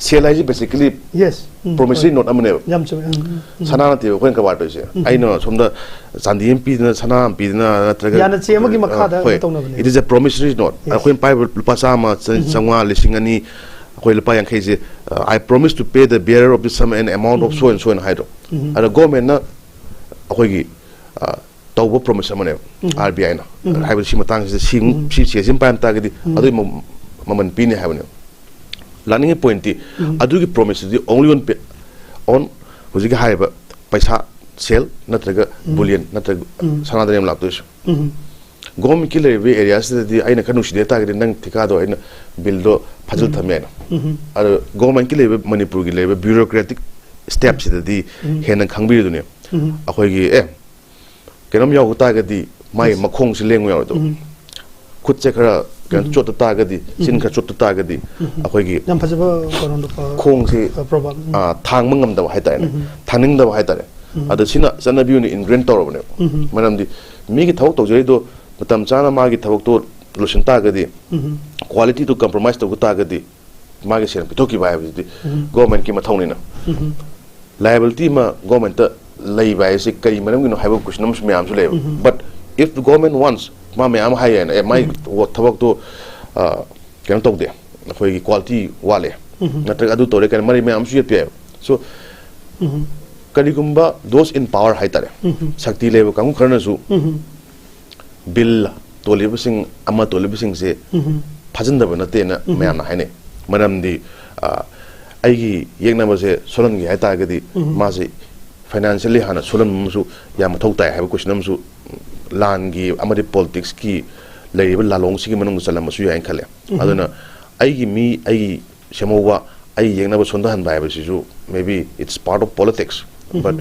ꯁꯦꯜ ꯍꯥꯏꯁꯤ basically ꯌꯦꯁ꯫ ꯎꯝ, promissory ꯍꯣꯏ꯫ Note ꯑꯃꯅꯦꯕ꯫ ꯌꯥꯝ ꯆꯨꯝꯃꯦ꯫ ꯎꯝ, ꯎꯝ, ꯎꯝ꯫ ꯁꯅꯥ ꯅꯠꯇꯦꯕ ꯑꯩꯈꯣꯏꯅ ꯀꯔꯕꯥꯔ ꯇꯧꯔꯤꯁꯦ꯫ ꯎꯝ꯫ ꯑꯩꯅ ꯁꯣꯝꯗ ꯆꯥꯟꯗꯤ ꯑꯃ ꯄꯤꯗꯅ, ꯁꯅꯥ ꯑꯃ ꯄꯤꯗꯅ, ꯅꯠꯇ꯭ꯔꯒ, ꯌꯥꯅ ꯆꯦ ꯑꯃꯒꯤ ꯑ, ꯃꯈꯥꯗ ꯍꯣꯏ꯫ Taunav. It is a promissory note. Yes. ꯑꯩꯈꯣꯏꯅ ꯄꯥꯏꯕ ꯂꯨꯄꯥ ꯆꯥꯝꯃ, ꯆ-, ꯎꯝ꯫ ꯆꯥꯝꯃꯉꯥ, ꯂꯤꯁꯤꯡ ꯑꯅꯤ, ꯑꯩꯈꯣꯏ ꯂꯨꯄꯥ ꯌꯥꯡꯈꯩꯁꯦ, ꯑ, "I promise to pay the bearer of this sum an amount of um. So and so" ꯍꯥꯏꯅ ꯍꯥꯏꯗ꯭ꯔꯣ? ꯎꯝ꯫ ꯑꯗ ꯒꯣꯔꯃꯦꯟꯅ ꯑꯩꯈꯣꯏꯒꯤ, ꯑ, ꯇꯧꯕ ꯄ꯭ꯔꯣꯃꯤꯁ ꯑꯃꯅꯦꯕ, ꯎꯝ꯫ ꯑꯥꯔ ꯕꯤ ꯑꯥꯏꯅ꯫ ꯎꯝ꯫ ꯍꯥꯏꯕꯗꯤ ꯁꯤ ꯃꯇꯥꯡꯁꯤꯗ ꯁꯤ, ꯎꯝ꯫ ꯁꯤ ꯁꯦꯜꯁꯤ ꯑꯃ ꯄꯥꯏꯔꯝ ꯇꯥꯔꯒꯗꯤ ꯎꯝ꯫ ꯑꯗꯨꯒꯤ ꯃ-, ꯃꯃꯜ ꯄꯤꯅꯤ ꯍꯥꯏꯕꯅꯦꯕ꯫ ꯂꯥꯛꯅꯤꯡꯉꯤ ꯄꯣꯏꯟꯠꯇꯤ ꯎꯝ꯫ ꯑꯗꯨꯒꯤ ꯄ꯭ꯔꯣꯃꯤꯁꯇꯨꯗꯤ only on pay-, on ꯍꯧꯖꯤꯛꯀꯤ ꯍꯥꯏꯔꯤꯕ ꯄꯩꯁꯥ, ꯁꯦꯜ ꯅꯠꯇ꯭ꯔꯒ ꯎꯝ꯫ Bullion ꯅꯠꯇ꯭ꯔꯒ ꯎꯝ꯫ ꯁꯅꯥꯗꯅꯦꯕ ꯂꯥꯛꯇꯣꯏꯁꯦ꯫ ꯎꯝ꯫ ꯒꯣꯔꯃꯦꯟꯠꯀꯤ ꯂꯩꯔꯤꯕ ꯑꯦꯔꯤꯌꯥꯁꯤꯗꯗꯤ ꯑꯩꯅ ꯈꯔ ꯅꯨꯡꯁꯤꯗꯦ ꯍꯥꯏ ꯇꯥꯔꯒꯗꯤ ꯅꯪ ꯊꯤꯀꯥꯗꯣ ꯑꯩꯅ ꯕꯤꯜꯗꯣ ꯐꯥꯖꯤꯜ ꯎꯝ꯫ ꯊꯝꯃꯦ ꯍꯥꯏꯅ꯫ ꯎꯝ꯫ ꯑꯗꯣ ꯒꯣꯔꯃꯦꯟꯠꯀꯤ ꯂꯩꯔꯤꯕ, ꯃꯅꯤꯄꯨꯔꯒꯤ ꯂꯩꯔꯤꯕ bureaucratic stepꯁꯤꯗꯗꯤ ꯎꯝ꯫ ꯍꯦꯟꯅ ꯈꯪꯕꯤꯔꯤꯗꯨꯅꯦ꯫ ꯎꯝ꯫ ꯑꯩꯈꯣꯏꯒꯤ, ꯑꯦ, ꯀꯩꯅꯣꯝ ꯌꯥꯎꯕ ꯇꯥꯔꯒꯗꯤ ꯃꯥꯒꯤ ꯌꯦꯁ꯫ ꯃꯈꯣꯡꯁꯤ ꯂꯦꯡꯕ ꯌꯥꯎꯔꯣꯏꯗꯕ꯫ ꯎꯝ꯫ ꯈꯨꯠꯁꯦ ꯈꯔ ꯀꯩꯅꯣ ꯎꯝ꯫ ꯆꯣꯠꯇ ꯇꯥꯔꯒꯗꯤ, ꯆꯤꯟ ꯎꯝ꯫ ꯈꯔ ꯆꯣꯠꯇ ꯇꯥꯔꯒꯗꯤ, ꯎꯝ꯫ ꯑꯩꯈꯣꯏꯒꯤ ꯌꯥꯝ ꯐꯖꯕ ꯀꯩꯅꯣꯗꯣ, ꯑ, ꯈꯣꯡꯁꯤ, ꯑ, proverb꯫ ꯎꯝ꯫ ꯑ, ꯊꯥꯡꯕ ꯉꯝꯗꯕ ꯍꯥꯏꯇꯥꯔꯦꯅꯦ꯫ ꯎꯝ꯫ ꯊꯥꯡꯅꯤꯡꯗꯕ ꯍꯥꯏꯇꯥꯔꯦ꯫ ꯎꯝ꯫ ꯑꯗꯣ ꯁꯤꯅ ꯆꯠꯅꯕꯤ ꯑꯣꯏꯅ ingrain ꯇꯧꯔꯕꯅꯦꯕ꯫ ꯎꯝ꯫ ꯃꯔꯝꯗꯤ ꯃꯤꯒꯤ ꯊꯕꯛ ꯇꯧꯖꯔꯤꯗꯣ ꯃꯇꯝ ꯆꯥꯅ ꯃꯥꯒꯤ ꯊꯕꯛꯇꯣ ꯂꯣꯏꯁꯤꯟ ꯇꯥꯔꯒꯗꯤ, ꯎꯝ꯫ Qualityꯗꯣ compromise ꯇꯧꯕ ꯇꯥꯔꯒꯗꯤ, ꯃꯥꯒꯤ ꯁꯦꯟ ꯄꯤꯊꯣꯛꯈꯤꯕ ꯍꯥꯏꯕꯁꯤꯗꯤ ꯎꯝ꯫ Governmentꯀꯤ ꯃꯊꯧꯅꯤꯅ꯫ ꯎꯝ꯫ Liability ꯑꯃ ꯒꯣꯔꯃꯦꯟꯠꯇ ꯂꯩꯕ ꯍꯥꯏꯁꯦ ꯀꯔꯤ ꯃꯔꯝꯒꯤꯅꯣ ꯍꯥꯏꯕ question ꯑꯃꯁꯨ ꯃꯌꯥꯝꯁꯨ ꯂꯩꯌꯦꯕ꯫ ꯎꯝ꯫ But if the government wants, ꯃꯥ ꯃꯌꯥꯝ ꯑꯃ ꯍꯥꯏ ꯌꯥꯏꯅ, "ꯑꯦ, ꯃꯥꯏ ꯎꯝ꯫ ꯊꯕꯛꯇꯣ, ꯑ, ꯀꯩꯅꯣ ꯇꯧꯗꯦ, ꯑꯩꯈꯣꯏꯒꯤ quality ꯋꯥꯠꯂꯦ, ꯎꯝ꯫ ꯅꯠꯇ꯭ꯔꯒ ꯑꯗꯨ ꯇꯧꯔꯦ" ꯀꯥꯏꯅ ꯃꯔꯩ ꯃꯌꯥꯝ ꯑꯃꯁꯨ ꯌꯦꯠꯄ ꯌꯥꯏꯕ꯫ So, ꯎꯝ꯫ ꯀꯔꯤꯒꯨꯝꯕ those in power ꯍꯥꯏꯇꯥꯔꯦ, ꯎꯝ꯫ ꯁꯛꯇꯤ ꯂꯩꯕ ꯀꯥꯡꯕꯨ ꯈꯔꯅꯁꯨ ꯎꯝ꯫ ꯕꯤꯜ ꯇꯣꯜꯂꯤꯕꯁꯤꯡ, ꯑꯃ ꯇꯣꯜꯂꯤꯕꯁꯤꯡꯁꯦ ꯎꯝ꯫ ꯐꯥꯖꯤꯟꯗꯕ ꯅꯠꯇꯦꯅ ꯎꯝ꯫ ꯃꯌꯥꯝꯅ ꯍꯥꯏꯅꯩ꯫ ꯃꯔꯝꯗꯤ, ꯑ, ꯑꯩꯒꯤ ꯌꯦꯛꯅꯕꯁꯦ ꯁꯣꯜꯍꯟꯒꯦ ꯍꯥꯏ ꯇꯥꯔꯒꯗꯤ, ꯃꯥꯁꯦ ꯐꯥꯏꯅꯥꯟꯁꯤꯌꯦꯜꯂꯤ ꯍꯥꯟꯅ ꯁꯣꯜꯍꯟꯕ ꯑꯃꯁꯨ ꯌꯥꯝ ꯃꯊꯧ ꯇꯥꯏ ꯍꯥꯏꯕ ꯀꯣꯏꯁꯟ ꯑꯃꯁꯨ, ꯂꯥꯟꯒꯤ ꯑꯃꯗꯤ ꯄꯣꯂꯤꯇꯤꯛꯁꯀꯤ ꯂꯩꯔꯤꯕ ꯂꯥꯂꯣꯡꯁꯤꯒꯤ ꯃꯅꯨꯡꯗ ꯆꯜꯂꯝꯕꯁꯨ ꯌꯥꯏꯅ ꯈꯜꯂꯦ꯫ ꯑꯗꯨꯅ ꯑꯩꯒꯤ ꯃꯤ, ꯑꯩꯒꯤ ꯁꯦꯝꯍꯧꯕ, ꯑꯩ ꯌꯦꯛꯅꯕ ꯁꯣꯟꯊꯍꯟꯕ ꯍꯥꯏꯕꯁꯤꯁꯨ, maybe it's part of politics, but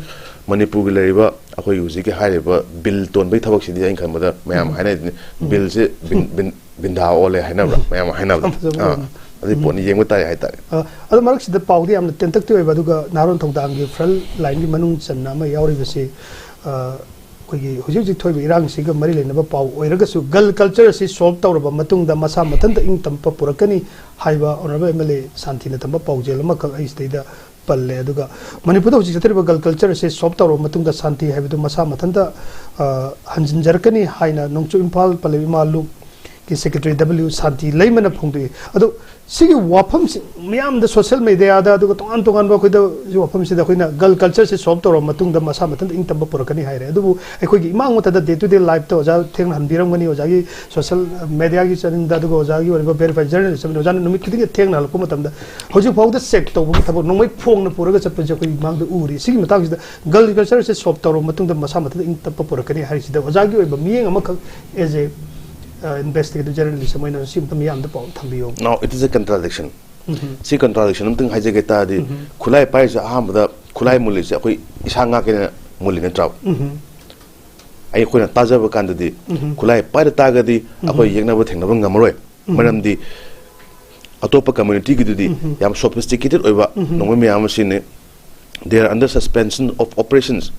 ꯃꯅꯤꯄꯨꯔꯒꯤ ꯂꯩꯔꯤꯕ ꯑꯩꯈꯣꯏꯒꯤ ꯍꯧꯖꯤꯛꯀꯤ ꯍꯥꯏꯔꯤꯕ ꯕꯤꯜ ꯇꯣꯟꯕꯒꯤ ꯊꯕꯛꯁꯤꯗꯤ ꯑꯩꯅ ꯈꯟꯕꯗ ꯃꯌꯥꯝ ꯍꯥꯏꯅꯩꯗꯨꯅꯤ, ꯕꯤꯜꯁꯦ ꯕꯤꯟ-, ꯕꯤꯟ-, ꯕꯤꯟꯗꯥ ꯑꯣꯜꯂꯦ ꯍꯥꯏꯅꯕ꯭ꯔꯥ, ꯃꯌꯥꯝ ꯍꯥꯏꯅꯕꯗꯣ꯫ ꯑꯥ, ꯑꯗꯨꯒꯤ ꯄꯣꯠꯅꯤ, ꯌꯦꯡꯕ ꯇꯥꯔꯦ ꯍꯥꯏꯇꯥꯔꯦ꯫ ꯑ, ꯑꯗꯣ ꯃꯔꯛꯁꯤꯗ ꯄꯥꯎꯗꯤ ꯌꯥꯝꯅ ꯇꯦꯟꯇꯛꯇꯤ ꯑꯣꯏꯕ, ꯑꯗꯨꯒ ꯅꯍꯥꯔꯣꯟ ꯊꯧꯗꯥꯡꯒꯤ ꯐ꯭ꯔꯟ ꯂꯥꯏꯟꯒꯤ ꯃꯅꯨꯡ ꯆꯟꯅ ꯑꯃ ꯌꯥꯎꯔꯤꯕꯁꯤ, ꯑ, ꯑꯩꯈꯣꯏꯒꯤ ꯍꯧꯖꯤꯛ ꯍꯧꯖꯤꯛ ꯊꯣꯛꯏꯕ ꯏꯔꯥꯡꯁꯤꯒ ꯃꯔꯤ ꯂꯩꯅꯕ ꯄꯥꯎ ꯑꯣꯏꯔꯒꯁꯨ, ꯒꯜ ꯀꯜꯆꯔ ꯑꯁꯤ ꯁꯣꯜꯕ ꯇꯧꯔꯕ ꯃꯇꯨꯡꯗ ꯃꯁꯥ ꯃꯊꯟꯇ ꯏꯪ ꯇꯞꯄ ꯄꯨꯔꯛꯀꯅꯤ ꯍꯥꯏꯕ ꯑꯣꯅꯔꯦꯕꯜ ꯑꯦꯝ ꯑꯦꯜ ꯑꯦ ꯁꯥꯟꯇꯤꯅ ꯇꯝꯕ ꯄꯥꯎꯖꯦꯜ ꯑꯃꯈꯛ ꯑꯩ ꯁꯤꯗꯩꯗ ꯄꯜꯂꯦ꯫ ꯑꯗꯨꯒ ꯃꯅꯤꯄꯨꯔꯗ ꯍꯧꯖꯤꯛ ꯆꯠꯊꯔꯤꯕ ꯒꯜ ꯀꯜꯆꯔ ꯑꯁꯤ ꯁꯣꯜꯕ ꯇꯧꯔꯕ ꯃꯇꯨꯡꯗ ꯁꯥꯟꯇꯤ ꯍꯥꯏꯕꯗꯨ ꯃꯁꯥ ꯃꯊꯟꯇ, ꯑ, ꯍꯟꯖꯤꯟꯖꯔꯛꯀꯅꯤ ꯍꯥꯏꯅ ꯅꯣꯡꯆꯨꯞ ꯏꯝꯐꯥꯜ ꯄꯜꯂꯤꯕ ꯏꯃꯥ ꯂꯨꯞꯀꯤ ꯁꯦꯀ꯭ꯔꯦꯇꯔꯤ ꯗꯕ꯭ꯂꯤꯎ ꯁꯥꯟꯇꯤ ꯂꯩꯃꯅ ꯐꯣꯡꯗꯣꯛꯏ꯫ ꯑꯗꯣ ꯁꯤꯒꯤ ꯋꯥꯐꯝꯁꯤ ꯃꯤꯌꯥꯝꯗ ꯁꯣꯁꯤꯌꯦꯜ ꯃꯦꯗꯤꯌꯥꯗ, ꯑꯗꯨꯒ ꯇꯣꯉꯥꯟ ꯇꯣꯉꯥꯟꯕ ꯑꯩꯈꯣꯏꯗ ꯁꯤ ꯋꯥꯐꯝꯁꯤꯗ ꯑꯩꯈꯣꯏꯅ ꯒꯜ ꯀꯜꯆꯔꯁꯤ ꯁꯣꯜꯕ ꯇꯧꯔꯕ ꯃꯇꯨꯡꯗ ꯃꯁꯥ ꯃꯊꯟꯇ ꯏꯪ ꯇꯞꯄ ꯄꯨꯔꯛꯀꯅꯤ ꯍꯥꯏꯔꯦ꯫ ꯑꯗꯨꯕꯨ ꯑꯩꯈꯣꯏꯒꯤ ꯏꯃꯥꯡ ꯃꯊꯛꯇ ꯗꯦ ꯇꯨ ꯗꯦ ꯂꯥꯏꯐꯇ ꯑꯣꯖꯥ ꯊꯦꯡꯅ ꯍꯟꯕꯤꯔꯝꯒꯅꯤ, ꯑꯣꯖꯥꯒꯤ ꯁꯣꯁꯤꯌꯦꯜ ꯃꯦꯗꯤꯌꯥꯒꯤ ꯆꯦꯅꯦꯜꯗ, ꯑꯗꯨꯒ ꯑꯣꯖꯥꯒꯤ ꯑꯣꯏꯔꯤꯕ ꯚꯦꯔꯤꯐꯥꯏ ꯖꯔꯅꯦꯂꯤꯁ ꯑꯃꯅ ꯑꯣꯖꯥꯅ ꯅꯨꯃꯤꯠ ꯈꯨꯗꯤꯡꯒꯤ ꯊꯦꯡꯅ ꯍꯜꯂꯛꯄ ꯃꯇꯝꯗ ꯍꯧꯖꯤꯛ ꯐꯥꯎꯗ ꯆꯦꯛ ꯇꯧꯕꯒꯤ ꯊꯕꯛ ꯅꯣꯡꯃꯩ ꯐꯣꯡꯅ ꯄꯨꯔꯒ ꯆꯠꯄꯁꯦ ꯑꯩꯈꯣꯏ ꯃꯥꯡꯗ ꯎꯔꯤ꯫ ꯁꯤꯒꯤ ꯃꯇꯥꯡꯁꯤꯗ ꯒꯜ ꯀꯜꯆꯔꯁꯦ ꯁꯣꯜꯕ ꯇꯧꯔꯕ ꯃꯇꯨꯡꯗ ꯃꯁꯥ ꯃꯊꯟꯇ ꯏꯪ ꯇꯞꯄ ꯄꯨꯔꯛꯀꯅꯤ ꯍꯥꯏꯔꯤꯁꯤꯗ ꯑꯣꯖꯥꯒꯤ ꯑꯣꯏꯕ ꯃꯤꯠꯌꯦꯡ ꯑꯃꯈꯛ, as a, uh, investigative journalist ꯑꯃ ꯑꯣꯏꯅ ꯁꯤ ꯑꯝꯇ ꯃꯤꯌꯥꯝꯗ ꯄꯥꯎ ꯊꯝꯕꯤꯌꯣ꯫ Now, it is a contradiction. ꯁꯤ contradiction ꯑꯝꯇꯪ ꯍꯥꯏꯖꯒꯦ ꯇꯥꯔꯗꯤ, ꯈꯨꯠꯂꯥꯏ ꯄꯥꯏꯔꯤꯁꯦ ꯑꯍꯥꯟꯕꯗ ꯈꯨꯠꯂꯥꯏ ꯃꯨꯜꯂꯤꯁꯦ ꯑꯩꯈꯣꯏ ꯏꯁꯥ ꯉꯥꯛꯀꯦꯅ ꯃꯨꯜꯂꯤ ꯅꯠꯇ꯭ꯔꯥ? ꯑꯩ, ꯑꯩꯈꯣꯏꯅ ꯇꯥꯖꯕ ꯀꯥꯟꯗꯗꯤ ꯈꯨꯠꯂꯥꯏ ꯄꯥꯏꯔ ꯇꯥꯔꯒꯗꯤ ꯑꯩꯈꯣꯏ ꯌꯦꯛꯅꯕ ꯊꯦꯡꯅꯕ ꯉꯝꯃꯔꯣꯏ꯫ ꯃꯔꯝꯗꯤ ꯑꯇꯣꯞꯄ ꯀꯝꯃ꯭ꯌꯨꯅꯤꯇꯤꯒꯤꯗꯨꯗꯤ ꯌꯥꯝ ꯁꯣꯐꯤꯁꯇꯤꯀꯦꯇꯦꯠ ꯑꯣꯏꯕ ꯅꯣꯡꯃꯩ ꯃꯌꯥꯝ ꯑꯃ ꯁꯤꯖꯤꯟꯅꯩ꯫ They are under suspension of operations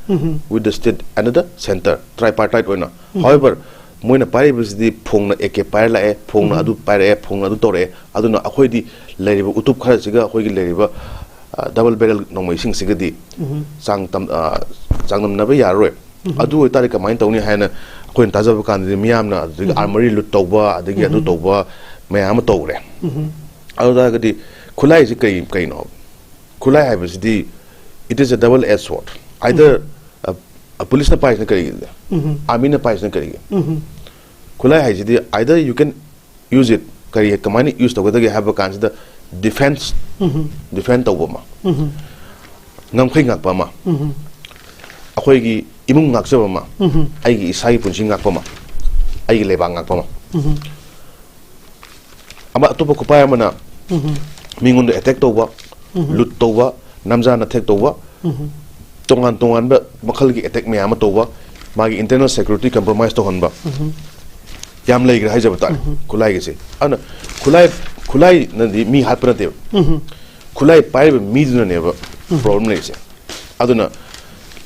with the state and the center, tripartite ꯑꯣꯏꯅ꯫ However, ꯃꯣꯏꯅ ꯄꯥꯏꯔꯤꯕꯁꯤꯗꯤ ꯐꯣꯡꯅ ꯑꯦ ꯀꯦ ꯄꯥꯏꯔ ꯂꯥꯛꯑꯦ, ꯐꯣꯡꯅ ꯑꯗꯨ ꯄꯥꯏꯔꯛꯑꯦ, ꯐꯣꯡꯅ ꯑꯗꯨ ꯇꯧꯔꯛꯑꯦ꯫ ꯑꯗꯨꯅ ꯑꯩꯈꯣꯏꯗꯤ ꯂꯩꯔꯤꯕ ꯎꯇꯨꯞ ꯈꯔꯁꯤꯒ ꯑꯩꯈꯣꯏꯒꯤ ꯂꯩꯔꯤꯕ, ꯑ, ꯗꯕꯜ ꯕꯦꯔꯦꯜ ꯅꯣꯡꯃꯩꯁꯤꯡꯁꯤꯒꯗꯤ ꯆꯥꯡ ꯇꯝ-, ꯑ, ꯆꯥꯡꯗꯝꯅꯕ ꯌꯥꯔꯔꯣꯏ꯫ ꯑꯗꯨ ꯑꯣꯏꯇꯥꯔꯗꯤ ꯀꯃꯥꯏꯅ ꯇꯧꯅꯤ ꯍꯥꯏꯅ ꯑꯩꯈꯣꯏꯅ ꯇꯥꯖꯕ ꯀꯥꯟꯗꯗꯤ ꯃꯤꯌꯥꯝꯅ ꯑꯗꯨꯗꯒꯤ ꯑꯥꯔꯃꯔꯤ ꯂꯨꯠ ꯇꯧꯕ, ꯑꯗꯒꯤ ꯑꯗꯨ ꯇꯧꯕ ꯃꯌꯥꯝ ꯑꯃ ꯇꯧꯔꯦ꯫ ꯑꯗꯨ ꯇꯥꯔꯒꯗꯤ ꯈꯨꯠꯂꯥꯏꯁꯤ ꯀꯔꯤ, ꯀꯩꯅꯣ? ꯈꯨꯠꯂꯥꯏ ꯍꯥꯏꯕꯁꯤꯗꯤ, it is a double edged sword. Either, ꯑ, ꯑ, ꯄꯨꯂꯤꯁꯅ ꯄꯥꯏꯁꯤꯅ ꯀꯔꯤꯒꯤ? ꯑꯥꯔꯃꯤꯅ ꯄꯥꯏꯁꯤꯅ ꯀꯔꯤꯒꯤ? ꯈꯨꯠꯂꯥꯏ ꯍꯥꯏꯁꯤꯗꯤ, either you can use it, ꯀꯔꯤ, ꯀꯃꯥꯏꯅ ꯌꯨꯁ ꯇꯧꯒꯗꯒꯦ ꯍꯥꯏꯕ ꯀꯥꯟꯁꯤꯗ, ꯗꯤꯐꯦꯟꯁ, ꯗꯤꯐꯦꯟ ꯇꯧꯕ ꯑꯃ, ꯉꯝꯈꯩ ꯉꯥꯛꯄ ꯑꯃ, ꯑꯩꯈꯣꯏꯒꯤ ꯏꯃꯨꯡ ꯉꯥꯛꯆꯕ ꯑꯃ, ꯑꯩꯒꯤ ꯏꯁꯥꯒꯤ ꯄꯨꯟꯁꯤ ꯉꯥꯛꯄ ꯑꯃ, ꯑꯩꯒꯤ ꯂꯩꯕꯥꯛ ꯉꯥꯛꯄ ꯑꯃ꯫ ꯑꯃ ꯑꯇꯣꯞꯄ ꯈꯨꯄꯥꯏ ꯑꯃꯅ ꯃꯤꯉꯣꯟꯗ ꯑꯦꯇꯦꯛ ꯇꯧꯕ, ꯂꯨꯠ ꯇꯧꯕ, ꯅꯝꯖꯥ ꯅꯊꯦꯛ ꯇꯧꯕ, ꯇꯣꯉꯥꯟ ꯇꯣꯉꯥꯟꯕ ꯃꯈꯜꯒꯤ ꯑꯦꯇꯦꯛ ꯃꯌꯥꯝ ꯑꯃ ꯇꯧꯕ, ꯃꯥꯒꯤ ꯏꯟꯇꯔꯅꯦꯜ ꯁꯦꯀ꯭ꯌꯨꯔꯤꯇꯤ ꯀꯝꯄ꯭ꯔꯣꯃꯥꯏꯁ ꯇꯧꯍꯟꯕ, ꯌꯥꯝ ꯂꯩꯈ꯭ꯔꯦ ꯍꯥꯏꯖꯕ ꯇꯥꯔꯦ꯫ ꯈꯨꯠꯂꯥꯏꯒꯤꯁꯦ ꯑꯗꯨꯅ ꯈꯨꯠꯂꯥꯏ, ꯈꯨꯠꯂꯥꯏꯅꯗꯤ ꯃꯤ ꯍꯥꯠꯄ ꯅꯠꯇꯦꯕ꯫ ꯈꯨꯠꯂꯥꯏ ꯄꯥꯏꯔꯤꯕ ꯃꯤꯗꯨꯅꯅꯦꯕ ꯄ꯭ꯔꯣꯕ꯭ꯂꯦꯝ ꯂꯩꯔꯤꯁꯦ꯫ ꯑꯗꯨꯅ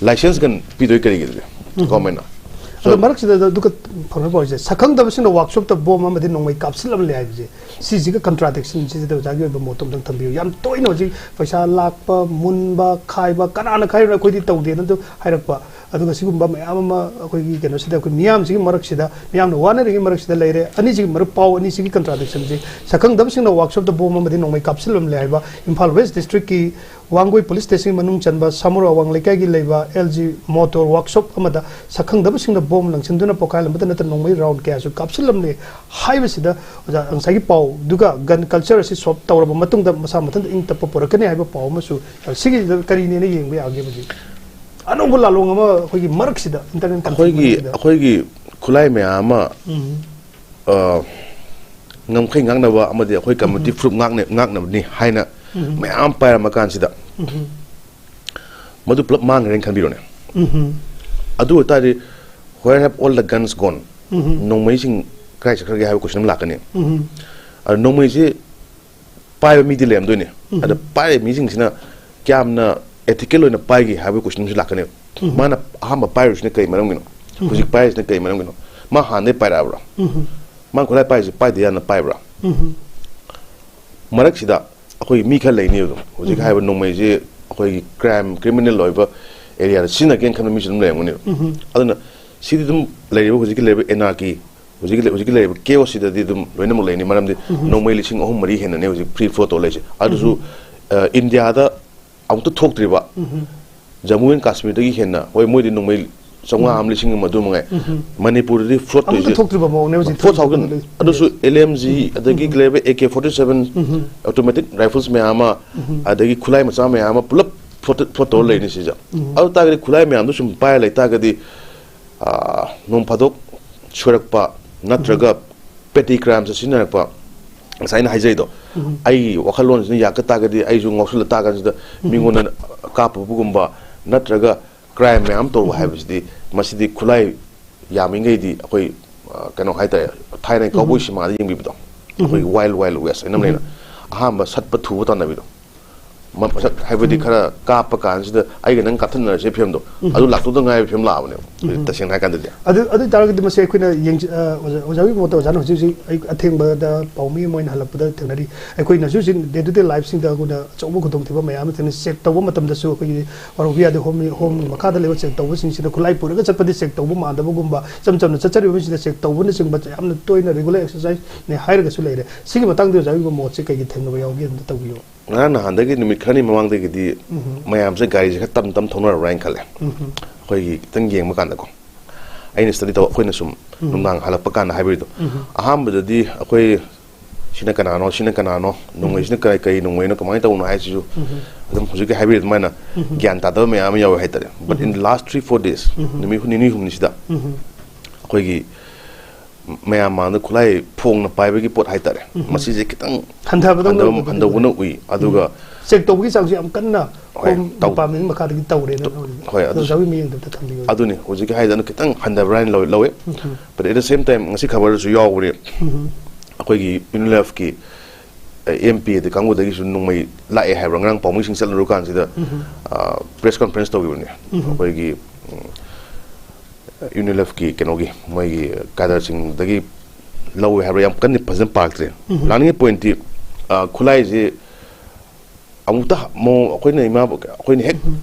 ꯂꯥꯏꯁꯦꯟꯁ ꯀꯟ ꯄꯤꯗꯣꯏ ꯀꯔꯤꯒꯤꯗꯨꯗꯤ? ꯒꯣꯔꯃꯦꯟꯅ꯫ ꯑꯗꯣ ꯃꯔꯛꯁꯤꯗ ꯑꯗꯨꯒ ꯐꯪꯅꯕ ꯍꯧꯔꯤꯁꯦ, ꯁꯛꯈꯪꯗꯕꯁꯤꯡꯅ ꯋꯥꯛꯁꯣꯞꯇ ꯕꯣꯝ ꯑꯃꯗꯤ ꯅꯣꯡꯃꯩ ꯀꯥꯞꯁꯤꯜꯂꯝꯂꯦ ꯍꯥꯏꯕꯁꯦ, ꯁꯤꯁꯤꯒ ꯀꯟꯇ꯭ꯔꯥꯗꯤꯛꯁꯟꯁꯤꯗ ꯑꯣꯖꯥꯒꯤ ꯑꯣꯏꯕ ꯃꯣꯠꯇꯣ ꯑꯝꯇꯪ ꯊꯝꯕꯤꯌꯨ꯫ ꯌꯥꯝ ꯇꯣꯏꯅ ꯍꯧꯖꯤꯛ ꯄꯩꯁꯥ ꯂꯥꯛꯄ, ꯃꯨꯟꯕ, ꯈꯥꯏꯕ, ꯀꯅꯥꯅ ꯈꯥꯏꯔꯤꯅꯣ ꯑꯩꯈꯣꯏꯗꯤ ꯇꯧꯗꯦꯅ ꯑꯗꯨ ꯍꯥꯏꯔꯛꯄ, ꯑꯗꯨꯒ ꯁꯤꯒꯨꯝꯕ ꯃꯌꯥꯝ ꯑꯃ ꯑꯩꯈꯣꯏꯒꯤ ꯀꯩꯅꯣꯁꯤꯗ, ꯑꯩꯈꯣꯏ ꯃꯤꯌꯥꯝꯁꯤꯒꯤ ꯃꯔꯛꯁꯤꯗ, ꯃꯤꯌꯥꯝꯅ ꯋꯥꯅꯔꯤꯉꯩ ꯃꯔꯛꯁꯤꯗ ꯂꯩꯔꯦ꯫ ꯑꯅꯤꯁꯤꯒꯤ ꯃꯔꯛ ꯄꯥꯎ ꯑꯅꯤꯁꯤꯒꯤ ꯀꯟꯇ꯭ꯔꯥꯗꯤꯛꯁꯟꯁꯤ, ꯁꯛꯈꯪꯗꯕꯁꯤꯡꯅ ꯋꯥꯛꯁꯣꯞꯇ ꯕꯣꯝ ꯑꯃꯗꯤ ꯅꯣꯡꯃꯩ ꯀꯥꯞꯁꯤꯜꯂꯝꯂꯦ ꯍꯥꯏꯕ ꯏꯝꯐꯥꯜ ꯋꯦꯁ ꯗꯤꯁꯇ꯭ꯔꯤꯛꯀꯤ ꯋꯥꯡꯒꯣꯏ ꯄꯨꯂꯤꯁ ꯁ꯭ꯇꯦꯁꯟꯒꯤ ꯃꯅꯨꯡ ꯆꯟꯕ ꯁꯥꯃꯨꯔꯥ ꯑꯋꯥꯡ ꯂꯩꯀꯥꯏꯒꯤ ꯂꯩꯕ ꯑꯦꯜ ꯖꯤ ꯃꯣꯇꯣꯔ ꯋꯥꯛꯁꯣꯞ ꯑꯃꯗ ꯁꯛꯈꯪꯗꯕꯁꯤꯡꯅ ꯕꯣꯝ ꯂꯪꯁꯤꯟꯗꯨꯅ ꯄꯣꯈꯥꯏꯍꯟꯕꯗ ꯅꯠꯇꯅ ꯅꯣꯡꯃꯩ ꯔꯥꯎꯟ ꯀꯌꯥꯁꯨ ꯀꯥꯞꯁꯤꯜꯂꯝꯂꯦ ꯍꯥꯏꯕꯁꯤꯗ, ꯑꯣꯖꯥ, ꯉꯁꯥꯏꯒꯤ ꯄꯥꯎꯗꯨꯒ ꯒꯟ ꯀꯜꯆꯔ ꯑꯁꯤ ꯁꯣꯞ ꯇꯧꯔꯕ ꯃꯇꯨꯡꯗ ꯃꯁꯥ ꯃꯊꯟꯇ ꯏꯪ ꯇꯞꯄ ꯄꯨꯔꯛꯀꯅꯤ ꯍꯥꯏꯕ ꯄꯥꯎ ꯑꯃꯁꯨ, ꯁꯤꯒꯤꯁꯤꯗ ꯀꯔꯤꯅꯦꯅ ꯌꯦꯡꯕ ꯌꯥꯒꯦ ꯍꯧꯖꯤꯛ? ꯑꯅꯧꯕ ꯂꯥꯂꯣꯡ ꯑꯃ ꯑꯩꯈꯣꯏꯒꯤ ꯃꯔꯛꯁꯤꯗ, ꯏꯟꯇꯔꯅꯦꯠ ꯀꯟꯐ꯭ꯂꯤꯛ ꯑꯩꯈꯣꯏꯒꯤ, ꯃꯔꯛꯁꯤꯗ꯫ ꯑꯩꯈꯣꯏꯒꯤ ꯈꯨꯠꯂꯥꯏ ꯃꯌꯥꯝ ꯑꯃ, ꯎꯝ꯫ ꯑ, ꯉꯝꯈꯩ ꯉꯥꯛꯅꯕ ꯑꯃꯗꯤ ꯑꯩꯈꯣꯏ ꯀꯝꯃ꯭ꯌꯨꯅꯤꯇꯤ ꯎꯝ꯫ ꯐꯨꯔꯨꯞ ꯉꯥꯛꯅ-, ꯉꯥꯛꯅꯕꯅꯤ ꯍꯥꯏꯅ ꯎꯝ꯫ ꯃꯌꯥꯝ ꯄꯥꯏꯔꯝꯃ ꯀꯥꯟꯁꯤꯗ, ꯎꯝ꯫ ꯃꯗꯨ ꯄꯨꯂꯞ ꯃꯥꯡꯈ꯭ꯔꯦꯅ ꯈꯟꯕꯤꯔꯣꯅꯦ꯫ ꯎꯝ꯫ ꯑꯗꯨ ꯑꯣꯏꯇꯥꯔꯗꯤ, "Where have all the guns gone?" ꯎꯝ꯫ ꯅꯣꯡꯃꯩꯁꯤꯡ ꯀꯗꯥꯏ ꯆꯠꯈ꯭ꯔꯒꯦ ꯍꯥꯏꯕ ꯀꯣꯏꯁꯟ ꯑꯃ ꯂꯥꯛꯀꯅꯤ꯫ ꯎꯝ꯫ ꯑꯗ ꯅꯣꯡꯃꯩꯁꯤ ꯄꯥꯏꯕ ꯃꯤꯗꯤ ꯂꯩꯔꯝꯗꯣꯏꯅꯤ꯫ ꯎꯝ꯫ ꯑꯗ ꯄꯥꯏꯔꯤꯕ ꯃꯤꯁꯤꯡꯁꯤꯅ ꯀꯌꯥꯝꯅ ꯑꯦꯊꯤꯀꯦꯜ ꯑꯣꯏꯅ ꯄꯥꯏꯒꯦ ꯍꯥꯏꯕꯒꯤ ꯀꯣꯏꯁꯟ ꯑꯃꯁꯨ ꯂꯥꯛꯀꯅꯤ꯫ ꯎꯝ꯫ ꯃꯥꯅ ꯑꯍꯥꯟꯕ ꯄꯥꯏꯔꯤꯁꯤꯅ ꯀꯔꯤ ꯃꯔꯝꯒꯤꯅꯣ? ꯎꯝ꯫ ꯍꯧꯖꯤꯛ ꯄꯥꯏꯔꯤꯁꯤꯅ ꯀꯔꯤ ꯃꯔꯝꯒꯤꯅꯣ? ꯃꯥ ꯍꯥꯟꯅꯗꯒꯤ ꯄꯥꯏꯔꯛꯑꯕ꯭ꯔꯥ? ꯎꯝ꯫ ꯃꯥ ꯈꯨꯠꯂꯥꯏ ꯄꯥꯏꯔꯤꯁꯤ ꯄꯥꯏꯗ ꯌꯥꯅ ꯄꯥꯏꯕ꯭ꯔꯥ? ꯎꯝ꯫ ꯃꯔꯛꯁꯤꯗ ꯑꯩꯈꯣꯏ ꯃꯤ ꯈꯔ ꯂꯩꯅꯦꯕ ꯑꯗꯨꯝ꯫ ꯍꯧꯖꯤꯛ ꯎꯝ꯫ ꯍꯥꯏꯔꯤꯕ ꯅꯣꯡꯃꯩꯁꯦ ꯑꯩꯈꯣꯏꯒꯤ ꯀ꯭ꯔꯥꯏꯝ, ꯀ꯭ꯔꯤꯃꯤꯅꯦꯜ ꯑꯣꯏꯕ ꯑꯦꯔꯤꯌꯥꯗ ꯁꯤꯖꯤꯟꯅꯒꯦꯅ ꯈꯟꯕ ꯃꯤꯁꯨ ꯑꯗꯨꯝ ꯂꯩꯔꯝꯒꯅꯦꯕ꯫ ꯎꯝ꯫ ꯑꯗꯨꯅ ꯁꯤꯗꯤ ꯑꯗꯨꯝ ꯂꯩꯔꯤꯕ ꯍꯧꯖꯤꯛꯀꯤ ꯂꯩꯔꯤꯕ ꯑꯦꯅꯥꯔꯀꯤ, ꯍꯧꯖꯤꯛꯀꯤ ꯂꯩ-, ꯍꯧꯖꯤꯛꯀꯤ ꯂꯩꯔꯤꯕ ꯀꯦꯑꯣꯁꯁꯤꯗꯗꯤ ꯑꯗꯨꯝ ꯂꯣꯏꯅꯃꯛ ꯂꯩꯅꯤ꯫ ꯃꯔꯝꯗꯤ ꯎꯝ꯫ ꯅꯣꯡꯃꯩ ꯂꯤꯁꯤꯡ ꯑꯍꯨꯝ ꯃꯔꯤ ꯍꯦꯟꯅꯅꯦ ꯍꯧꯖꯤꯛ ꯐ꯭ꯔꯤ ꯐ꯭ꯂꯣ ꯇꯧ ꯂꯩꯔꯤꯁꯦ꯫ ꯑꯗꯨꯁꯨ, ꯎꯝ꯫ ꯑ, ꯏꯟꯗꯤꯌꯥꯗ ꯑꯃꯨꯛꯇ ꯊꯣꯛꯇ꯭ꯔꯤꯕ, ꯎꯝ꯫ ꯖꯃꯨ ꯑꯦꯟ ꯀꯥꯁꯃꯤꯔꯗꯒꯤ ꯍꯦꯟꯅ, ꯍꯣꯏ, ꯃꯣꯏꯗꯤ ꯅꯣꯡꯃꯩ ꯆꯥꯝꯃꯉꯥ ꯑꯃ, ꯂꯤꯁꯤꯡ ꯑꯃ, ꯑꯗꯨ ꯃꯉꯥꯏ꯫ ꯃꯅꯤꯄꯨꯔꯗꯗꯤ ꯐ꯭ꯂꯣꯠ ꯑꯃꯠꯇ ꯇꯧꯔꯤꯁꯦ ꯊꯣꯛꯇ꯭ꯔꯤꯕ ꯃꯑꯣꯡꯅꯦ ꯍꯧꯖꯤꯛ ꯐꯣꯔ ꯊꯥꯎꯖꯟ ꯊꯣꯛꯂꯤꯁꯦ꯫ ꯑꯗꯨꯁꯨ ꯑꯦꯜ ꯑꯦꯝ ꯖꯤ, ꯑꯗꯒꯤ ꯀꯩ ꯂꯩꯕ A K forty seven, automatic rifles ꯃꯌꯥꯝ ꯑꯃ, ꯑꯗꯒꯤ ꯈꯨꯠꯂꯥꯏ ꯃꯆꯥ ꯃꯌꯥꯝ ꯑꯃ ꯄꯨꯂꯞ ꯐ꯭ꯂꯣꯠ, ꯐ꯭ꯂꯣꯠ ꯇꯧꯔ ꯂꯩꯅꯤ ꯁꯤꯁꯦ꯫ ꯑꯗꯨ ꯇꯥꯔꯒꯗꯤ ꯈꯨꯠꯂꯥꯏ ꯃꯌꯥꯝꯗꯣ ꯁꯨꯝ ꯄꯥꯏꯔ ꯂꯩ ꯇꯥꯔꯒꯗꯤ, ꯑꯥ, ꯅꯣꯡ ꯐꯥꯗꯣꯛ ꯁꯣꯏꯔꯛꯄ ꯅꯠꯇ꯭ꯔꯒ ꯄꯦꯇꯤ ꯀ꯭ꯔꯥꯏꯝꯁꯇ ꯁꯤꯖꯤꯟꯅꯔꯛꯄ, ꯉꯁꯥꯏ ꯑꯩꯅ ꯍꯥꯏꯖꯩꯗꯣ, ꯑꯩꯒꯤ ꯋꯥꯈꯜꯂꯣꯟꯁꯤꯅ ꯌꯥꯔꯛꯇ ꯇꯥꯔꯒꯗꯤ ꯑꯩꯁꯨ ꯉꯥꯎꯁꯜꯂ ꯇꯥꯔꯀꯥꯟꯁꯤꯗ ꯃꯤꯉꯣꯟꯗ ꯀꯥꯞꯄꯨꯕꯒꯨꯝꯕ ꯅꯠꯇ꯭ꯔꯒ ꯀ꯭ꯔꯥꯏꯝ ꯃꯌꯥꯝ ꯇꯧꯕ ꯍꯥꯏꯕꯁꯤꯗꯤ, ꯃꯁꯤꯗꯤ ꯈꯨꯠꯂꯥꯏ ꯌꯥꯝꯃꯤꯉꯩꯗꯤ ꯑꯩꯈꯣꯏ, ꯑ, ꯀꯩꯅꯣ ꯍꯥꯏꯇꯥꯔꯦ, ꯊꯥꯏꯅ ꯀꯥꯎꯕꯣꯏ ꯁꯤꯃꯥꯗ ꯌꯦꯡꯕꯤꯕꯗꯣ, ꯑꯩꯈꯣꯏꯒꯤ ꯋꯥꯏꯜ ꯋꯥꯏꯜ ꯋꯦꯁ ꯍꯥꯏꯅ ꯑꯃ ꯂꯩꯅ, ꯑꯍꯥꯟꯕ ꯁꯠꯄ ꯊꯨꯕ ꯇꯥꯟꯅꯕꯤꯗꯣ, ꯃ-, ꯃꯁꯛ ꯍꯥꯏꯕꯗꯤ ꯈꯔ ꯀꯥꯞꯄ ꯀꯥꯟꯁꯤꯗ ꯑꯩꯒ ꯅꯪ ꯀꯥꯞꯊꯠꯅꯔꯁꯦ ꯐꯤꯂꯝꯗꯣ, ꯑꯗꯨ ꯂꯥꯛꯇꯧꯗ ꯉꯥꯏꯕ ꯐꯤꯂꯝ ꯂꯥꯛꯑꯕꯅꯦꯕ, ꯍꯧꯖꯤꯛ ꯇꯁꯦꯡꯅ ꯍꯥꯏ ꯀꯥꯟꯗꯗꯤ꯫ ꯑꯗꯨ, ꯑꯗꯨ ꯑꯣꯏ ꯇꯥꯔꯒꯗꯤ ꯃꯁꯤ ꯑꯩꯈꯣꯏꯅ ꯌꯦꯡꯖ-, ꯑ, ꯑꯣꯖꯥ, ꯑꯣꯖꯥꯒꯤ ꯃꯣꯠꯇ ꯑꯣꯖꯥꯅ ꯍꯧꯖꯤꯛ ꯍꯧꯖꯤꯛ ꯑꯩ ꯑꯊꯦꯡꯕꯗ ꯄꯥꯎꯃꯤ ꯑꯃ ꯑꯣꯏꯅ ꯍꯜꯂꯛꯄꯗ ꯊꯦꯡꯅꯔꯤ꯫ ꯑꯩꯈꯣꯏꯅꯁꯨ ꯍꯧꯖꯤꯛ ꯗꯦ ꯇꯨ ꯗꯦ ꯂꯥꯏꯐꯁꯤꯡꯗ ꯑꯩꯈꯣꯏꯅ ꯑꯆꯧꯕ ꯈꯨꯗꯣꯡꯊꯤꯕ ꯃꯌꯥꯝ ꯑꯃ ꯊꯦꯡꯅꯩ꯫ ꯆꯦꯛ ꯇꯧꯕ ꯃꯇꯝꯗꯁꯨ ꯑꯩꯈꯣꯏꯒꯤ ꯋꯥꯔꯧꯕ ꯌꯥꯗꯦ, ꯍꯣꯝ, ꯍꯣꯝ ꯃꯈꯥꯗ ꯂꯩꯕ ꯆꯦꯛ ꯇꯧꯕꯁꯤꯡꯁꯤꯅ ꯈꯨꯠꯂꯥꯏ ꯄꯨꯔꯒ ꯆꯠꯄꯗꯤ ꯆꯦꯛ ꯇꯧꯕ ꯃꯥꯟꯗꯕꯒꯨꯝꯕ, ꯏꯆꯝ ꯆꯝꯅ ꯆꯠꯆꯔꯤꯕ ꯃꯤꯁꯤꯡꯅ ꯆꯦꯛ ꯇꯧꯕꯅꯆꯤꯡꯕ ꯌꯥꯝꯅ ꯇꯣꯏꯅ ꯔꯤꯒꯨꯂꯔ ꯑꯦꯛꯁꯔꯁꯥꯏꯁꯅꯦ ꯍꯥꯏꯔꯒꯁꯨ ꯂꯩꯔꯦ꯫ ꯁꯤꯒꯤ ꯃꯇꯥꯡꯗ ꯑꯣꯖꯥꯒꯤ ꯃꯣꯠꯁꯦ ꯀꯩꯒꯤ ꯊꯦꯡꯅꯕ ꯌꯥꯎꯒꯦ ꯑꯝꯇ ꯇꯧꯕꯤꯌꯨ꯫ ꯉꯔꯥꯡ ꯅꯍꯥꯟꯗꯒꯤ ꯅꯨꯃꯤꯠ ꯈꯔꯅꯤ ꯃꯃꯥꯡꯗꯒꯤꯗꯤ ꯃꯌꯥꯝꯁꯦ ꯒꯥꯔꯤꯁꯦ ꯈꯔ ꯇꯝ ꯇꯝ ꯊꯧꯅꯔꯕ꯭ꯔꯥ ꯍꯥꯏꯅ ꯈꯜꯂꯦ꯫ ꯑꯩꯈꯣꯏꯒꯤ ꯈꯤꯇꯪ ꯌꯦꯡꯕ ꯀꯥꯟꯗꯀꯣ, ꯑꯩꯅ ꯁ꯭ꯇꯗꯤ ꯇꯧ, ꯑꯩꯈꯣꯏꯅ ꯁꯨꯝ ꯅꯨꯡꯗꯥꯡ ꯍꯜꯂꯛꯄ ꯀꯥꯟꯗ ꯍꯥꯏꯕꯤꯔꯤꯗꯣ, ꯑꯍꯥꯟꯕꯗꯗꯤ ꯑꯩꯈꯣꯏ ꯁꯤꯅ ꯀꯅꯥꯅꯣ, ꯁꯤꯅ ꯀꯅꯥꯅꯣ, ꯅꯣꯡꯃꯩꯁꯤꯅ ꯀꯔꯤ, ꯀꯔꯤ ꯅꯣꯡꯃꯩꯅꯣ, ꯀꯃꯥꯏꯅ ꯇꯧꯕꯅꯣ ꯍꯥꯏꯁꯤꯁꯨ ꯑꯗꯨꯝ ꯍꯧꯖꯤꯛꯀꯤ ꯍꯥꯏꯕꯤꯔꯤꯗꯨ ꯑꯗꯨꯃꯥꯏꯅ ꯒ꯭ꯌꯥꯟ ꯇꯥꯗꯕ ꯃꯌꯥꯝ ꯑꯃ ꯌꯥꯎꯋꯦ ꯍꯥꯏꯇꯥꯔꯦ꯫ But in the last three four days, ꯅꯨꯃꯤꯠ ꯍꯨꯝꯅꯤ, ꯅꯤꯅꯤ ꯍꯨꯝꯅꯤꯁꯤꯗ ꯑꯩꯈꯣꯏꯒꯤ ꯃꯌꯥꯝ ꯃꯥꯡꯗ ꯈꯨꯠꯂꯥꯏ ꯐꯣꯡꯅ ꯄꯥꯏꯕꯒꯤ ꯄꯣꯠ ꯍꯥꯏꯇꯥꯔꯦ, ꯃꯁꯤꯁꯦ ꯈꯤꯇꯪ ꯍꯟꯊꯕꯗꯧꯅ ꯍꯟꯊꯕ, ꯎꯕꯗꯣ ꯍꯟꯊꯕꯅ ꯎꯏ꯫ ꯑꯗꯨꯒ ꯆꯦꯛ ꯇꯧꯕꯒꯤ ꯆꯥꯡꯁꯨ ꯌꯥꯝ ꯀꯟꯅ ꯍꯣꯏ, ꯍꯣꯝ ꯇꯧ-, ꯗꯤꯄꯥꯔꯠꯃꯦꯟ ꯃꯈꯥꯗꯒꯤ ꯇꯧꯔꯦꯅ ꯇꯧ-, ꯂꯧꯔꯤꯅꯦ꯫ ꯍꯣꯏ, ꯑꯗꯣ ꯑꯗꯨꯁꯨ ꯑꯣꯖꯥꯒꯤ ꯃꯤꯠꯌꯦꯡꯗ ꯑꯝꯇ ꯊꯝꯕꯤꯌꯨ꯫ ꯑꯗꯨꯅꯤ ꯍꯧꯖꯤꯛꯀꯤ ꯍꯥꯏꯗꯅ ꯈꯤꯇꯪ ꯍꯟꯊꯕ꯭ꯔꯥ ꯍꯥꯏꯅ ꯂꯧ-, ꯂꯧꯋꯦ꯫ But at the same time, ꯉꯁꯤ ꯈꯕꯔꯗꯁꯨ ꯌꯥꯎꯕꯅꯦ, ꯑꯩꯈꯣꯏꯒꯤ ꯌꯨꯅꯤꯂꯦꯐꯀꯤ, ꯑ, ꯑꯦꯝ ꯄꯤ ꯑꯗꯩ ꯀꯥꯡꯕꯨꯗꯒꯤꯁꯨ ꯅꯣꯡꯃꯩ ꯂꯥꯛꯑꯦ ꯍꯥꯏꯕ꯭ꯔꯥ, ꯉꯔꯥꯡ ꯄꯥꯎꯃꯤꯁꯤꯡ ꯆꯠꯂꯨꯔ ꯀꯥꯟꯁꯤꯗ, ꯑ, ꯄ꯭ꯔꯦꯁ ꯀꯣꯟꯐ꯭ꯔꯦꯟꯁ ꯇꯧꯈꯤꯕꯅꯦ꯫ ꯑꯩꯈꯣꯏꯒꯤ, ꯎꯝ, ꯌꯨꯅꯤꯂꯦꯐꯀꯤ ꯀꯩꯅꯣꯒꯤ ꯃꯣꯏꯒꯤ ꯀꯥꯗꯔꯁꯤꯡꯗꯒꯤ ꯂꯧꯋꯦ ꯍꯥꯏꯕ꯭ꯔꯥ, ꯌꯥꯝ ꯀꯟꯅ ꯐꯖꯅ ꯄꯥꯔꯛꯇ꯭ꯔꯦ꯫ ꯂꯥꯛꯅꯤꯡꯉꯤ ꯄꯣꯏꯟꯠꯇꯤ, ꯑ, ꯈꯨꯠꯂꯥꯏꯁꯦ ꯑꯃꯨꯛꯇ ꯃꯑꯣꯡ ꯑꯩꯈꯣꯏꯅ ꯏꯃꯥ, ꯑꯩꯈꯣꯏꯅ ꯍꯦꯛ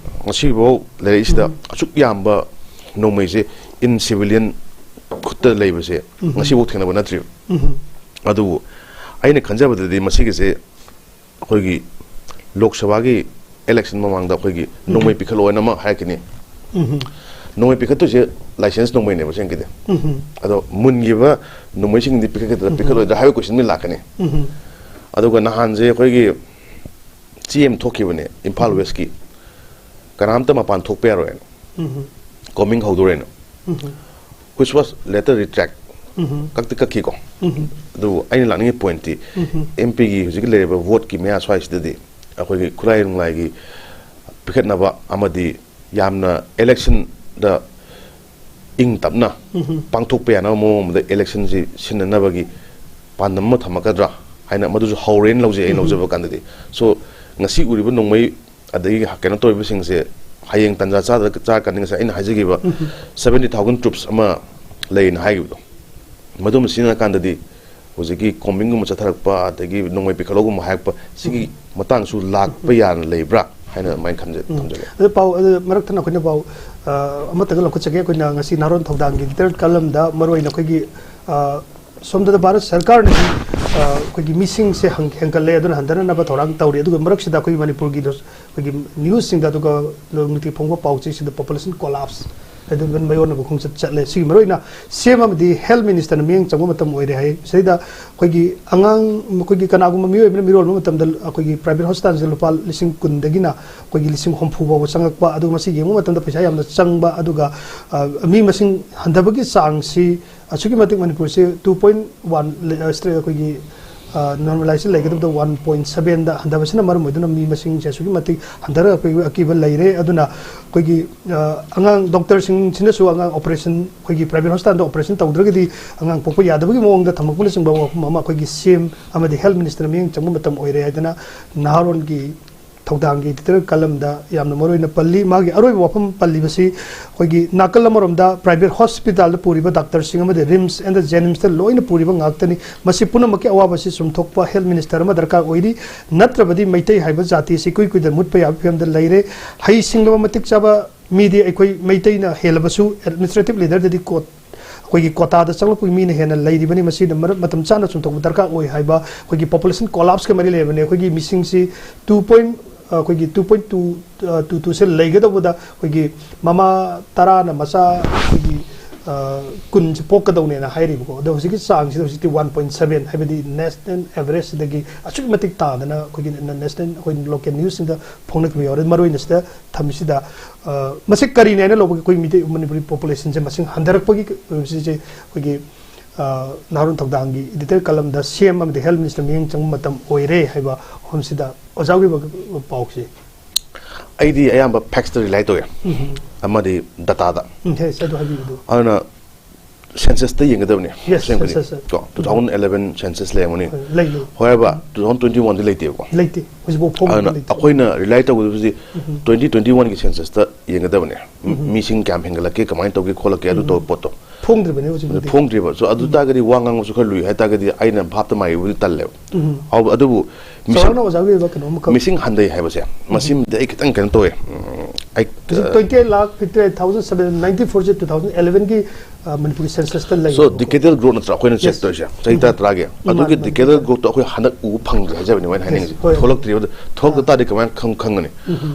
ꯉꯁꯤꯐꯥꯎ ꯂꯩꯔꯛꯏꯁꯤꯗ ꯑꯁꯨꯛ ꯌꯥꯝꯕ ꯅꯣꯡꯃꯩꯁꯦ in civilian ꯈꯨꯠꯇ ꯂꯩꯕꯁꯦ ꯉꯁꯤꯐꯥꯎ ꯊꯦꯡꯅꯕ ꯅꯠꯇ꯭ꯔꯤꯕ꯫ ꯑꯗꯨꯕꯨ ꯑꯩꯅ ꯈꯟꯖꯕꯗꯗꯤ ꯃꯁꯤꯒꯤꯁꯦ ꯑꯩꯈꯣꯏꯒꯤ ꯂꯣꯛ ꯁꯚꯥꯒꯤ ꯏꯂꯦꯛꯁꯟ ꯃꯃꯥꯡꯗ ꯑꯩꯈꯣꯏꯒꯤ ꯅꯣꯡꯃꯩ ꯄꯤꯈꯠꯂꯛꯑꯣꯅ ꯑꯃ ꯍꯥꯏꯔꯛꯈꯤꯅꯤ꯫ ꯅꯣꯡꯃꯩ ꯄꯤꯈꯠꯇꯣꯏꯁꯦ ꯂꯥꯏꯁꯦꯟꯁ ꯅꯣꯡꯃꯩꯅꯦꯕ ꯁꯦꯡꯀꯤꯗꯤ꯫ ꯑꯗꯣ ꯃꯨꯟꯈꯤꯕ ꯅꯣꯡꯃꯩꯁꯤꯡꯗꯤ ꯄꯤꯈꯠꯀꯗ꯭ꯔꯥ ꯄꯤꯈꯠꯂꯣꯏꯗ꯭ꯔꯥ ꯍꯥꯏꯕ ꯀꯣꯏꯁꯟꯗꯤ ꯂꯥꯛꯀꯅꯤ꯫ ꯑꯗꯨꯒ ꯅꯍꯥꯟꯁꯦ ꯑꯩꯈꯣꯏꯒꯤ ꯆꯦ ꯑꯃ ꯊꯣꯛꯈꯤꯕꯅꯦ ꯏꯝꯐꯥꯜ ꯋꯦꯁꯀꯤ, ꯀꯅꯥꯝꯇ ꯃꯄꯥꯟ ꯊꯣꯛꯄ ꯌꯥꯔꯣꯏꯅ, ꯀꯣꯃꯤꯡ ꯍꯧꯗꯣꯔꯦꯅ, which was later retract, ꯀꯛꯇꯤ ꯀꯛꯈꯤꯀꯣ꯫ ꯑꯗꯨꯕꯨ ꯑꯩꯅ ꯂꯥꯛꯅꯤꯡꯉꯤ ꯄꯣꯏꯟꯠꯇꯤ, ꯑꯦꯝ ꯄꯤꯒꯤ ꯍꯧꯖꯤꯛꯀꯤ ꯂꯩꯔꯤꯕ ꯚꯣꯠꯀꯤ ꯃꯌꯥ ꯁ꯭ꯋꯥꯏꯁꯤꯗꯗꯤ ꯑꯩꯈꯣꯏꯒꯤ ꯈꯨꯠꯂꯥꯏ ꯅꯨꯡꯂꯥꯏꯒꯤ ꯄꯤꯈꯠꯅꯕ ꯑꯃꯗꯤ ꯌꯥꯝꯅ ꯏꯂꯦꯛꯁꯟꯗ ꯏꯪ ꯇꯞꯅ ꯄꯥꯡꯊꯣꯛꯄ ꯌꯥꯅꯕ ꯃꯑꯣꯡ ꯑꯃꯗ ꯏꯂꯦꯛꯁꯟꯁꯤ ꯁꯤꯟꯅꯅꯕꯒꯤ ꯄꯥꯟꯗꯝ ꯑꯃ ꯊꯝꯃꯛꯀꯗ꯭ꯔꯥ ꯍꯥꯏꯅ ꯃꯗꯨꯁꯨ ꯍꯧꯔꯦꯅ ꯂꯧꯖꯩ ꯑꯩꯅ ꯂꯧꯖꯕ ꯀꯥꯟꯗꯗꯤ꯫ ꯁꯣ ꯉꯁꯤ ꯎꯔꯤꯕ ꯅꯣꯡꯃꯩ ꯑꯗꯒꯤ ꯀꯩꯅꯣ ꯇꯧꯔꯤꯕꯁꯤꯡꯁꯦ ꯍꯌꯦꯡ ꯇꯥꯟꯖꯥ ꯆꯥꯗ ꯆꯥꯔꯀꯥꯟꯗ ꯉꯁꯥꯏ ꯑꯩꯅ ꯍꯥꯏꯖꯈꯤꯕ seventy thousand troops ꯑꯃ ꯂꯩꯌꯦꯅ ꯍꯥꯏꯈꯤꯕꯗꯣ, ꯃꯗꯨꯃ ꯁꯤꯖꯤꯟꯅꯔꯀꯥꯟꯗꯗꯤ ꯍꯧꯖꯤꯛꯀꯤ ꯀꯣꯃꯤꯡꯒꯨꯝꯕ ꯆꯠꯊꯔꯛꯄ ꯑꯗꯒꯤ ꯅꯣꯡꯃꯩ ꯄꯤꯈꯠꯂꯧꯒꯨꯝꯕ ꯍꯥꯏꯔꯛꯄ ꯁꯤꯒꯤ ꯃꯇꯥꯡꯁꯨ ꯂꯥꯛꯄ ꯌꯥꯅ ꯂꯩꯕ꯭ꯔꯥ ꯍꯥꯏꯅ ꯑꯗꯨꯃꯥꯏꯅ ꯈꯟꯖ ꯊꯝꯖꯒꯦ꯫ ꯑꯗꯨ ꯄꯥꯎ ꯑꯗꯨ ꯃꯔꯛ ꯊꯠꯅ ꯑꯩꯈꯣꯏꯅ ꯄꯥꯎ ꯑ, ꯑꯃꯠꯇꯒ ꯂꯧꯈꯠꯆꯒꯦ꯫ ꯑꯩꯈꯣꯏꯅ ꯉꯁꯤ ꯅꯍꯥꯔꯣꯟ ꯊꯧꯗꯥꯡꯒꯤ ꯂꯤꯇꯔꯦꯠ ꯀꯂꯝꯗ ꯃꯔꯨꯑꯣꯏꯅ ꯑꯩꯈꯣꯏꯒꯤ ꯑ, ꯁꯣꯝꯗꯗ ꯚꯥꯔꯠ ꯁꯔꯀꯥꯔꯅꯗꯤ ꯑ, ꯑꯩꯈꯣꯏꯒꯤ ꯃꯤꯁꯤꯡꯁꯦ ꯍꯪ- ꯍꯦꯟꯒꯠꯂꯦ, ꯑꯗꯨꯅ ꯍꯟꯊꯅꯅꯕ ꯊꯧꯔꯥꯡ ꯇꯧꯔꯤ꯫ ꯑꯗꯨꯒ ꯃꯔꯛꯁꯤꯗ ꯑꯩꯈꯣꯏꯒꯤ ꯃꯅꯤꯄꯨꯔꯒꯤꯗ ꯑꯩꯈꯣꯏꯒꯤ ꯅ꯭ꯌꯨꯁꯁꯤꯡꯗ ꯑꯗꯨꯒ ꯅꯨꯡꯇꯤ ꯐꯣꯡꯕ ꯄꯥꯎ ꯆꯦꯁꯤꯡꯗ ꯄꯣꯄꯨꯂꯦꯁꯟ ꯀꯣꯂꯥꯞꯁ ꯍꯥꯏꯗꯨ ꯃꯥꯌꯣꯛꯅꯕ ꯈꯣꯡꯆꯠ ꯆꯠꯂꯦ꯫ ꯁꯤꯒꯤ ꯃꯔꯨꯑꯣꯏꯅ ꯁꯤ ꯑꯦꯝ ꯑꯃꯗꯤ ꯍꯦꯜꯊ ꯃꯤꯅꯤꯁꯇꯔꯅ ꯃꯤꯠꯌꯦꯡ ꯆꯪꯕ ꯃꯇꯝ ꯑꯣꯏꯔꯦ ꯍꯥꯏ꯫ ꯁꯤꯗꯩꯗ ꯑꯩꯈꯣꯏꯒꯤ ꯑꯉꯥꯡ, ꯑꯩꯈꯣꯏꯒꯤ ꯀꯅꯥꯒꯨꯝꯕ ꯃꯤꯑꯣꯏ ꯑꯃꯅ ꯃꯤꯔꯣꯜꯕ ꯃꯇꯝꯗ ꯑꯩꯈꯣꯏꯒꯤ ꯄ꯭ꯔꯥꯏꯚꯦꯠ ꯍꯣꯁꯄꯤꯇꯥꯜꯁꯤꯗ ꯂꯨꯄꯥ ꯂꯤꯁꯤꯡ ꯀꯨꯟꯗꯒꯤꯅ ꯑꯩꯈꯣꯏꯒꯤ ꯂꯤꯁꯤꯡ ꯍꯨꯝꯐꯨ ꯐꯥꯎꯕ ꯆꯪꯉꯛꯄ, ꯑꯗꯨꯒ ꯃꯁꯤ ꯌꯦꯡꯕ ꯃꯇꯝꯗ ꯄꯩꯁꯥ ꯌꯥꯝꯅ ꯆꯪꯕ, ꯑꯗꯨꯒ ꯑ, ꯃꯤ ꯃꯁꯤꯡ ꯍꯟꯊꯕꯒꯤ ꯆꯥꯡꯁꯤ ꯑꯁꯨꯛꯀꯤ ꯃꯇꯤꯛ ꯃꯅꯤꯄꯨꯔꯁꯤ two point one ꯑꯩꯈꯣꯏꯒꯤ ꯅꯣꯔꯃꯦꯂꯥꯏꯖꯦꯁꯟ ꯂꯩꯒꯗꯕꯗ ꯋꯥꯟ ꯄꯣꯏꯟ ꯁꯕꯦꯟꯗ ꯍꯟꯊꯕꯁꯤꯅ ꯃꯔꯝ ꯑꯣꯏꯗꯨꯅ ꯃꯤ ꯃꯁꯤꯡꯁꯦ ꯑꯁꯨꯛꯀꯤ ꯃꯇꯤꯛ ꯍꯟꯊꯔꯛꯄꯒꯤ ꯑꯀꯤꯕ ꯂꯩꯔꯦ꯫ ꯑꯗꯨꯅ ꯑꯩꯈꯣꯏꯒꯤ ꯑ, ꯑꯉꯥꯡ ꯗꯣꯛꯇꯔꯁꯤꯡꯁꯤꯅꯁꯨ ꯑꯉꯥꯡ ꯑꯣꯄꯔꯦꯁꯟ, ꯑꯩꯈꯣꯏꯒꯤ ꯄ꯭ꯔꯥꯏꯚꯦꯠ ꯍꯣꯁꯄꯤꯇꯥꯜꯗ ꯑꯣꯄꯔꯦꯁꯟ ꯇꯧꯗ꯭ꯔꯒꯗꯤ ꯑꯉꯥꯡ ꯄꯣꯛꯄ ꯌꯥꯗꯕꯒꯤ ꯃꯑꯣꯡꯗ ꯊꯝꯃꯛꯄꯅꯆꯤꯡꯕ ꯋꯥꯐꯝ ꯑꯃ ꯑꯩꯈꯣꯏꯒꯤ ꯁꯤ ꯑꯦꯝ ꯑꯃꯗꯤ ꯍꯦꯜꯊ ꯃꯤꯅꯤꯁꯇꯔꯅ ꯃꯤꯠꯌꯦꯡ ꯆꯪꯕ ꯃꯇꯝ ꯑꯣꯏꯔꯦ ꯍꯥꯏꯗꯅ ꯅꯍꯥꯔꯣꯜꯒꯤ ꯊꯧꯗꯥꯡꯒꯤ ꯏꯗꯤꯇꯣꯔꯤꯌꯦꯜ ꯀꯂꯝꯗ ꯌꯥꯝꯅ ꯃꯔꯨꯑꯣꯏꯅ ꯄꯜꯂꯤ꯫ ꯃꯥꯒꯤ ꯑꯔꯣꯏꯕ ꯋꯥꯐꯝ ꯄꯜꯂꯤꯕꯁꯤ ꯑꯩꯈꯣꯏꯒꯤ ꯅꯥꯀꯜ ꯑꯃꯔꯣꯝꯗ ꯄ꯭ꯔꯥꯏꯚꯦꯠ ꯍꯣꯁꯄꯤꯇꯥꯜꯗ ꯄꯨꯔꯤꯕ ꯗꯥꯛꯇꯔꯁꯤꯡ ꯑꯃꯗꯤ ꯔꯤꯝꯁ ꯑꯦꯟꯗ ꯖꯦꯅꯤꯝꯁꯇ ꯂꯣꯏꯅ ꯄꯨꯔꯤꯕ ꯉꯥꯛꯇꯅꯤ꯫ ꯃꯁꯤ ꯄꯨꯝꯅꯃꯛꯀꯤ ꯑꯋꯥꯕꯁꯤ ꯆꯨꯝꯊꯣꯛꯄ ꯍꯦꯜꯊ ꯃꯤꯅꯤꯁꯇꯔ ꯑꯃ ꯗꯔꯀꯥꯔ ꯑꯣꯏꯔꯤ꯫ ꯅꯠꯇ꯭ꯔꯕꯗꯤ ꯃꯩꯇꯩ ꯍꯥꯏꯕ ꯖꯥꯇꯤꯁꯤ ꯏꯀꯨꯏ ꯀꯨꯏꯗꯅ ꯃꯨꯠꯄ ꯌꯥꯕꯒꯤ ꯐꯤꯕꯝꯗ ꯂꯩꯔꯦ꯫ ꯍꯩꯁꯤꯡꯂꯕ ꯃꯇꯤꯛ ꯆꯥꯕ ꯃꯤꯗꯤ ꯑꯩꯈꯣꯏ ꯃꯩꯇꯩꯅ ꯍꯦꯜꯂꯕꯁꯨ ꯑꯦꯗꯃꯤꯅꯤꯁꯇ꯭ꯔꯦꯇꯤꯚ ꯂꯤꯗꯔꯗꯗꯤ ꯀꯣꯠ ꯑꯩꯈꯣꯏꯒꯤ ꯀꯣꯇꯥꯗ ꯆꯪꯂꯛꯄꯒꯤ ꯃꯤꯅ ꯍꯦꯟꯅ ꯂꯩꯔꯤꯕꯅꯤ꯫ ꯃꯁꯤꯗ ꯃꯔꯝ ꯃꯇꯝ ꯆꯥꯅ ꯆꯨꯝꯊꯣꯛꯄ ꯗꯔꯀꯥꯔ ꯑꯣꯏ ꯍꯥꯏꯕ ꯑꯩꯈꯣꯏꯒꯤ ꯄꯣꯄꯨꯂꯦꯁꯟ ꯀꯣꯂꯥꯞꯁꯀ ꯃꯔꯤ ꯂꯩꯅꯕꯅꯤ꯫ ꯑꯩꯈꯣꯏꯒꯤ ꯃꯤꯁꯤꯡꯁꯤ two point ꯑꯩꯈꯣꯏꯒꯤ ꯇꯨ ꯄꯣꯏꯟ ꯇꯨ ꯇꯨ ꯇꯨꯁꯦ ꯂꯩꯒꯗꯧꯕꯗ ꯑꯩꯈꯣꯏꯒꯤ ꯃꯃꯥ ꯇꯔꯥꯅ ꯃꯆꯥ ꯑꯩꯈꯣꯏꯒꯤ ꯀꯨꯟꯁꯦ ꯄꯣꯛꯀꯗꯧꯅꯦꯅ ꯍꯥꯏꯔꯤꯕꯀꯣ꯫ ꯑꯗꯣ ꯍꯧꯖꯤꯛꯀꯤ ꯆꯥꯡꯁꯤꯗ ꯍꯧꯖꯤꯛꯇꯤ ꯋꯥꯟ ꯄꯣꯏꯟ ꯁꯕꯦꯟ, ꯍꯥꯏꯕꯗꯤ ꯅꯦꯁꯅꯦꯜ ꯑꯦꯚꯔꯦꯖꯁꯤꯗꯒꯤ ꯑꯁꯨꯛꯀꯤ ꯃꯇꯤꯛ ꯇꯥꯗꯅ ꯑꯩꯈꯣꯏꯒꯤ ꯅꯦꯁꯅꯦꯜ, ꯑꯩꯈꯣꯏ ꯂꯣꯀꯦꯜ ꯅ꯭ꯌꯨꯁꯁꯤꯡꯗ ꯐꯣꯡꯂꯛꯈꯤꯕ ꯌꯥꯎꯔꯦ꯫ ꯃꯔꯨ ꯑꯣꯏꯅ ꯁꯤꯗ ꯊꯝꯃꯤꯁꯤꯗ ꯃꯁꯤ ꯀꯔꯤꯅꯦ ꯍꯥꯏꯅ ꯂꯧꯕꯒꯤ ꯑꯩꯈꯣꯏ ꯃꯤꯇꯩ ꯃꯅꯤꯄꯨꯔꯤ ꯄꯣꯄꯨꯂꯦꯁꯟꯁꯦ ꯃꯁꯤꯡ ꯍꯟꯊꯔꯛꯄꯒꯤ ꯑꯣꯏꯕꯁꯤꯁꯦ ꯑꯩꯈꯣꯏꯒꯤ ꯅꯍꯥꯔꯣꯜ ꯊꯧꯗꯥꯡꯒꯤ ꯏꯗꯤꯇꯣꯔꯤꯌꯦꯜ ꯀꯂꯝꯗ ꯁꯤ ꯑꯦꯝ ꯑꯃꯗꯤ ꯍꯦꯜꯊ ꯃꯤꯅꯤꯁꯇꯔ ꯃꯤꯠꯌꯦꯡ ꯆꯪꯕ ꯃꯇꯝ ꯑꯣꯏꯔꯦ ꯍꯥꯏꯕ ꯋꯥꯐꯝꯁꯤꯗ ꯑꯣꯖꯥꯒꯤ ꯑꯣꯏꯕ ꯄꯥꯎꯁꯦ꯫ ꯑꯩꯗꯤ ꯑꯌꯥꯝꯕ ꯐꯦꯛꯁꯇ ꯔꯤꯂꯥꯏ ꯇꯧꯋꯦ, ꯑꯃꯗꯤ ꯗꯇꯥꯗ꯫ ꯎꯝ, yes, ꯑꯗꯨ ꯍꯥꯏꯕꯤꯌꯨ ꯑꯗꯨ꯫ ꯑꯗꯨꯅ ꯁꯦꯟꯁꯁꯇ ꯌꯦꯡꯒꯗꯕꯅꯤ꯫ Yes, ꯑꯁꯦꯡꯕꯗꯤ census. ꯀꯣ, ꯇꯨ ꯊꯥꯎꯖꯟ ꯑꯦꯂꯦꯚꯦꯟ ꯁꯦꯟꯁꯁ ꯂꯩꯔꯝꯒꯅꯤ꯫ ꯍꯣꯏ, ꯂꯩ, ꯂꯩ꯫ ꯍꯣꯏꯕ, ꯇꯨ ꯊꯥꯎꯖꯟ ꯇ꯭ꯋꯦꯟꯇꯤ ꯋꯥꯟꯗꯤ ꯂꯩꯇꯦꯕꯀꯣ꯫ ꯂꯩꯇꯦ, ꯍꯧꯖꯤꯛꯐꯥꯎ ꯐꯣꯡꯕ ꯑꯗꯨꯅ ꯂꯩꯇꯦ꯫ ꯑꯩꯈꯣꯏꯅ ꯔꯤꯂꯥꯏ ꯇꯧꯒꯗꯕꯁꯤ ꯇ꯭ꯋꯦꯟꯇꯤ ꯇ꯭ꯋꯦꯟꯇꯤ ꯋꯥꯟꯒꯤ ꯁꯦꯟꯁꯁꯇ ꯌꯦꯡꯒꯗꯕꯅꯦ꯫ ꯃꯤꯁꯤꯡ ꯀꯌꯥꯝ ꯍꯦꯟꯒꯠꯂꯛꯀꯦ, ꯀꯃꯥꯏꯅ ꯇꯧꯒꯦ ꯈꯣꯠꯂꯛꯀꯦ, ꯑꯗꯨ ꯇꯧꯕ ꯄꯣꯠꯇꯣ꯫ ꯐꯣꯡꯗ꯭ꯔꯤꯕꯅꯦ ꯍꯧꯖꯤꯛ ꯍꯧꯖꯤꯛ꯫ ꯐꯣꯡꯗ꯭ꯔꯤꯕ꯫ So, ꯑꯗꯨ ꯇꯥꯔꯒꯗꯤ ꯋꯥ ꯉꯥꯡꯕꯁꯨ ꯈꯔ ꯂꯨꯏ ꯍꯥꯏ ꯇꯥꯔꯒꯗꯤ ꯑꯩꯅ ꯚꯥꯞꯇ ꯃꯥꯏꯕꯨꯗꯤ ꯇꯜꯂꯦꯕ꯫ ꯎꯝ꯫ ꯑꯧ, ꯑꯗꯨꯕꯨ ꯃꯤꯁꯤꯡ ꯆꯥꯎꯔꯥꯛꯅ ꯑꯣꯖꯥꯒꯤ ꯑꯣꯏꯕ ꯀꯩꯅꯣꯝꯈꯛ꯫ ꯃꯤꯁꯤꯡ ꯍꯟꯊꯩ ꯍꯥꯏꯕꯁꯦ, ꯃꯁꯤꯃꯗꯤ ꯑꯩ ꯈꯤꯇꯪ ꯀꯩꯅꯣ ꯇꯧꯋꯦ꯫ ꯎꯝ, ꯑꯩ, ꯍꯧꯖꯤꯛ ꯑ, twenty eight lakh fifty eight thousand seven ninety ꯐꯣꯔꯁꯦ ꯇꯨ ꯊꯥꯎꯖꯟ ꯑꯦꯂꯦꯚꯦꯟꯒꯤ ꯃꯅꯤꯄꯨꯔꯒꯤ ꯁꯦꯟꯁꯁꯇ ꯂꯩ꯫ So, decadal growth ꯅꯠꯇ꯭ꯔꯥ ꯑꯩꯈꯣꯏꯅ ꯆꯦꯛ Yes. ꯇꯧꯔꯤꯁꯦ, ꯆꯍꯤ ꯇꯔꯥ ꯇꯔꯥꯒꯤ꯫ ꯃꯥꯅꯤ, ꯑꯗꯨꯒꯤ ꯃꯥꯅꯤ. decadal growth ꯇꯣ ꯑꯩꯈꯣꯏ ꯍꯟꯗꯛ ꯎꯕ ꯐꯪꯗ꯭ꯔꯦ ꯍꯥꯏꯖꯕꯅꯤ, ꯃꯣꯏꯅ ꯍꯥꯏꯅꯤꯡꯉꯤꯁꯦ꯫ ꯍꯣꯏ. ꯊꯣꯛꯂꯛꯇ꯭ꯔꯤꯕ, ꯊꯣꯛꯂꯛꯇ ꯇꯥꯔꯗꯤ ꯀꯃꯥꯏꯅ ꯈꯪ-, ꯈꯪꯒꯅꯤ?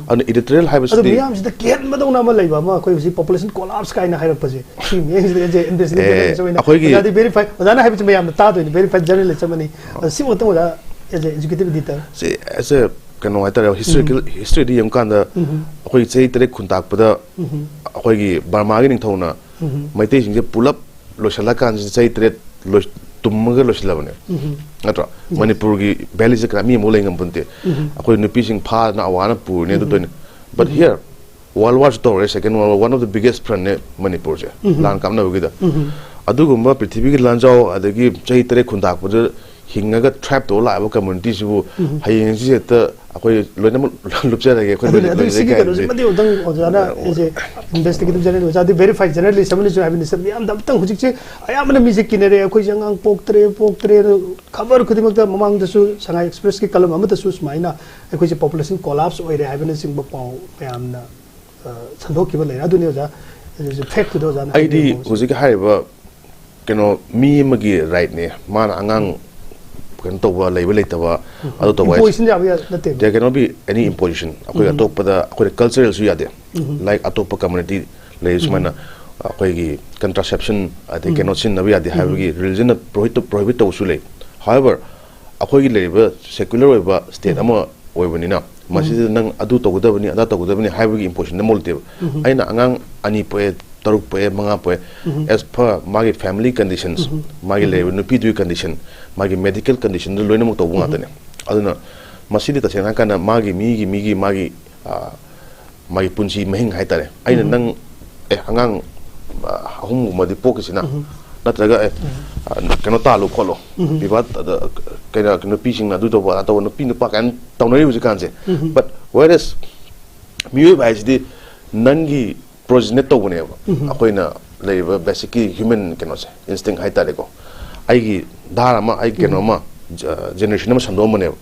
ꯑꯗꯨꯅ editorial ꯑꯗꯨ ꯍꯥꯏꯕꯁꯤꯗꯤ ꯃꯤꯌꯥꯝꯁꯤꯗ ꯀꯤꯍꯟꯕꯗꯧꯅ ꯑꯃ ꯂꯩꯕ ꯑꯃ, ꯑꯩꯈꯣꯏ ꯍꯧꯖꯤꯛ population collapse ꯀꯥꯏꯅ ꯍꯥꯏꯔꯛꯄꯁꯦ, ꯁꯤ ꯃꯤꯌꯥꯝꯁꯤꯗ as a investigative A, journalist ꯑꯣꯏꯅ ꯑꯩꯈꯣꯏꯒꯤ ꯑꯣꯖꯥꯗꯤ verify, ꯑꯣꯖꯥꯅ ꯍꯥꯏꯕꯁꯤ ꯃꯌꯥꯝꯅ ꯇꯥꯗꯣꯏꯅꯤ, verified journalist ꯑꯃꯅꯤ꯫ ꯑꯗꯣ ꯁꯤꯃꯛꯇꯪ ꯑꯣꯖꯥ as a executive editor. ꯁꯤ as a ꯀꯩꯅꯣ ꯍꯥꯏꯇꯥꯔꯦ, historical history ꯗ ꯌꯦꯡꯕꯀꯥꯟꯗ ꯑꯩꯈꯣꯏ ꯆꯍꯤ ꯇꯔꯦꯠ ꯈꯨꯟꯇꯥꯛꯄꯗ ꯑꯩꯈꯣꯏꯒꯤ ꯕꯔꯃꯥꯒꯤ ꯅꯤꯡꯊꯧꯅ ꯃꯩꯇꯩꯁꯤꯡꯁꯦ ꯄꯨꯂꯞ ꯂꯣꯏꯁꯤꯜꯂꯀꯥꯟꯁꯤꯗ ꯆꯍꯤ ꯇꯔꯦꯠ ꯂꯣꯏ-, ꯇꯨꯝꯃꯒ ꯂꯣꯏꯁꯤꯜꯂꯕꯅꯦ꯫ ꯅꯠꯇ꯭ꯔꯣ? ꯃꯅꯤꯄꯨꯔꯒꯤ valley ꯁꯦ ꯀꯅꯥ ꯃꯤ ꯑꯃꯨꯛ ꯂꯩ ꯉꯝꯄꯣꯟꯇꯦ꯫ ꯑꯩꯈꯣꯏ ꯅꯨꯄꯤꯁꯤꯡ ꯐꯥꯗꯅ ꯑꯋꯥꯅ ꯄꯨꯔꯤꯅꯦ ꯑꯗꯨ ꯇꯧꯔꯤꯅꯦ꯫ But here, World War ꯁꯨ ꯇꯧꯔꯦ, Second World War, one of the biggest front ꯅꯦ ꯃꯅꯤꯄꯨꯔꯁꯦ, ꯂꯥꯟ ꯀꯥꯞꯅꯕꯒꯤꯗ꯫ ꯑꯗꯨꯒꯨꯝꯕ ꯄ꯭ꯔꯤꯊꯤꯕꯤꯒꯤ ꯂꯥꯟꯖꯥꯎ, ꯑꯗꯒꯤ ꯆꯍꯤ ꯇꯔꯦꯠ ꯈꯨꯟꯇꯥꯛꯄꯗ ꯍꯤꯡꯉꯒ thrive ꯇꯧꯔ ꯂꯥꯛꯏꯕ community ꯁꯤꯕꯨ ꯍꯌꯦꯡ ꯍꯪꯆꯤꯠ ꯍꯦꯛꯇ ꯑꯩꯈꯣꯏ ꯂꯣꯏꯅꯃꯛ ꯂꯨꯞꯆꯔꯒꯦ, ꯑꯩꯈꯣꯏ ꯑꯗꯨꯅꯦ, ꯂꯣꯏ-, ꯑꯗꯨ ꯂꯣꯏꯖꯒꯦ ꯁꯤꯒꯤ ꯀꯩꯅꯣꯁꯤ ꯍꯥꯏꯕꯁꯦ꯫ ꯃꯇꯦꯡ ꯑꯃꯇꯪ ꯑꯣꯖꯥꯅ, ꯑ, ꯑꯩꯁꯦ investigative journalist ꯑꯃꯅꯁꯨ ꯍꯥꯏꯕꯅꯤ, ꯁꯝ ꯌꯥꯝꯅ ꯑꯝꯇꯪ ꯍꯧꯖꯤꯛꯁꯦ ꯑꯌꯥꯝꯕꯅ ꯃꯤꯁꯦ ꯀꯤꯅꯔꯦ, ꯑꯩꯈꯣꯏꯁꯦ ꯑꯉꯥꯡ ꯄꯣꯛꯇ꯭ꯔꯦ, ꯄꯣꯛꯇ꯭ꯔꯦ, ꯑꯗꯨ ꯈꯕꯔ ꯈꯨꯗꯤꯡꯃꯛꯇ, ꯃꯃꯥꯡꯗꯁꯨ ꯁꯉꯥꯏ ꯑꯦꯛꯁꯄ꯭ꯔꯦꯁꯀꯤ column ꯑꯃꯗꯁꯨ ꯁꯨꯃꯥꯏꯅ ꯑꯩꯈꯣꯏꯁꯦ population collapse ꯑꯣꯏꯔꯦ ꯍꯥꯏꯕꯅꯆꯤꯡꯕ ꯄꯥꯎ ꯃꯌꯥꯝꯅ, ꯑ, ꯁꯟꯗꯣꯛꯈꯤꯕ ꯂꯩꯔꯦ꯫ ꯑꯗꯨꯅꯤ ꯑꯣꯖꯥ, ꯍꯧꯖꯤꯛ ꯍꯧꯖꯤꯛ fact ꯇꯨꯗ ꯑꯣꯖꯥꯅ ꯑꯩꯗꯤ ꯍꯥꯏꯕꯤꯔꯝꯕ ꯍꯧꯖꯤꯛ꯫ ꯍꯧꯖꯤꯛ ꯍꯥꯏꯔꯤꯕ ꯀꯩꯅꯣ, ꯃꯤ ꯑꯃꯒꯤ right ꯅꯦ, ꯃꯥꯅ ꯑꯉꯥꯡ ꯀꯩꯅꯣ ꯇꯧꯕ, ꯂꯩꯕ ꯂꯩꯇꯕ, ꯑꯗꯨ ꯇꯧꯕ ꯍꯥꯏꯁꯦ꯫ Imposition ꯌꯥꯕ ꯌꯥ-, ꯅꯠꯇꯦꯕ꯫ There cannot be any imposition. ꯑꯩꯈꯣꯏ ꯑꯇꯣꯞꯄꯗ, ꯑꯩꯈꯣꯏꯅ cultural ꯁꯨ ꯌꯥꯗꯦ꯫ Like ꯑꯇꯣꯞꯄ community ꯂꯩ ꯁꯨꯃꯥꯏꯅ, ꯑꯩꯈꯣꯏꯒꯤ contraception ꯑꯗꯩ ꯀꯩꯅꯣ ꯁꯤꯖꯤꯟꯅꯕ ꯌꯥꯗꯦ ꯍꯥꯏꯕꯒꯤ religion ꯅ prohibit, prohibit ꯇꯧꯕꯁꯨ ꯂꯩ꯫ However, ꯑꯩꯈꯣꯏꯒꯤ ꯂꯩꯔꯤꯕ secular ꯑꯣꯏꯕ state ꯑꯃ ꯑꯣꯏꯕꯅꯤꯅ, ꯃꯁꯤꯗ ꯅꯪ ꯑꯗꯨ ꯇꯧꯒꯗꯕꯅꯤ, ꯑꯗꯥ ꯇꯧꯒꯗꯕꯅꯤ ꯍꯥꯏꯕꯒꯤ imposition ꯑꯃ ꯂꯩꯇꯦꯕ꯫ ꯑꯩꯅ ꯑꯉꯥꯡ ꯑꯅꯤ ꯄꯣꯛꯑꯦ, ꯇꯔꯨꯛ ꯄꯣꯛꯑꯦ, ꯃꯉꯥ ꯄꯣꯛꯑꯦ, as per ꯃꯥꯒꯤ family conditions, ꯃꯥꯒꯤ ꯂꯩꯔꯤꯕ ꯅꯨꯄꯤꯗꯨꯒꯤ condition, ꯃꯥꯒꯤ medical condition ꯗꯨ ꯂꯣꯏꯅꯃꯛ ꯇꯧꯕ ꯉꯥꯛꯇꯅꯦ꯫ ꯑꯗꯨꯅ ꯃꯁꯤꯗꯤ ꯇꯁꯦꯡꯅ ꯍꯥꯏꯔꯀꯥꯟꯗ ꯃꯥꯒꯤ, ꯃꯤꯒꯤ, ꯃꯤꯒꯤ, ꯃꯥꯒꯤ, ꯑ, ꯃꯥꯒꯤ ꯄꯨꯟꯁꯤ ꯃꯍꯤꯡ ꯍꯥꯏꯇꯥꯔꯦ꯫ ꯑꯩꯅ ꯅꯪ, ꯑꯦ, ꯑꯉꯥꯡ, ꯑ, ꯑꯍꯨꯝꯒꯨꯝꯕꯗꯤ ꯄꯣꯛꯈꯤꯁꯤꯅ, ꯅꯠꯇ꯭ꯔꯒ, ꯑꯦ, ꯑ, ꯀꯩꯅꯣ ꯇꯥꯜꯂꯨ ꯈꯣꯠꯂꯨ, ꯕꯤꯕꯥ, ꯑ, ꯀꯩꯅꯣ, ꯅꯨꯄꯤꯁꯤꯡꯅ ꯑꯗꯨ ꯇꯧꯕ, ꯑꯗꯥ ꯇꯧꯕ, ꯅꯨꯄꯤ ꯅꯨꯄꯥ ꯀꯥꯏꯅ ꯇꯧꯅꯔꯤ ꯍꯧꯖꯤꯛꯀꯥꯟꯁꯦ꯫ But whereas ꯃꯤꯑꯣꯏꯕ ꯍꯥꯏꯁꯤꯗꯤ ꯅꯪꯒꯤ progenitor ꯇꯧꯕꯅꯦꯕ꯫ ꯑꯩꯈꯣꯏꯅ ꯂꯩꯔꯤꯕ basic ꯀꯤ human ꯀꯩꯅꯣꯁꯦ, instinct ꯍꯥꯏꯇꯥꯔꯦꯀꯣ꯫ ꯑꯩꯒꯤ ꯙꯥꯔ ꯑꯃ, ꯑꯩꯒꯤ ꯀꯩꯅꯣ ꯑꯃ, ꯖ-, generation ꯑꯃ ꯁꯟꯗꯣꯛꯑꯝꯕꯅꯦꯕ꯫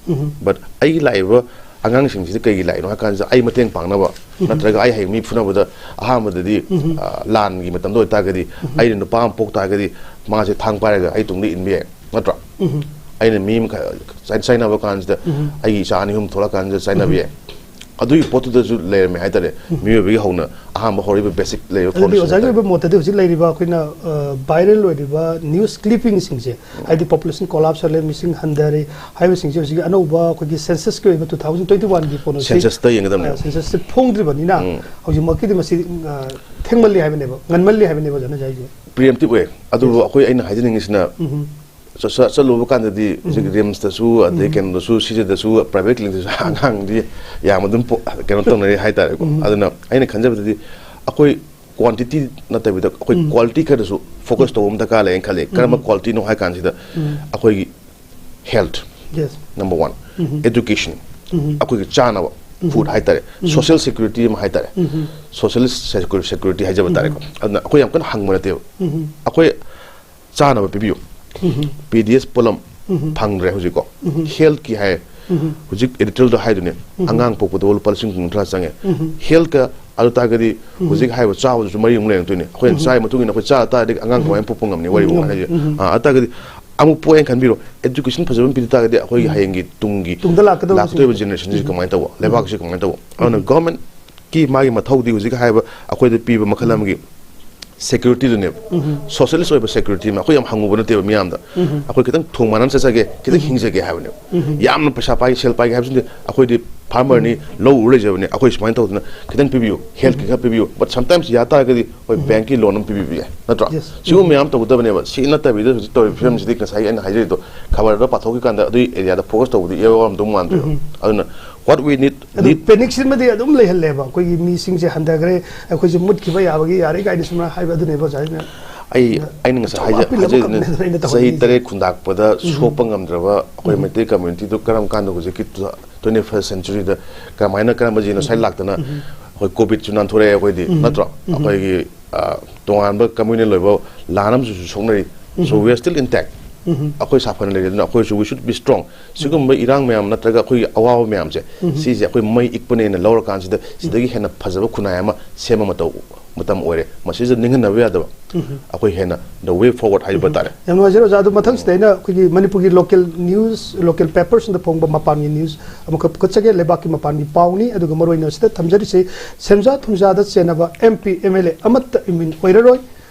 But ꯑꯩꯒꯤ ꯂꯥꯛꯏꯕ ꯑꯉꯥꯡꯁꯤꯡꯁꯤꯗ ꯀꯩꯒꯤ ꯂꯥꯛꯏꯅꯣ ꯍꯥꯏ ꯀꯥꯟꯁꯤꯗ, ꯑꯩ ꯃꯇꯦꯡ ꯄꯥꯡꯅꯕ, ꯅꯠꯇ꯭ꯔꯒ ꯑꯩ ꯍꯌꯦꯡ ꯃꯤ ꯐꯨꯅꯕꯗ ꯑꯍꯥꯟꯕꯗꯗꯤ, ꯑ, ꯂꯥꯟꯒꯤ ꯃꯇꯝꯗ ꯑꯣꯏꯇꯥꯔꯒꯗꯤ, ꯑꯩꯅ ꯅꯨꯄꯥ ꯑꯃ ꯄꯣꯛ ꯇꯥꯔꯒꯗꯤ, ꯃꯥꯁꯦ ꯊꯥꯡ ꯄꯥꯏꯔꯒ ꯑꯩ ꯇꯨꯡꯗ ꯏꯟꯕ ꯌꯥꯏ, ꯅꯠꯇ꯭ꯔꯥ? ꯑꯩꯅ ꯃꯤ ꯑꯃ ꯈ-, ꯆꯥꯏ-, ꯆꯥꯏꯅꯕ ꯀꯥꯟꯁꯤꯗ, ꯑꯩꯒꯤ ꯏꯆꯥ ꯑꯅꯤ ꯑꯍꯨꯝ ꯊꯣꯛꯂꯛꯀꯥꯟꯁꯤꯗ ꯆꯥꯏꯅꯕ ꯌꯥꯏ꯫ ꯑꯗꯨꯒꯤ ꯄꯣꯠꯇꯨꯗꯁꯨ ꯂꯩꯔꯝꯃꯦ ꯍꯥꯏꯇꯥꯔꯦ꯫ ꯃꯤꯑꯣꯏꯕꯒꯤ ꯍꯧꯅ ꯑꯍꯥꯟꯕ ꯍꯧꯔꯛꯏꯕ basic ꯂꯩꯔꯤꯕ ꯑꯗꯨꯗꯤ foundation ꯑꯣꯖꯥꯒꯤ ꯍꯥꯏꯇꯥꯔꯦ꯫ ꯑꯣꯏꯕ ꯃꯣꯠꯇꯗꯤ ꯍꯧꯖꯤꯛ ꯂꯩꯔꯤꯕ ꯑꯩꯈꯣꯏꯅ, ꯑ, viral ꯑꯣꯏꯔꯤꯕ news clipping ꯁꯤꯡꯁꯦ, ꯍꯥꯏꯗꯤ population collapse ꯆꯠꯂꯦ, ꯃꯤꯁꯤꯡ ꯍꯟꯊꯔꯦ ꯍꯥꯏꯕꯁꯤꯡꯁꯦ ꯍꯧꯖꯤꯛꯀꯤ ꯑꯅꯧꯕ ꯑꯩꯈꯣꯏꯒꯤ census ꯀꯤ ꯑꯣꯏꯕ two thousand twenty one ꯒꯤ ꯄꯣꯠ ꯑꯁꯤ, Census ꯇ ꯌꯦꯡꯒꯗꯕꯅꯦꯕ꯫ ꯑ, census ꯁꯤ ꯐꯣꯡꯗ꯭ꯔꯤꯕꯅꯤꯅ ꯍꯧꯖꯤꯛꯃꯛꯀꯤꯗꯤ ꯃꯁꯤ, ꯑ, ꯊꯦꯡꯃꯜꯂꯤ ꯍꯥꯏꯕꯅꯦꯕ, ꯉꯟꯃꯜꯂꯤ ꯍꯥꯏꯕꯅꯦꯕ ꯑꯣꯖꯥꯅ ꯍꯥꯏꯁꯦ꯫ Preemptive ꯑꯣꯏ꯫ ꯑꯗꯨꯕꯨ ꯑꯩꯈꯣꯏ, ꯑꯩꯅ ꯍꯥꯏꯖꯅꯤꯡꯉꯤꯁꯤꯅ, ꯆꯠ-, ꯆꯠ-, ꯆꯠꯂꯨꯕ ꯀꯥꯟꯗꯗꯤ ꯍꯧꯖꯤꯛ RIMS ꯇꯁꯨ, ꯑꯗꯩ ꯀꯩꯅꯣꯗꯁꯨ, ꯁꯤꯖꯗꯁꯨ, private clinic ꯇꯁꯨ ꯑꯉꯥꯡꯗꯤ ꯌꯥꯝ ꯑꯗꯨꯝ ꯄꯣ-, ꯀꯩꯅꯣ ꯇꯧꯅꯔꯤ ꯍꯥꯏꯇꯥꯔꯦꯀꯣ꯫ ꯑꯗꯨꯅ ꯑꯩꯅ ꯈꯟꯖꯕꯗꯗꯤ ꯑꯩꯈꯣꯏ quantity ꯅꯠꯇꯕꯤꯗ ꯑꯩꯈꯣꯏ quality ꯈꯔꯗꯁꯨ focus ꯇꯧꯕ ꯑꯃ ꯗꯔꯀꯥꯔ ꯂꯩꯌꯦꯅ ꯈꯜꯂꯦ꯫ ꯀꯔꯝꯕ quality ꯅꯣ ꯍꯥꯏ ꯀꯥꯟꯁꯤꯗ ꯑꯩꯈꯣꯏꯒꯤ health, Yes. number one, education, ꯑꯩꯈꯣꯏꯒꯤ ꯆꯥꯅꯕ, food ꯍꯥꯏꯇꯥꯔꯦ, social security ꯑꯃ ꯍꯥꯏꯇꯥꯔꯦ, social secu-, security ꯍꯥꯏꯖꯕ ꯇꯥꯔꯦꯀꯣ꯫ ꯑꯗꯨꯅ ꯑꯩꯈꯣꯏ ꯌꯥꯝ ꯀꯟꯅ ꯍꯪꯕ ꯅꯠꯇꯦꯕ꯫ ꯑꯩꯈꯣꯏ ꯆꯥꯅꯕ ꯄꯤꯕꯤꯌꯨ꯫ PDS ꯄꯣꯠꯂꯝ ꯐꯪꯗ꯭ꯔꯦ ꯍꯧꯖꯤꯛꯀꯣ꯫ Health ꯀꯤ ꯍꯥꯏ, ꯍꯧꯖꯤꯛ editorial ꯗ ꯍꯥꯏꯗꯨꯅꯦ, ꯑꯉꯥꯡ ꯄꯣꯛꯄꯗ ꯂꯨꯄꯥ ꯂꯤꯁꯤꯡ ꯀꯨꯟꯊ꯭ꯔꯥ ꯆꯪꯉꯦ꯫ Health ꯀ ꯑꯗꯨ ꯇꯥꯔꯒꯗꯤ ꯍꯧꯖꯤꯛ ꯍꯥꯏꯔꯤꯕ ꯆꯥꯕꯗꯨꯁꯨ ꯃꯔꯤ ꯑꯃꯨꯛ ꯂꯩꯔꯛꯇꯣꯏꯅꯦ꯫ ꯑꯩꯈꯣꯏꯅ ꯆꯥꯔꯤ ꯃꯇꯨꯡ ꯏꯟꯅ ꯑꯩꯈꯣꯏ ꯆꯥ ꯇꯥꯔꯗꯤ ꯑꯉꯥꯡ ꯀꯃꯥꯏꯅ ꯄꯣꯛꯄ ꯉꯝꯅꯤ? ꯋꯥꯔꯤꯕꯨ ꯍꯥꯏꯁꯦ꯫ ꯑꯥ, ꯑꯗꯨ ꯇꯥꯔꯒꯗꯤ ꯑꯃꯨꯛ ꯄꯣꯛꯑꯦꯅ ꯈꯟꯕꯤꯔꯣ, education ꯐꯖꯕ ꯑꯃ ꯄꯤꯗ ꯇꯥꯔꯒꯗꯤ ꯑꯩꯈꯣꯏꯒꯤ ꯎꯝ꯫ ꯍꯌꯦꯡꯒꯤ ꯇꯨꯡꯒꯤ ꯇꯨꯡꯗ ꯂꯥꯛꯀꯗꯧꯕꯁꯤꯡ꯫ ꯂꯥꯛꯀꯗꯧꯔꯤꯕ generation ꯁꯤ ꯎꯝ꯫ ꯀꯃꯥꯏꯅ ꯇꯧꯕ, ꯂꯩꯕꯥꯛꯁꯤ ꯀꯃꯥꯏꯅ ꯇꯧꯕ? ꯑꯗꯨꯅ ꯎꯝ꯫ Government ꯀꯤ ꯃꯥꯒꯤ ꯃꯊꯧꯗꯤ ꯍꯧꯖꯤꯛ ꯍꯥꯏꯕ ꯑꯩꯈꯣꯏꯗ ꯄꯤꯕ ꯃꯈꯜ ꯑꯃꯒꯤ security ꯗꯨꯅꯦꯕ꯫ ꯎꯝ꯫ Socialist ꯑꯣꯏꯕ security ꯑꯃ꯫ ꯑꯩꯈꯣꯏ ꯌꯥꯝ ꯍꯪꯉꯨꯕ ꯅꯠꯇꯦꯕ ꯃꯤꯌꯥꯝꯗ꯫ ꯎꯝ꯫ ꯑꯩꯈꯣꯏ ꯈꯤꯇꯪ ꯊꯣꯡ ꯃꯥꯟꯅ ꯆꯠꯆꯒꯦ, ꯈꯤꯇꯪ ꯎꯝ꯫ ꯍꯤꯡꯖꯒꯦ ꯍꯥꯏꯕꯅꯦꯕ꯫ ꯎꯝ꯫ ꯌꯥꯝꯅ ꯄꯩꯁꯥ ꯄꯥꯏꯒꯦ, ꯁꯦꯜ ꯄꯥꯏꯒꯦ ꯍꯥꯏꯕꯁꯤꯗꯤ ꯑꯩꯈꯣꯏꯗꯤ farmer ꯅꯤ, ꯎꯝ꯫ ꯂꯧ ꯎꯔ ꯂꯩꯖꯕꯅꯦ꯫ ꯑꯩꯈꯣꯏ ꯁꯨꯃꯥꯏꯅ ꯇꯧꯗꯅ ꯈꯤꯇꯪ ꯄꯤꯕꯤꯌꯨ, health ꯀꯤ ꯎꯝ꯫ ꯈꯔ ꯄꯤꯕꯤꯌꯨ꯫ But sometimes ꯌꯥ ꯇꯥꯔꯒꯗꯤ ꯍꯣꯏ, ꯎꯝ꯫ Bank ꯀꯤ loan ꯑꯃ ꯄꯤꯕꯤꯕ ꯌꯥꯏ, ꯅꯠꯇ꯭ꯔꯣ? Yes꯫ ꯁꯤꯒꯨꯝꯕ ꯎꯝ꯫ ꯃꯌꯥꯝ ꯇꯧꯒꯗꯕꯅꯦꯕ꯫ ꯁꯤ ꯅꯠꯇꯕꯤꯗ ꯍꯧꯖꯤꯛ ꯇꯧꯔꯤꯕ ꯐꯤꯕꯝꯁꯤꯗꯤ ꯉꯁꯥꯏꯒꯤ ꯑꯩꯅ ꯍꯥꯏꯖꯔꯤꯗꯣ ꯈꯕꯔꯗ ꯄꯥꯊꯣꯛꯈꯤ ꯀꯥꯟꯗ ꯑꯗꯨꯒꯤ area ꯗ focus ꯇꯧꯕꯗꯤ ꯏꯌꯥ ꯌꯥꯎꯔꯝꯗꯧ ꯃꯥꯟꯗ꯭ꯔꯦꯕ꯫ ꯎꯝ꯫ ꯑꯗꯨꯅ what we need ꯑꯗꯨ need panic ꯁꯤꯃꯗꯤ ꯑꯗꯨꯝ ꯂꯩꯍꯜꯂꯦꯕ꯫ ꯑꯩꯈꯣꯏꯒꯤ ꯃꯤꯁꯤꯡꯁꯦ ꯍꯟꯊꯈ꯭ꯔꯦ, ꯑꯩꯈꯣꯏꯁꯦ ꯃꯨꯠꯈꯤꯕ ꯌꯥꯕꯒꯤ ꯌꯥꯔꯦ ꯀꯥꯏꯅ ꯁꯨꯃꯥꯏꯅ ꯍꯥꯏꯕ ꯑꯗꯨꯅꯦꯕ ꯑꯣꯖꯥ ꯍꯣꯏꯅ ꯑꯩ, ꯑꯩꯅ ꯉꯁꯥꯏ ꯑꯆꯧꯕ ꯍꯥꯏꯖ-, appeal ꯍꯥꯏꯖꯔꯤꯗꯨꯅ ꯑꯃꯈꯛꯅꯦ ꯑꯩꯅ ꯆꯍꯤ ꯇꯧꯍꯟꯅꯤꯡꯉꯤꯁꯦ꯫ ꯇꯔꯦꯠ ꯈꯨꯟꯗꯥꯛꯄꯗ ꯎꯝ꯫ ꯁꯣꯛꯄ ꯉꯝꯗ꯭ꯔꯕ ꯑꯩꯈꯣꯏ ꯎꯝ꯫ ꯃꯩꯇꯩ community ꯗꯨ ꯀꯔꯝ ꯀꯥꯟꯗ ꯍꯧꯖꯤꯛꯀꯤ ꯇꯨ-, twenty first century ꯗ ꯀꯃꯥꯏꯅ ꯀꯔꯝꯕ genocide ꯎꯝ꯫ ꯂꯥꯛꯇꯅ ꯎꯝ꯫ ꯑꯩꯈꯣꯏ COVID ꯁꯨ ꯅꯥꯟꯊꯣꯔꯛꯑꯦ ꯑꯩꯈꯣꯏꯗꯤ, ꯎꯝ꯫ ꯅꯠꯇ꯭ꯔꯣ? ꯎꯝ꯫ ꯑꯩꯈꯣꯏꯒꯤ, ꯑ, ꯇꯣꯉꯥꯟꯕ communal ꯑꯣꯏꯕ ꯂꯥꯟ ꯑꯃꯁꯨ ꯁꯣꯛꯅꯔꯤ꯫ So um. We are still intact꯫ ꯎꯝ꯫ ꯑꯩꯈꯣꯏ ꯁꯥꯐꯅ ꯂꯩꯔꯤ, ꯑꯗꯨꯅ ꯑꯩꯈꯣꯏꯁꯨ we should be strong꯫ ꯁꯤꯒꯨꯝꯕ ꯏꯔꯥꯡ ꯃꯌꯥꯝ ꯅꯠꯇ꯭ꯔꯒ ꯑꯩꯈꯣꯏꯒꯤ ꯑꯋꯥꯕ ꯃꯌꯥꯝꯁꯦ, ꯎꯝ꯫ ꯁꯤꯁꯦ ꯑꯩꯈꯣꯏ ꯃꯩ ꯏꯛꯄꯅꯦꯅ ꯂꯧꯔꯀꯥꯟꯁꯤꯗ ꯁꯤꯗꯒꯤ ꯍꯦꯟꯅ ꯐꯖꯕ ꯈꯨꯟꯅꯥꯏ ꯑꯃ ꯁꯦꯝꯕ ꯃꯇꯧ, ꯃꯇꯝ ꯑꯣꯏꯔꯦ꯫ ꯃꯁꯤꯁꯨ ꯅꯤꯡꯍꯟꯅꯕ ꯌꯥꯗꯕ꯫ ꯎꯝ꯫ ꯑꯩꯈꯣꯏ ꯍꯦꯟꯅ the way forward ꯍꯥꯏꯕ ꯎꯝ꯫ ꯇꯥꯔꯦ꯫ ꯌꯥꯝ ꯅꯨꯡꯉꯥꯏꯖꯔꯦ ꯑꯣꯖꯥ꯫ ꯑꯗꯨ ꯃꯊꯪꯁꯤꯗ ꯑꯩꯅ ꯑꯩꯈꯣꯏꯒꯤ ꯃꯅꯤꯄꯨꯔꯒꯤ local news, local paper ꯁꯤꯡꯗ ꯐꯣꯡꯕ ꯃꯄꯥꯟꯒꯤ news ꯑꯃꯈꯛ ꯄꯨꯈꯠꯆꯒꯦ꯫ ꯂꯩꯕꯥꯛꯀꯤ ꯃꯄꯥꯟꯒꯤ ꯄꯥꯎꯅꯤ꯫ ꯑꯗꯨꯒ ꯃꯔꯨꯑꯣꯏꯅ ꯁꯤꯗ ꯊꯝꯖꯔꯤꯁꯤ, ꯁꯦꯟꯖꯥ ꯊꯨꯝꯖꯥꯗ ꯆꯦꯟꯅꯕ MP, MLA ꯑꯃꯠꯇ ꯏꯝꯃꯤꯟ ꯑꯣꯏꯔꯔꯣꯏ꯫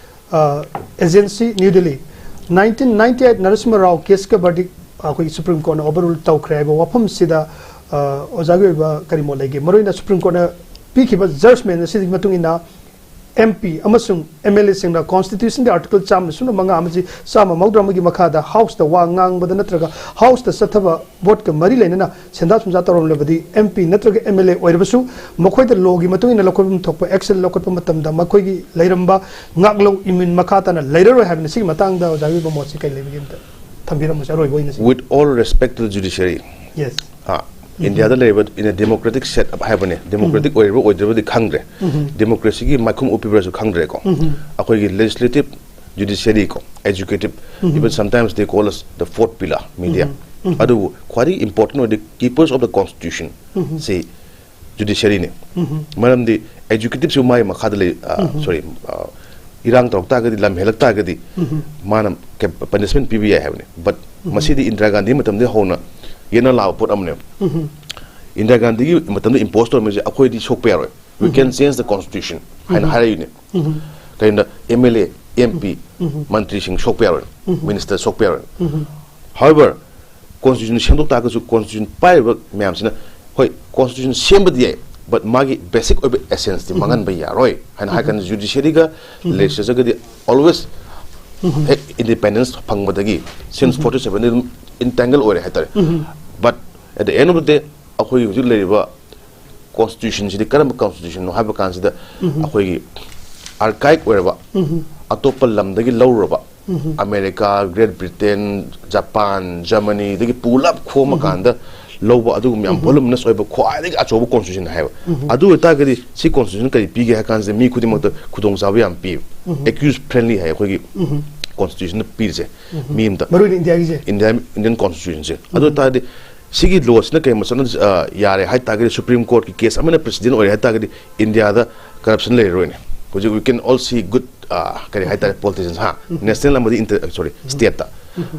ꯑ, Agency, New Delhi꯫ Nineteen ninety eight Narasimha Rao case ꯀ verdict ꯑꯩꯈꯣꯏꯒꯤ Supreme Court ꯅ overrule ꯇꯧꯈ꯭ꯔꯦ ꯍꯥꯏꯕ ꯋꯥꯐꯝꯁꯤꯗ, ꯑ, ꯑꯣꯖꯥꯒꯤ ꯑꯣꯏꯕ ꯀꯔꯤ ꯃꯣꯠ ꯂꯩꯒꯦ? ꯃꯔꯨꯑꯣꯏꯅ Supreme Court ꯅ ꯄꯤꯈꯤꯕ judgment ꯑꯁꯤꯒꯤ ꯃꯇꯨꯡ ꯏꯟꯅ MP ꯑꯃꯁꯨꯡ MLA ꯁꯤꯡꯅ constitution ꯒꯤ article ꯆꯥꯝꯃ ꯁꯨꯞꯅ ꯃꯉꯥ ꯑꯃꯁꯨꯡ ꯆꯥꯝꯃ ꯃꯧꯗ꯭ꯔꯥ ꯑꯃꯒꯤ ꯃꯈꯥꯗ House ꯇ ꯋꯥ ꯉꯥꯡꯕꯗ ꯅꯠꯇ꯭ꯔꯒ House ꯇ ꯆꯠꯊꯕ vote ꯀ ꯃꯔꯤ ꯂꯩꯅꯅ ꯁꯦꯟꯖꯥ ꯊꯨꯝꯖꯥ ꯇꯧꯔꯝꯂꯕꯗꯤ MP ꯅꯠꯇ꯭ꯔꯒ MLA ꯑꯣꯏꯔꯕꯁꯨ ꯃꯈꯣꯏꯗ law ꯒꯤ ꯃꯇꯨꯡ ꯏꯟꯅ ꯂꯧꯈꯠꯐꯝ ꯊꯣꯛꯄ action ꯂꯧꯈꯠꯄ ꯃꯇꯝꯗ ꯃꯈꯣꯏꯒꯤ ꯂꯩꯔꯝꯕ ꯉꯥꯛꯂꯧ ꯏꯝꯃꯤꯟ ꯃꯈꯥ ꯇꯥꯅ ꯂꯩꯔꯔꯣꯏ ꯍꯥꯏꯕꯅꯤ꯫ ꯁꯤꯒꯤ ꯃꯇꯥꯡꯗ ꯑꯣꯖꯥꯒꯤ ꯑꯣꯏꯕ ꯃꯣꯠꯁꯤ ꯀꯔꯤ ꯂꯩꯕꯒꯦ ꯑꯝꯇ ꯊꯝꯕꯤꯔꯝꯃꯨꯁꯦ ꯑꯔꯣꯏꯕ ꯑꯣꯏꯅ ꯁꯤ꯫ With all respect to the judiciary, Yes꯫ Ah, um. India ꯗ ꯂꯩꯔꯤꯕ in a democratic set up ꯍꯥꯏꯕꯅꯦ, democratic ꯎꯝ꯫ ꯑꯣꯏꯔꯤꯕ ꯑꯣꯏꯗ꯭ꯔꯤꯕꯗꯤ ꯈꯪꯗ꯭ꯔꯦ, ꯎꯝ꯫ Democracy ꯒꯤ ꯃꯥꯏꯈꯨꯝ ꯎꯞꯄꯤꯕ꯭ꯔꯁꯨ ꯈꯪꯗ꯭ꯔꯦꯀꯣ꯫ ꯎꯝ꯫ ꯑꯩꯈꯣꯏꯒꯤ legislative, judiciary ꯀꯣ, executive, um. Even sometimes they call us the fourth pillar, media꯫ ꯎꯝ꯫ ꯎꯝ꯫ ꯑꯗꯨꯕꯨ ꯈ꯭ꯋꯥꯏꯗꯒꯤ important ꯑꯣꯏꯔꯗꯤ keepers of the constitution ꯎꯝ꯫ ꯁꯤ judiciary ꯅꯤ꯫ ꯎꯝ꯫ ꯃꯔꯝꯗꯤ executive ꯁꯨ ꯃꯥꯒꯤ ꯃꯈꯥꯗ ꯂꯩ, ꯑ, ꯎꯝ꯫ Sorry, ꯑ, ꯏꯔꯥꯡ ꯇꯧꯔꯛ ꯇꯥꯔꯒꯗꯤ, ꯂꯝ ꯍꯦꯜꯂꯛ ꯇꯥꯔꯒꯗꯤ, ꯃꯥꯅ ꯄꯅꯤꯁꯃꯦꯟ ꯄꯤꯕ ꯌꯥꯏ ꯍꯥꯏꯕꯅꯤ꯫ ꯕꯠ ꯃꯁꯤꯗꯤ ꯏꯟꯗꯤꯔꯥ ꯒꯥꯟꯙꯤ ꯃꯇꯝꯗꯒꯤ ꯍꯧꯅ ꯌꯦꯠꯅ ꯂꯥꯛꯄ ꯄꯣꯠ ꯑꯃꯅꯦꯕ꯫ ꯏꯟꯗꯤꯔꯥ ꯒꯥꯟꯙꯤꯒꯤ ꯃꯇꯝꯗ ꯏꯝꯄꯣꯁ ꯇꯧꯔꯝꯃꯤꯁꯦ ꯑꯩꯈꯣꯏꯗꯤ ꯁꯣꯛꯄ ꯌꯥꯔꯣꯏ, "We can change the constitution" ꯍꯥꯏꯅ ꯍꯥꯏꯔꯛꯏꯅꯦ꯫ ꯀꯩꯒꯤꯅꯣꯗ, M L A, M P, ꯃꯟꯇ꯭ꯔꯤꯁꯤꯡ ꯁꯣꯛꯄ ꯌꯥꯔꯣꯏ, ꯃꯤꯅꯤꯁꯇꯔ ꯁꯣꯛꯄ ꯌꯥꯔꯣꯏ꯫ However, ꯀꯣꯟꯁꯇꯤꯇ꯭ꯌꯨꯁꯟ ꯁꯦꯝꯗꯣꯛ ꯇꯥꯔꯒꯁꯨ, ꯀꯣꯟꯁꯇꯤꯇ꯭ꯌꯨꯁꯟ ꯄꯥꯏꯔꯤꯕ ꯃꯌꯥꯝꯁꯤꯅ, ꯍꯣꯏ, ꯀꯣꯟꯁꯇꯤꯇ꯭ꯌꯨꯁꯟ ꯁꯦꯝꯕꯗꯤ ꯌꯥꯏ, ꯕꯠ ꯃꯥꯒꯤ ꯕꯦꯁꯤꯛ ꯑꯣꯏꯕ ꯑꯦꯁꯦꯟꯁꯇꯤ ꯃꯥꯡꯍꯟꯕ ꯌꯥꯔꯣꯏ ꯍꯥꯏꯅ ꯍꯥꯏ ꯀꯥꯟꯗ, ꯖꯨꯗꯤꯁꯤꯌꯔꯤꯒ ꯂꯦꯖꯤꯁꯂꯦꯆꯔꯒꯗꯤ ꯑꯣꯜꯋꯦꯁ ꯍꯦꯛ ꯏꯟꯗꯤꯄꯦꯟꯗꯦꯟꯁ ꯐꯪꯕꯗꯒꯤ, since forty seven ꯑꯗꯨꯝ ꯏꯟꯇꯦꯡꯒꯜ ꯑꯣꯏꯔꯦ ꯍꯥꯏꯇꯥꯔꯦ꯫ But at the end of the day, ꯑꯩꯈꯣꯏꯒꯤ ꯍꯧꯖꯤꯛ ꯂꯩꯔꯤꯕ ꯀꯣꯟꯁꯇꯤꯇ꯭ꯌꯨꯁꯟꯁꯤꯗꯤ ꯀꯔꯝꯕ ꯀꯣꯟꯁꯇꯤꯇ꯭ꯌꯨꯁꯟꯅꯣ ꯍꯥꯏꯕ ꯀꯥꯟꯁꯤꯗ, ꯑꯩꯈꯣꯏꯒꯤ ꯑꯥꯔꯀꯥꯏꯛ ꯑꯣꯏꯔꯕ, ꯑꯇꯣꯞꯄ ꯂꯝꯗꯒꯤ ꯂꯧꯔꯨꯔꯕ, ꯑꯃꯦꯔꯤꯀꯥ, ꯒ꯭ꯔꯦꯠ ꯕ꯭ꯔꯤꯇꯦꯟ, ꯖꯄꯥꯟ, ꯖꯔꯃꯅꯤꯗꯒꯤ ꯄꯨꯂꯞ ꯈꯣꯝꯃꯀꯥꯟꯗ ꯂꯧꯕ ꯑꯗꯨꯒꯨꯝꯕ ꯌꯥꯝ ꯚꯣꯂꯨꯃꯤꯅꯁ ꯑꯣꯏꯕ ꯈ꯭ꯋꯥꯏꯗꯒꯤ ꯑꯆꯧꯕ ꯀꯣꯟꯁꯇꯤꯇ꯭ꯌꯨꯁꯟ ꯍꯥꯏꯕ꯫ ꯑꯗꯨ ꯑꯣꯏꯇꯥꯔꯒꯗꯤ ꯁꯤ ꯀꯣꯟꯁꯇꯤꯇ꯭ꯌꯨꯁꯟ ꯀꯔꯤ ꯄꯤꯒꯦ ꯍꯥꯏ ꯀꯥꯟꯁꯤꯗ, ꯃꯤ ꯈꯨꯗꯤꯡꯃꯛꯇ ꯈꯨꯗꯣꯡꯆꯥꯕ ꯌꯥꯝ ꯄꯤꯕ, ꯑꯦꯀ꯭ꯌꯨꯁ ꯐ꯭ꯔꯦꯟꯂꯤ ꯍꯥꯏ ꯑꯩꯈꯣꯏꯒꯤ ꯀꯣꯟꯁꯇꯤꯇ꯭ꯌꯨꯁꯟꯅ ꯄꯤꯔꯤꯁꯦ꯫ ꯃꯤ ꯑꯝꯇ, ꯃꯔꯨꯑꯣꯏꯅ ꯏꯟꯗꯤꯌꯥꯒꯤꯁꯦ꯫ India, Indian ꯀꯣꯟꯁꯇꯤꯇ꯭ꯌꯨꯁꯟꯁꯦ꯫ ꯑꯗꯨ ꯑꯣꯏꯇꯥꯔꯗꯤ ꯁꯤꯒꯤ ꯂꯣꯁꯤꯅ ꯀꯩꯒꯨꯝꯕ ꯆꯠꯅ, ꯑ, ꯌꯥꯔꯦ ꯍꯥꯏ ꯇꯥꯔꯒꯗꯤ, ꯁꯨꯄ꯭ꯔꯤꯝ ꯀꯣꯔꯠꯀꯤ ꯀꯦꯁ ꯑꯃꯅ ꯄ꯭ꯔꯦꯁꯤꯗꯦꯟ ꯑꯣꯏꯔꯦ ꯍꯥꯏ ꯇꯥꯔꯒꯗꯤ, ꯏꯟꯗꯤꯌꯥꯗ ꯀꯔꯞꯁꯟ ꯂꯩꯔꯔꯣꯏꯅꯦ꯫ ꯍꯧꯖꯤꯛ we can all see good, ꯑ, ꯀꯔꯤ ꯍꯥꯏ ꯇꯥꯔꯦ, ꯄꯣꯂꯤꯇꯤꯁꯤꯌꯟꯁ, ꯍꯥ? ꯅꯦꯁꯅꯦꯜ ꯑꯃꯗꯤ ꯏꯟꯇꯔ-, ꯁꯣꯔꯤ, ꯁ꯭ꯇꯦꯠꯇ꯫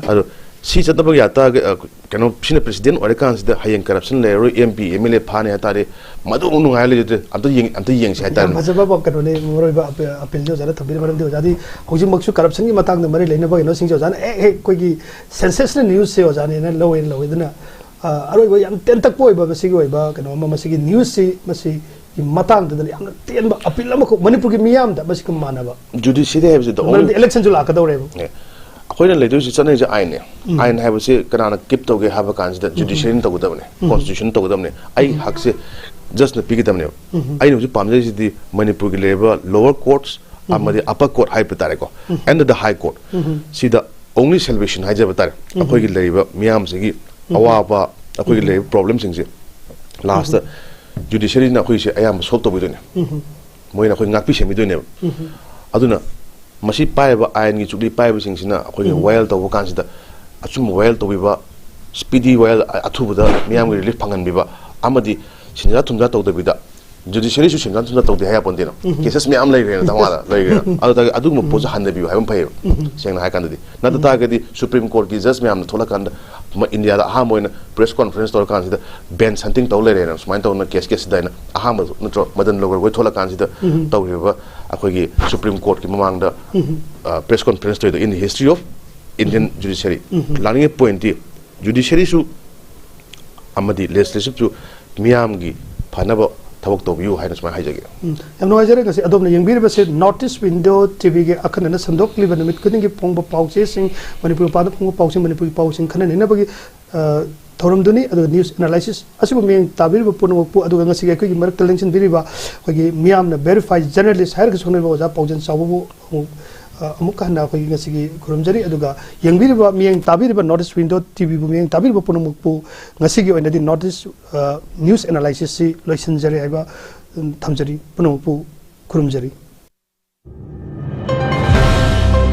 ꯑꯗꯣ ꯁꯤ ꯆꯠꯅꯕ ꯌꯥ ꯇꯥꯔꯒ, ꯑ, ꯀꯩꯅꯣ, ꯁꯤꯅ ꯄ꯭ꯔꯦꯁꯤꯗꯦꯟ ꯑꯣꯏꯔꯀꯥꯟꯁꯤꯗ ꯍꯌꯦꯡ ꯀꯔꯞꯁꯟ ꯂꯩꯔꯔꯣꯏ, M P, M L A ꯐꯥꯅꯤ ꯍꯥꯏ ꯇꯥꯔꯗꯤ, ꯃꯗꯨꯃꯨꯛ ꯅꯨꯡꯉꯥꯏꯔ ꯂꯩꯖꯗ꯭ꯔꯦ꯫ ꯑꯝꯇ ꯌꯦꯡ-, ꯑꯝꯇ ꯌꯦꯡꯁꯤ ꯍꯥꯏ ꯌꯥꯝ ꯇꯥꯔꯦ꯫ ꯐꯖꯕ ꯄ-, ꯀꯩꯅꯣꯅꯦ, ꯃꯔꯨꯑꯣꯏꯕ ꯑꯄꯤ-, ꯑꯄꯤꯜꯁꯦ ꯑꯣꯖꯥꯅ ꯊꯝꯕꯤꯔꯤꯕ, ꯃꯔꯝꯗꯤ ꯑꯣꯖꯥꯗꯤ ꯍꯧꯖꯤꯛꯃꯛꯁꯨ ꯀꯔꯞꯁꯟꯒꯤ ꯃꯇꯥꯡꯗ ꯃꯔꯤ ꯂꯩꯅꯕ ꯀꯩꯅꯣꯁꯤꯡꯁꯦ ꯑꯣꯖꯥꯅ ꯍꯦꯛ, ꯍꯦꯛ ꯑꯩꯈꯣꯏꯒꯤ ꯁꯦꯟꯁꯦꯁꯅꯦꯜ ꯅ꯭ꯌꯨꯁꯁꯦ ꯑꯣꯖꯥꯅ ꯍꯦꯟꯅ ꯂꯧꯋꯦꯅ ꯂꯧꯋꯦ꯫ ꯑꯗꯨꯅ, ꯑ, ꯑꯔꯣꯏꯕ ꯌꯥꯝ ꯇꯦꯟꯇꯛꯄ ꯑꯣꯏꯕ ꯃꯁꯤꯒꯤ ꯑꯣꯏꯕ ꯀꯩꯅꯣ ꯑꯃ, ꯃꯁꯤꯒꯤ ꯅ꯭ꯌꯨꯁꯁꯤ, ꯃꯁꯤꯒꯤ ꯃꯇꯥꯡꯗꯨꯗ ꯌꯥꯝꯅ ꯇꯦꯟꯕ ꯑꯄꯤꯜ ꯑꯃꯈꯛ ꯃꯅꯤꯄꯨꯔꯒꯤ ꯃꯤꯌꯥꯝꯗ ꯃꯁꯤꯒ ꯃꯥꯟꯅꯕ꯫ ꯖꯨꯗꯤꯁꯤꯌꯔꯤ ꯍꯥꯏꯕꯁꯤꯗ ꯃꯔꯝꯗꯤ ꯑꯣꯟꯂꯤ ꯏꯂꯦꯛꯁꯟꯁꯨ ꯂꯥꯛꯀꯗꯧꯔꯦꯕ꯫ ꯑꯦ, ꯑꯩꯈꯣꯏꯅ ꯂꯩꯗꯣꯏꯁꯤ ꯆꯠꯅꯔꯤꯁꯦ ꯑꯥꯏꯟꯅꯦ꯫ ꯎꯝ꯫ ꯑꯥꯏꯟ ꯍꯥꯏꯕꯁꯤ ꯀꯅꯥꯅ ꯀꯤꯞ ꯇꯧꯒꯦ ꯍꯥꯏꯕ ꯀꯥꯟꯁꯤꯗ ꯎꯝ꯫ ꯖꯨꯗꯤꯁꯤꯌꯔꯤꯅ ꯇꯧꯒꯗꯕꯅꯦ, ꯎꯝ꯫ ꯀꯣꯟꯁꯇꯤꯇ꯭ꯌꯨꯁꯟ ꯇꯧꯒꯗꯕꯅꯦ꯫ ꯑꯩ ꯎꯝ꯫ ꯍꯛꯁꯦ ꯖꯁꯅ ꯄꯤꯒꯗꯕꯅꯦꯕ꯫ ꯎꯝ꯫ ꯑꯩꯅ ꯍꯧꯖꯤꯛ ꯄꯥꯝꯖꯔꯤꯁꯤꯗꯤ ꯃꯅꯤꯄꯨꯔꯒꯤ ꯂꯩꯔꯤꯕ ꯂꯣꯋꯔ ꯀꯣꯔꯠꯁ ꯎꯝ꯫ ꯑꯃꯗꯤ ꯑꯄꯔ ꯀꯣꯔꯠ ꯍꯥꯏꯕ ꯇꯥꯔꯦꯀꯣ, ꯎꯝ꯫ ꯑꯦꯟ ꯗ ꯍꯥꯏ ꯀꯣꯔꯠ, ꯎꯝ꯫ ꯁꯤꯗ ꯑꯣꯡꯂꯤ ꯁꯦꯜꯕꯦꯁꯟ ꯍꯥꯏꯖꯕ ꯇꯥꯔꯦ꯫ ꯎꯝ꯫ ꯑꯩꯈꯣꯏꯒꯤ ꯂꯩꯔꯤꯕ ꯃꯤꯌꯥꯝꯁꯤꯒꯤ ꯎꯝ꯫ ꯑꯋꯥꯕ, ꯑꯩꯈꯣꯏꯒꯤ ꯎꯝ꯫ ꯂꯩꯔꯤꯕ ꯄ꯭ꯔꯣꯕ꯭ꯂꯦꯝꯁꯤꯡꯁꯦ ꯂꯥꯁꯇ ꯎꯝ꯫ ꯖꯨꯗꯤꯁꯤꯌꯔꯤꯅ ꯑꯩꯈꯣꯏꯁꯦ ꯑꯌꯥꯝꯕ ꯁꯣꯜꯕ ꯇꯧꯕꯤꯗꯣꯏꯅꯦ꯫ ꯎꯝ꯫ ꯃꯣꯏꯅ ꯑꯩꯈꯣꯏ ꯉꯥꯛꯄꯤ ꯁꯦꯟꯕꯤꯗꯣꯏꯅꯦꯕ꯫ ꯎꯝ꯫ ꯑꯗꯨꯅ ꯃꯁꯤ ꯄꯥꯏꯔꯤꯕ ꯑꯥꯏꯟꯒꯤ ꯆꯨꯛꯂꯤ ꯄꯥꯏꯕꯁꯤꯡꯁꯤꯅ ꯑꯩꯈꯣꯏꯒꯤ ꯎꯝ꯫ ꯋꯥꯌꯦꯜ ꯇꯧꯕ ꯀꯥꯟꯁꯤꯗ ꯑꯆꯨꯝꯕ ꯋꯥꯌꯦꯜ ꯇꯧꯕꯤꯕ, ꯁ꯭ꯄꯤꯗꯤ ꯋꯥꯌꯦꯜ, ꯑ-, ꯑꯊꯨꯕꯗ ꯃꯤꯌꯥꯝꯒꯤ ꯔꯤꯂꯤꯐ ꯐꯪꯍꯟꯕꯤꯕ, ꯑꯃꯗꯤ ꯁꯦꯟꯖꯥ ꯊꯨꯝꯖꯥ ꯇꯧꯗꯕꯤꯗ ꯖꯨꯗꯤꯁꯤꯌꯔꯤꯁꯨ ꯁꯦꯡꯁꯟ ꯁꯨꯅ ꯇꯧꯗꯦ ꯍꯥꯏ ꯌꯥꯄꯣꯟꯇꯦꯅ꯫ ꯎꯝ꯫ ꯀꯦꯁꯦꯁ ꯃꯌꯥꯝ ꯂꯩꯈ꯭ꯔꯦꯅ, ꯙꯃꯥꯗ ꯂꯩꯈ꯭ꯔꯦꯅ꯫ ꯑꯗꯨ ꯇꯥꯔꯒꯗꯤ ꯑꯗꯨꯒꯨꯝꯕ ꯄꯣꯠꯁꯨ ꯍꯟꯊꯕꯤꯌꯨ ꯍꯥꯏꯕ ꯑꯃ ꯐꯩꯌꯦꯕ, ꯎꯝ꯫ ꯁꯦꯡꯅ ꯍꯥꯏ ꯀꯥꯟꯗꯗꯤ꯫ ꯅꯠꯇ ꯇꯥꯔꯒꯗꯤ ꯁꯨꯄ꯭ꯔꯤꯝ ꯀꯣꯔꯠꯀꯤ ꯖꯖ ꯃꯌꯥꯝꯅ ꯊꯣꯛꯂꯛꯀꯥꯟꯗ ꯃ-, ꯏꯟꯗꯤꯌꯥꯗ ꯑꯍꯥꯟꯕ ꯑꯣꯏꯅ ꯄ꯭ꯔꯦꯁ ꯀꯣꯟꯐꯔꯦꯟꯁ ꯇꯧꯔꯀꯥꯟꯁꯤꯗ ꯕꯦꯟꯁ ꯍꯟꯇꯤꯡ ꯇꯧ ꯂꯩꯔꯦꯅ ꯁꯨꯃꯥꯏꯅ ꯇꯧꯅ ꯀꯦꯁ ꯀꯦꯁꯁꯤꯗ ꯍꯥꯏꯅ ꯑꯍꯥꯟꯕ ꯅꯠꯇ꯭ꯔꯣ ꯃꯗꯟ ꯂꯧꯔ ꯍꯣꯏ ꯊꯣꯛꯂꯛꯀꯥꯟꯁꯤꯗ ꯎꯝ꯫ ꯇꯧꯈꯤꯕ ꯑꯩꯈꯣꯏꯒꯤ ꯁꯨꯄ꯭ꯔꯤꯝ ꯀꯣꯔꯠꯀꯤ ꯃꯃꯥꯡꯗ, ꯎꯝ꯫ ꯑ, ꯄ꯭ꯔꯦꯁ ꯀꯣꯟꯐꯔꯦꯟꯁ ꯇꯧꯔꯤꯗꯣ in the history of Indian judiciary꯫ ꯎꯝ꯫ ꯂꯥꯛꯅꯤꯡꯉꯤ ꯄꯣꯏꯟꯠꯇꯤ ꯖꯨꯗꯤꯁꯤꯌꯔꯤꯁꯨ ꯑꯃꯗꯤ ꯂꯦꯖꯤꯁꯂꯦꯇꯤꯚꯁꯨ ꯃꯤꯌꯥꯝꯒꯤ ꯐꯅꯕ ꯊꯕꯛ ꯇꯧꯕꯤꯌꯨ ꯍꯥꯏꯅ ꯁꯨꯃꯥꯏꯅ ꯍꯥꯏꯖꯒꯦ꯫ ꯎꯝ, ꯌꯥꯝ ꯅꯨꯡꯉꯥꯏꯖꯔꯦ꯫ ꯉꯁꯤ ꯑꯗꯣꯝꯅ ꯌꯦꯡꯕꯤꯔꯤꯕꯁꯦ ꯅꯣꯔꯠ ꯏꯁ ꯋꯤꯟꯗꯣ ꯇꯤꯚꯤꯒꯤ ꯑꯈꯟꯅꯅ ꯁꯟꯗꯣꯛꯂꯤꯕ ꯅꯨꯃꯤꯠ ꯈꯨꯗꯤꯡꯒꯤ ꯐꯣꯡꯕ ꯄꯥꯎꯆꯦꯁꯤꯡ, ꯃꯅꯤꯄꯨꯔ ꯃꯄꯥꯟꯗ ꯐꯣꯡꯕ ꯄꯥꯎꯁꯤꯡ, ꯃꯅꯤꯄꯨꯔꯒꯤ ꯄꯥꯎꯁꯤꯡ ꯈꯟꯅ ꯅꯩꯅꯕꯒꯤ, ꯑ, ꯊꯧꯔꯝꯗꯨꯅꯤ꯫ ꯑꯗꯨꯒ ꯅ꯭ꯌꯨꯁ ꯑꯦꯅꯥꯂꯥꯏꯁꯤꯁ ꯑꯁꯤꯕꯨ ꯃꯤꯠꯌꯦꯡ ꯇꯥꯕꯤꯔꯤꯕ ꯄꯨꯝꯅꯃꯛꯄꯨ, ꯑꯗꯨꯒ ꯉꯁꯤꯒꯤ ꯑꯩꯈꯣꯏꯒꯤ ꯃꯔꯛꯇ ꯂꯦꯡꯁꯤꯟꯕꯤꯔꯤꯕ ꯑꯩꯈꯣꯏꯒꯤ ꯃꯤꯌꯥꯝꯅ ꯚꯦꯔꯤꯐꯥꯏ ꯖꯔꯅꯦꯂꯤꯁ ꯍꯥꯏꯔꯒꯁꯨ ꯈꯪꯅꯔꯤꯕ ꯑꯣꯖꯥ ꯄꯥꯎꯖꯦꯟ ꯆꯥꯎꯕꯕꯨ ꯑꯃꯨꯛ, ꯑ, ꯑꯃꯨꯛꯀ ꯍꯟꯅ ꯑꯩꯈꯣꯏꯒꯤ ꯉꯁꯤꯒꯤ ꯈꯨꯔꯨꯝꯖꯔꯤ꯫ ꯑꯗꯨꯒ ꯌꯦꯡꯕꯤꯔꯤꯕ, ꯃꯤꯠꯌꯦꯡ ꯇꯥꯕꯤꯔꯤꯕ ꯅꯣꯔꯠ ꯏꯁ ꯋꯤꯟꯗꯣ ꯇꯤꯚꯤꯕꯨ ꯃꯤꯠꯌꯦꯡ ꯇꯥꯕꯤꯔꯤꯕ ꯄꯨꯝꯅꯃꯛꯄꯨ ꯉꯁꯤꯒꯤ ꯑꯣꯏꯅꯗꯤ ꯅꯣꯔꯠ ꯏꯁ, ꯑ, ꯅ꯭ꯌꯨꯁ ꯑꯦꯅꯥꯂꯥꯏꯁꯤꯁꯁꯤ ꯂꯣꯏꯁꯤꯟꯖꯔꯦ ꯍꯥꯏꯕ, ꯎꯝ, ꯊꯝꯖꯔꯤ꯫ ꯄꯨꯝꯅꯃꯛꯄꯨ ꯈꯨꯔꯨꯝꯖꯔꯤ꯫